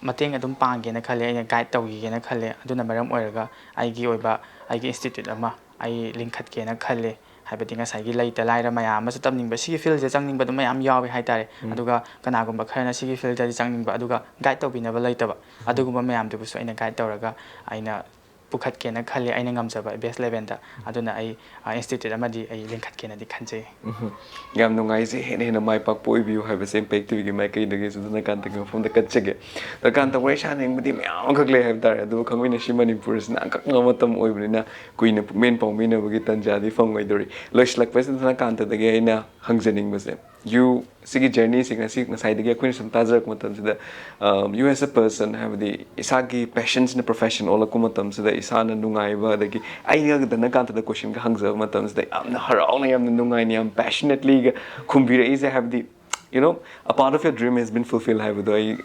ꯃꯇꯦꯡ ꯑꯗꯨꯝ ꯄꯥꯡꯒꯦꯅ ꯈꯜꯂꯦ, ꯑꯩꯅ guide ꯇꯧꯈꯤꯒꯦꯅ ꯈꯜꯂꯦ꯫ ꯑꯗꯨꯅ ꯃꯔꯝ ꯑꯣꯏꯔꯒ ꯑꯩꯒꯤ ꯑꯣꯏꯕ ꯑꯩꯒꯤ institute ꯑꯃ ꯑꯩ ꯂꯤꯡꯈꯠꯀꯦꯅ ꯈꯜꯂꯦ꯫ ꯍꯥꯏꯕꯗꯤ ꯉꯁꯥꯏꯒꯤ ꯂꯩꯇ ꯂꯥꯏꯔ ꯃꯌꯥꯝ ꯑꯃꯁꯨ ꯇꯝꯅꯤꯡꯕ, ꯁꯤꯒꯤ fieldꯁꯦ ꯆꯪꯅꯤꯡꯕ ꯑꯗꯨꯝ ꯃꯌꯥꯝ ꯌꯥꯎꯋꯦ ꯍꯥꯏꯇꯥꯔꯦ꯫ ꯑꯗꯨꯒ ꯀꯅꯥꯒꯨꯝꯕ ꯈꯔꯅ ꯁꯤꯒꯤ fieldꯗꯗꯤ ꯆꯪꯅꯤꯡꯕ, ꯑꯗꯨꯒ guide ꯇꯧꯕꯤꯅꯕ ꯂꯩꯇꯕ, ꯑꯗꯨꯒꯨꯝꯕ ꯃꯌꯥꯝꯗꯨꯕꯨꯁꯨ ꯑꯩꯅ guide ꯇꯧꯔꯒ ꯑꯩꯅ ꯄꯨꯈꯠꯀꯦꯅ ꯈꯜꯂꯤ ꯑꯩꯅ ꯉꯝꯖꯕ best levelꯗ꯫ ꯑꯗꯨꯅ ꯑꯩ, ꯑ, institute ꯑꯃꯗꯤ ꯑꯩ ꯂꯤꯡꯈꯠꯀꯦꯅꯗꯤ ꯈꯟꯖꯩ꯫ ꯎꯝ꯫ ꯌꯥꯝ ꯅꯨꯡꯉꯥꯏꯖꯩ꯫ ꯍꯦꯟꯅ ꯍꯦꯟꯅ ꯃꯥꯏ ꯄꯥꯛꯄ ꯑꯣꯏꯕꯤꯌꯨ ꯍꯥꯏꯕꯁꯦ Impact TVꯒꯤ ꯃꯥꯏꯀꯩꯗꯒꯤꯁꯨ ꯙꯅꯀꯥꯟꯇꯒꯤ ꯃꯐꯝꯗ ꯀꯠꯆꯒꯦ꯫ ꯙꯅꯀꯥꯟꯇ, ꯋꯥꯔꯤ ꯁꯥꯅꯤꯡꯕꯗꯤ ꯃꯌꯥꯝ ꯑꯃꯈꯛ ꯂꯩ ꯍꯥꯏꯕ ꯇꯥꯔꯦ, ꯑꯗꯨꯕꯨ ꯈꯪꯃꯤꯟꯅꯁꯤ ꯃꯅꯤꯄꯨꯔꯁꯤꯅ ꯑꯀꯛꯅꯕ ꯃꯇꯝ ꯑꯣꯏꯕꯅꯤꯅ ꯀꯨꯏꯅ ꯄꯨꯛꯃꯦꯟ ꯄꯥꯎꯃꯤꯟꯅꯕꯒꯤ ꯇꯥꯟꯖꯥꯗꯤ ꯐꯪꯉꯣꯏꯗꯧꯔꯤ꯫ ꯂꯣꯏꯁꯤꯜꯂꯛꯄꯁꯤꯗ ꯙꯅꯀꯥꯟꯇꯗꯒꯤ ꯑꯩꯅ ꯍꯪꯖꯅꯤꯡꯕꯁꯦ, you ꯁꯤꯒꯤ journeyꯁꯦ ꯉꯁꯤ ꯉꯁꯥꯏꯗꯒꯤ ꯑꯩꯈꯣꯏꯅ ꯁꯨꯝ ꯇꯥꯖꯔꯛꯄ ꯃꯇꯝꯁꯤꯗ, um, you as a person, ꯍꯥꯏꯕꯗꯤ ꯏꯁꯥꯒꯤ passionꯁꯤꯅ profession ꯑꯣꯜꯂꯛꯄ ꯃꯇꯝꯁꯤꯗ ꯏꯁꯥꯅ ꯅꯨꯡꯉꯥꯏꯕ, ꯑꯗꯒꯤ ꯑꯩꯅ ꯙꯅꯀꯥꯟꯇꯗ questionꯒ ꯍꯪꯖꯕ ꯃꯇꯝꯁꯤꯗ ꯌꯥꯝꯅ ꯍꯔꯥꯎꯅ, ꯌꯥꯝꯅ ꯅꯨꯡꯉꯥꯏꯅ, ꯌꯥꯝ passionatelyꯒ ꯈꯨꯝꯕꯤꯔꯛꯏꯁꯦ, ꯍꯥꯏꯕꯗꯤ, you know, a part of your dream has been fulfilled ꯍꯥꯏꯕꯗꯣ ꯑꯩ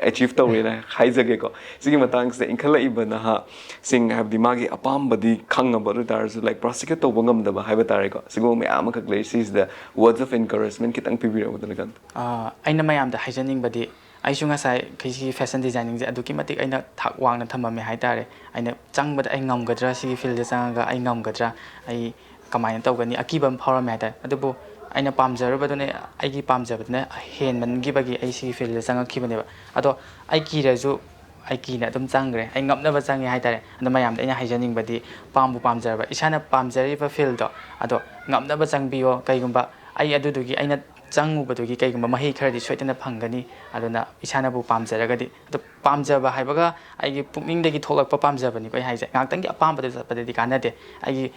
achieve ꯇꯧꯔꯦꯅ ꯍꯥꯏꯖꯒꯦꯀꯣ꯫ ꯁꯤꯒꯤ ꯃꯇꯥꯡꯁꯤꯗ ꯏꯟꯈꯠꯂꯛꯏꯕ ꯅꯍꯥꯁꯤꯡ, ꯍꯥꯏꯕꯗꯤ ꯃꯥꯒꯤ ꯑꯄꯥꯝꯕꯗꯤ ꯈꯪꯉꯕ ꯑꯗꯨ ꯑꯣꯏ ꯇꯥꯔꯁꯨ, like, prosecute ꯇꯧꯕ ꯉꯝꯗꯕ ꯍꯥꯏꯕ ꯇꯥꯔꯦꯀꯣ, ꯁꯤꯒꯨꯝꯕ ꯃꯌꯥꯝ ꯑꯃꯈꯛ ꯂꯩ꯫ ꯁꯤꯁꯤꯗ words of encouragement ꯈꯤꯇꯪ ꯄꯤꯕꯤꯔꯛꯎꯗꯅ, ꯀꯥꯟꯇ꯫ ꯑꯥ, ꯑꯩꯅ ꯃꯌꯥꯝꯗ ꯍꯥꯏꯖꯅꯤꯡꯕꯗꯤ, ꯑꯩꯁꯨ ꯉꯁꯥꯏ ꯁꯤꯒꯤ fashion designingꯁꯦ ꯑꯗꯨꯛꯀꯤ ꯃꯇꯤꯛ ꯑꯩꯅ ꯊꯥꯛ ꯋꯥꯡꯅ ꯊꯝꯃꯝꯃꯦ ꯍꯥꯏꯇꯥꯔꯦ꯫ ꯑꯩꯅ ꯆꯪꯕꯗ ꯑꯩ ꯉꯝꯒꯗ꯭ꯔꯥ, ꯁꯤꯒꯤ fieldꯗ ꯆꯪꯉꯒ ꯑꯩ ꯉꯝꯒꯗ꯭ꯔꯥ, ꯑꯩ ꯀꯃꯥꯏꯅ ꯇꯧꯒꯅꯤ, ꯑꯀꯤꯕ ꯑꯃ ꯐꯥꯎꯔꯝꯃꯦ ꯍꯥꯏꯇꯥꯔꯦ꯫ ꯑꯗꯨꯕꯨ ꯑꯩꯅ ꯄꯥꯝꯖꯔꯨꯕꯗꯨꯅ, ꯑꯩꯒꯤ ꯄꯥꯝꯖꯕꯗꯨꯅ ꯍꯦꯟꯃꯟꯈꯤꯕꯒꯤ ꯑꯩ ꯁꯤꯒꯤ ꯐꯤꯜꯗ ꯆꯪꯉꯛꯈꯤꯕꯅꯦꯕ꯫ ꯑꯗꯣ ꯑꯩ ꯀꯤꯔꯁꯨ ꯑꯩ ꯀꯤꯅ ꯑꯗꯨꯝ ꯆꯪꯈ꯭ꯔꯦ, ꯑꯩ ꯉꯝꯅꯕ ꯆꯪꯉꯦ ꯍꯥꯏꯇꯥꯔꯦ꯫ ꯑꯗꯣ ꯃꯌꯥꯝꯗ ꯑꯩꯅ ꯍꯥꯏꯖꯅꯤꯡꯕꯗꯤ, ꯄꯥꯝꯕꯨ ꯄꯥꯝꯖꯔꯕ, ꯏꯁꯥꯅ ꯄꯥꯝꯖꯔꯤꯕ ꯐꯤꯜꯗꯣ ꯑꯗꯣ ꯉꯝꯅꯕ ꯆꯪꯕꯤꯌꯣ꯫ ꯀꯩꯒꯨꯝꯕ ꯑꯩ ꯑꯗꯨꯗꯨꯒꯤ, ꯑꯩꯅ ꯆꯪꯉꯨꯕꯗꯨꯒꯤ ꯀꯩꯒꯨꯝꯕ ꯃꯍꯩ ꯈꯔꯗꯤ ꯁꯣꯏꯗꯅ ꯐꯪꯒꯅꯤ꯫ ꯑꯗꯨꯅ ꯏꯁꯥꯅꯕꯨ ꯄꯥꯝꯖꯔꯒꯗꯤ, ꯑꯗꯣ ꯄꯥꯝꯖꯕ ꯍꯥꯏꯕꯒ ꯑꯩꯒꯤ ꯄꯨꯛꯅꯤꯡꯗꯒꯤ ꯊꯣꯛꯂꯛꯄ ꯄꯥꯝꯖꯕꯅꯤꯀꯣ ꯑꯩ ꯍꯥꯏꯁꯦ꯫ ꯉꯥꯏꯍꯥꯛꯇꯪꯒꯤ ꯑꯄꯥꯝꯕꯗ ꯆꯠꯄꯗꯗꯤ ꯀꯥꯟꯅꯗꯦ꯫ ꯑꯩꯒꯤ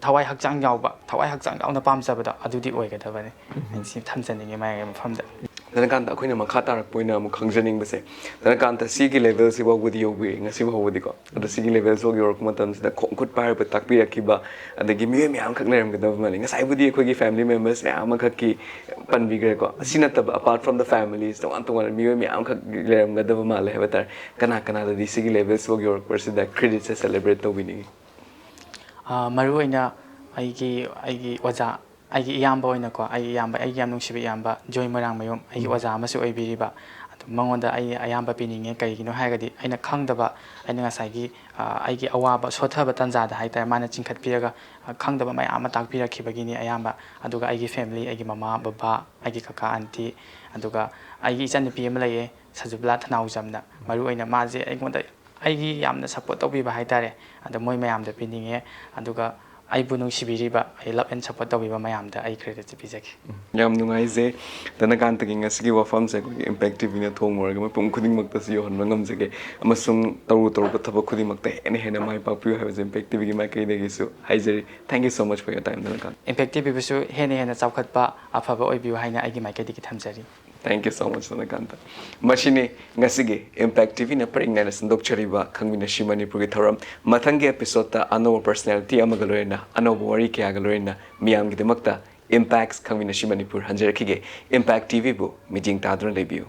ꯊꯋꯥꯏ ꯍꯛꯆꯥꯡ ꯌꯥꯎꯕ, ꯊꯋꯥꯏ ꯍꯛꯆꯥꯡ ꯌꯥꯎꯅ ꯄꯥꯝꯖꯕꯗꯣ ꯑꯗꯨꯗꯤ ꯑꯣꯏꯒꯗꯕꯅꯤ꯫ ꯑꯩ ꯁꯤ ꯊꯝꯖꯅꯤꯡꯉꯤ ꯃꯌꯥꯝꯒꯤ ꯃꯐꯝꯗ꯫ ꯙꯅꯀꯥꯟꯇ, ꯑꯩꯈꯣꯏꯅ ꯃꯈꯥ ꯇꯥꯔꯛꯄ ꯑꯣꯏꯅ ꯑꯃꯨꯛ ꯈꯪꯖꯅꯤꯡꯕꯁꯦ, ꯙꯅꯀꯥꯟꯇ ꯁꯤꯒꯤ ꯂꯦꯚꯦꯜꯁꯤ ꯐꯥꯎꯕꯗꯤ ꯌꯧꯕꯤꯔꯦ ꯉꯁꯤ ꯐꯥꯎꯕꯗꯤꯀꯣ꯫ ꯑꯗꯣ ꯁꯤꯒꯤ ꯂꯦꯚꯦꯜꯁꯤ ꯐꯥꯎ ꯌꯧꯔꯛꯄ ꯃꯇꯝꯁꯤꯗ ꯈꯣꯡ ꯈꯨꯠ ꯄꯥꯏꯔꯒ ꯇꯥꯛꯄꯤꯔꯛꯈꯤꯕ ꯑꯗꯒꯤ ꯃꯤꯑꯣꯏ ꯃꯌꯥꯝ ꯑꯃꯈꯛ ꯂꯩꯔꯝꯒꯗꯕ ꯃꯥꯜꯂꯤ꯫ ꯉꯁꯥꯏꯕꯨꯗꯤ ꯑꯩꯈꯣꯏꯒꯤ family members ꯃꯌꯥꯝ ꯑꯃꯈꯛꯀꯤ ꯄꯟꯕꯤꯈ꯭ꯔꯦꯀꯣ꯫ ꯑꯁꯤ ꯅꯠꯇꯕ, apart from the families, ꯇꯣꯉꯥꯟ ꯇꯣꯉꯥꯟꯕ ꯃꯤꯑꯣꯏ ꯃꯌꯥꯝ ꯑꯃꯈꯛ ꯂꯩꯔꯝꯒꯗꯕ ꯃꯥꯜꯂꯦ ꯍꯥꯏꯕ ꯇꯥꯔꯦ꯫ ꯀꯅꯥ ꯀꯅꯥꯗꯗꯤ ꯁꯤꯒꯤ ꯂꯦꯚꯦꯜꯁꯤ ꯐꯥꯎ ꯌꯧꯔꯛꯄꯁꯤꯗ creditꯁꯦ celebrate ꯇꯧꯕꯤꯅꯤꯡꯉꯤ? ꯑꯥ, ꯃꯔꯨꯑꯣꯏꯅ ꯑꯩꯒꯤ, ꯑꯩꯒꯤ ꯑꯣꯖꯥ, ꯑꯩꯒꯤ ꯏꯌꯥꯝꯕ ꯑꯣꯏꯅꯀꯣ, ꯑꯩꯒꯤ ꯏꯌꯥꯝꯕ, ꯑꯩꯒꯤ ꯌꯥꯝ ꯅꯨꯡꯁꯤꯕ ꯏꯌꯥꯝꯕ ꯖꯣꯏ ꯃꯣꯏꯔꯥꯡꯃꯌꯨꯝ, ꯑꯩꯒꯤ ꯎꯝ꯫ ꯑꯣꯖꯥ ꯑꯃꯁꯨ ꯑꯣꯏꯕꯤꯔꯤꯕ, ꯑꯗꯨ ꯃꯉꯣꯟꯗ ꯑꯩ ꯑꯌꯥꯝꯕ ꯄꯤꯅꯤꯡꯉꯦ꯫ ꯀꯩꯒꯤꯅꯣ ꯍꯥꯏꯔꯒꯗꯤ ꯑꯩꯅ ꯈꯪꯗꯕ, ꯑꯩꯅ ꯉꯁꯥꯏꯒꯤ, ꯑꯥ, ꯑꯩꯒꯤ ꯑꯋꯥꯕ ꯁꯣꯠꯊꯕ ꯇꯥꯟꯖꯥꯗ ꯍꯥꯏꯇꯥꯔꯦ, ꯃꯥꯅ ꯆꯤꯡꯈꯠꯄꯤꯔꯒ, ꯑꯥ, ꯈꯪꯗꯕ ꯃꯌꯥꯝ ꯑꯃ ꯇꯥꯛꯄꯤꯔꯛꯈꯤꯕꯒꯤꯅꯤ ꯑꯌꯥꯝꯕ꯫ ꯑꯗꯨꯒ ꯑꯩꯒꯤ family, ꯑꯩꯒꯤ ꯃꯃꯥ, ꯕꯕꯥ, ꯑꯩꯒꯤ ꯀꯀꯥ, aunty, ꯑꯗꯨꯒ ꯑꯩꯒꯤ ꯏꯆꯟꯅꯨꯄꯤ ꯑꯃ ꯂꯩꯌꯦ, ꯁꯖꯨꯕꯂꯥ ꯊꯅꯥꯎꯖꯝꯅ꯫ ꯃꯔꯨꯑꯣꯏꯅ ꯃꯥꯁꯦ ꯑꯩꯉꯣꯟꯗ, ꯑꯩꯒꯤ ꯌꯥꯝꯅ support ꯇꯧꯕꯤꯕ ꯍꯥꯏꯇꯥꯔꯦ꯫ ꯑꯗꯣ ꯃꯣꯏ ꯃꯌꯥꯝꯗ ꯄꯤꯅꯤꯡꯉꯦ꯫ ꯑꯗꯨꯒ ꯑꯩꯕꯨ ꯅꯨꯡꯁꯤꯕꯤꯔꯤꯕ, ꯑꯩ love and support ꯇꯧꯕꯤꯕ ꯃꯌꯥꯝꯗ ꯑꯩ creditꯁꯦ ꯄꯤꯖꯒꯦ꯫ ꯌꯥꯝ ꯅꯨꯡꯉꯥꯏꯖꯩ꯫ ꯙꯅꯀꯥꯟꯇꯒꯤ ꯉꯁꯤꯒꯤ ꯋꯥꯐꯝꯁꯦ ꯑꯩꯈꯣꯏꯒꯤ Impact TVꯅ ꯊꯣꯡ ꯃꯣꯔꯒ ꯃꯤꯄꯨꯝ ꯈꯨꯗꯤꯡꯃꯛꯇꯁꯨ ꯌꯧꯍꯟꯕ ꯉꯝꯖꯒꯦ꯫ ꯑꯃꯁꯨꯡ ꯇꯧꯔꯨ ꯇꯧꯔꯨꯕ ꯊꯕꯛ ꯈꯨꯗꯤꯡꯃꯛꯇ ꯍꯦꯟꯅ ꯍꯦꯟꯅ ꯃꯥꯏ ꯄꯥꯛꯄꯤꯌꯨ ꯍꯥꯏꯕꯁꯦ Impact TVꯒꯤ ꯃꯥꯏꯀꯩꯗꯒꯤꯁꯨ ꯍꯥꯏꯖꯔꯤ꯫ Thank you so much for your time, ꯙꯅꯀꯥꯟꯇ꯫ Impact TVꯕꯨꯁꯨ ꯍꯦꯟꯅ ꯍꯦꯟꯅ ꯆꯥꯎꯈꯠꯄ, ꯑꯐꯕ ꯑꯣꯏꯕꯤꯌꯨ ꯍꯥꯏꯅ ꯑꯩꯒꯤ ꯃꯥꯏꯀꯩꯗꯒꯤ ꯊꯝꯖꯔꯤ꯫ Thank you so much, ꯙꯅꯀꯥꯟꯇ꯫ ꯃꯁꯤꯅꯤ ꯉꯁꯤꯒꯤ Impact TVꯅ ꯄꯔꯤꯡ ꯅꯥꯏꯅ ꯁꯟꯗꯣꯛꯆꯔꯤꯕ ꯈꯪꯃꯤꯟꯅꯁꯤ ꯃꯅꯤꯄꯨꯔꯒꯤ ꯊꯧꯔꯝ꯫ ꯃꯊꯪꯒꯤ episodeꯇ ꯑꯅꯧꯕ personality ꯑꯃꯒ ꯂꯣꯏꯅꯅ, ꯑꯅꯧꯕ ꯋꯥꯔꯤ ꯀꯌꯥꯒ ꯂꯣꯏꯅꯅ ꯃꯤꯌꯥꯝꯒꯤꯗꯃꯛꯇ Impact ꯈꯪꯃꯤꯟꯅꯁꯤ ꯃꯅꯤꯄꯨꯔ ꯍꯟꯖꯔꯛꯈꯤꯒꯦ꯫ Impact TVꯕꯨ ꯃꯤꯠꯌꯦꯡ ꯇꯥꯗꯨꯅ ꯂꯩꯕꯤꯌꯨ꯫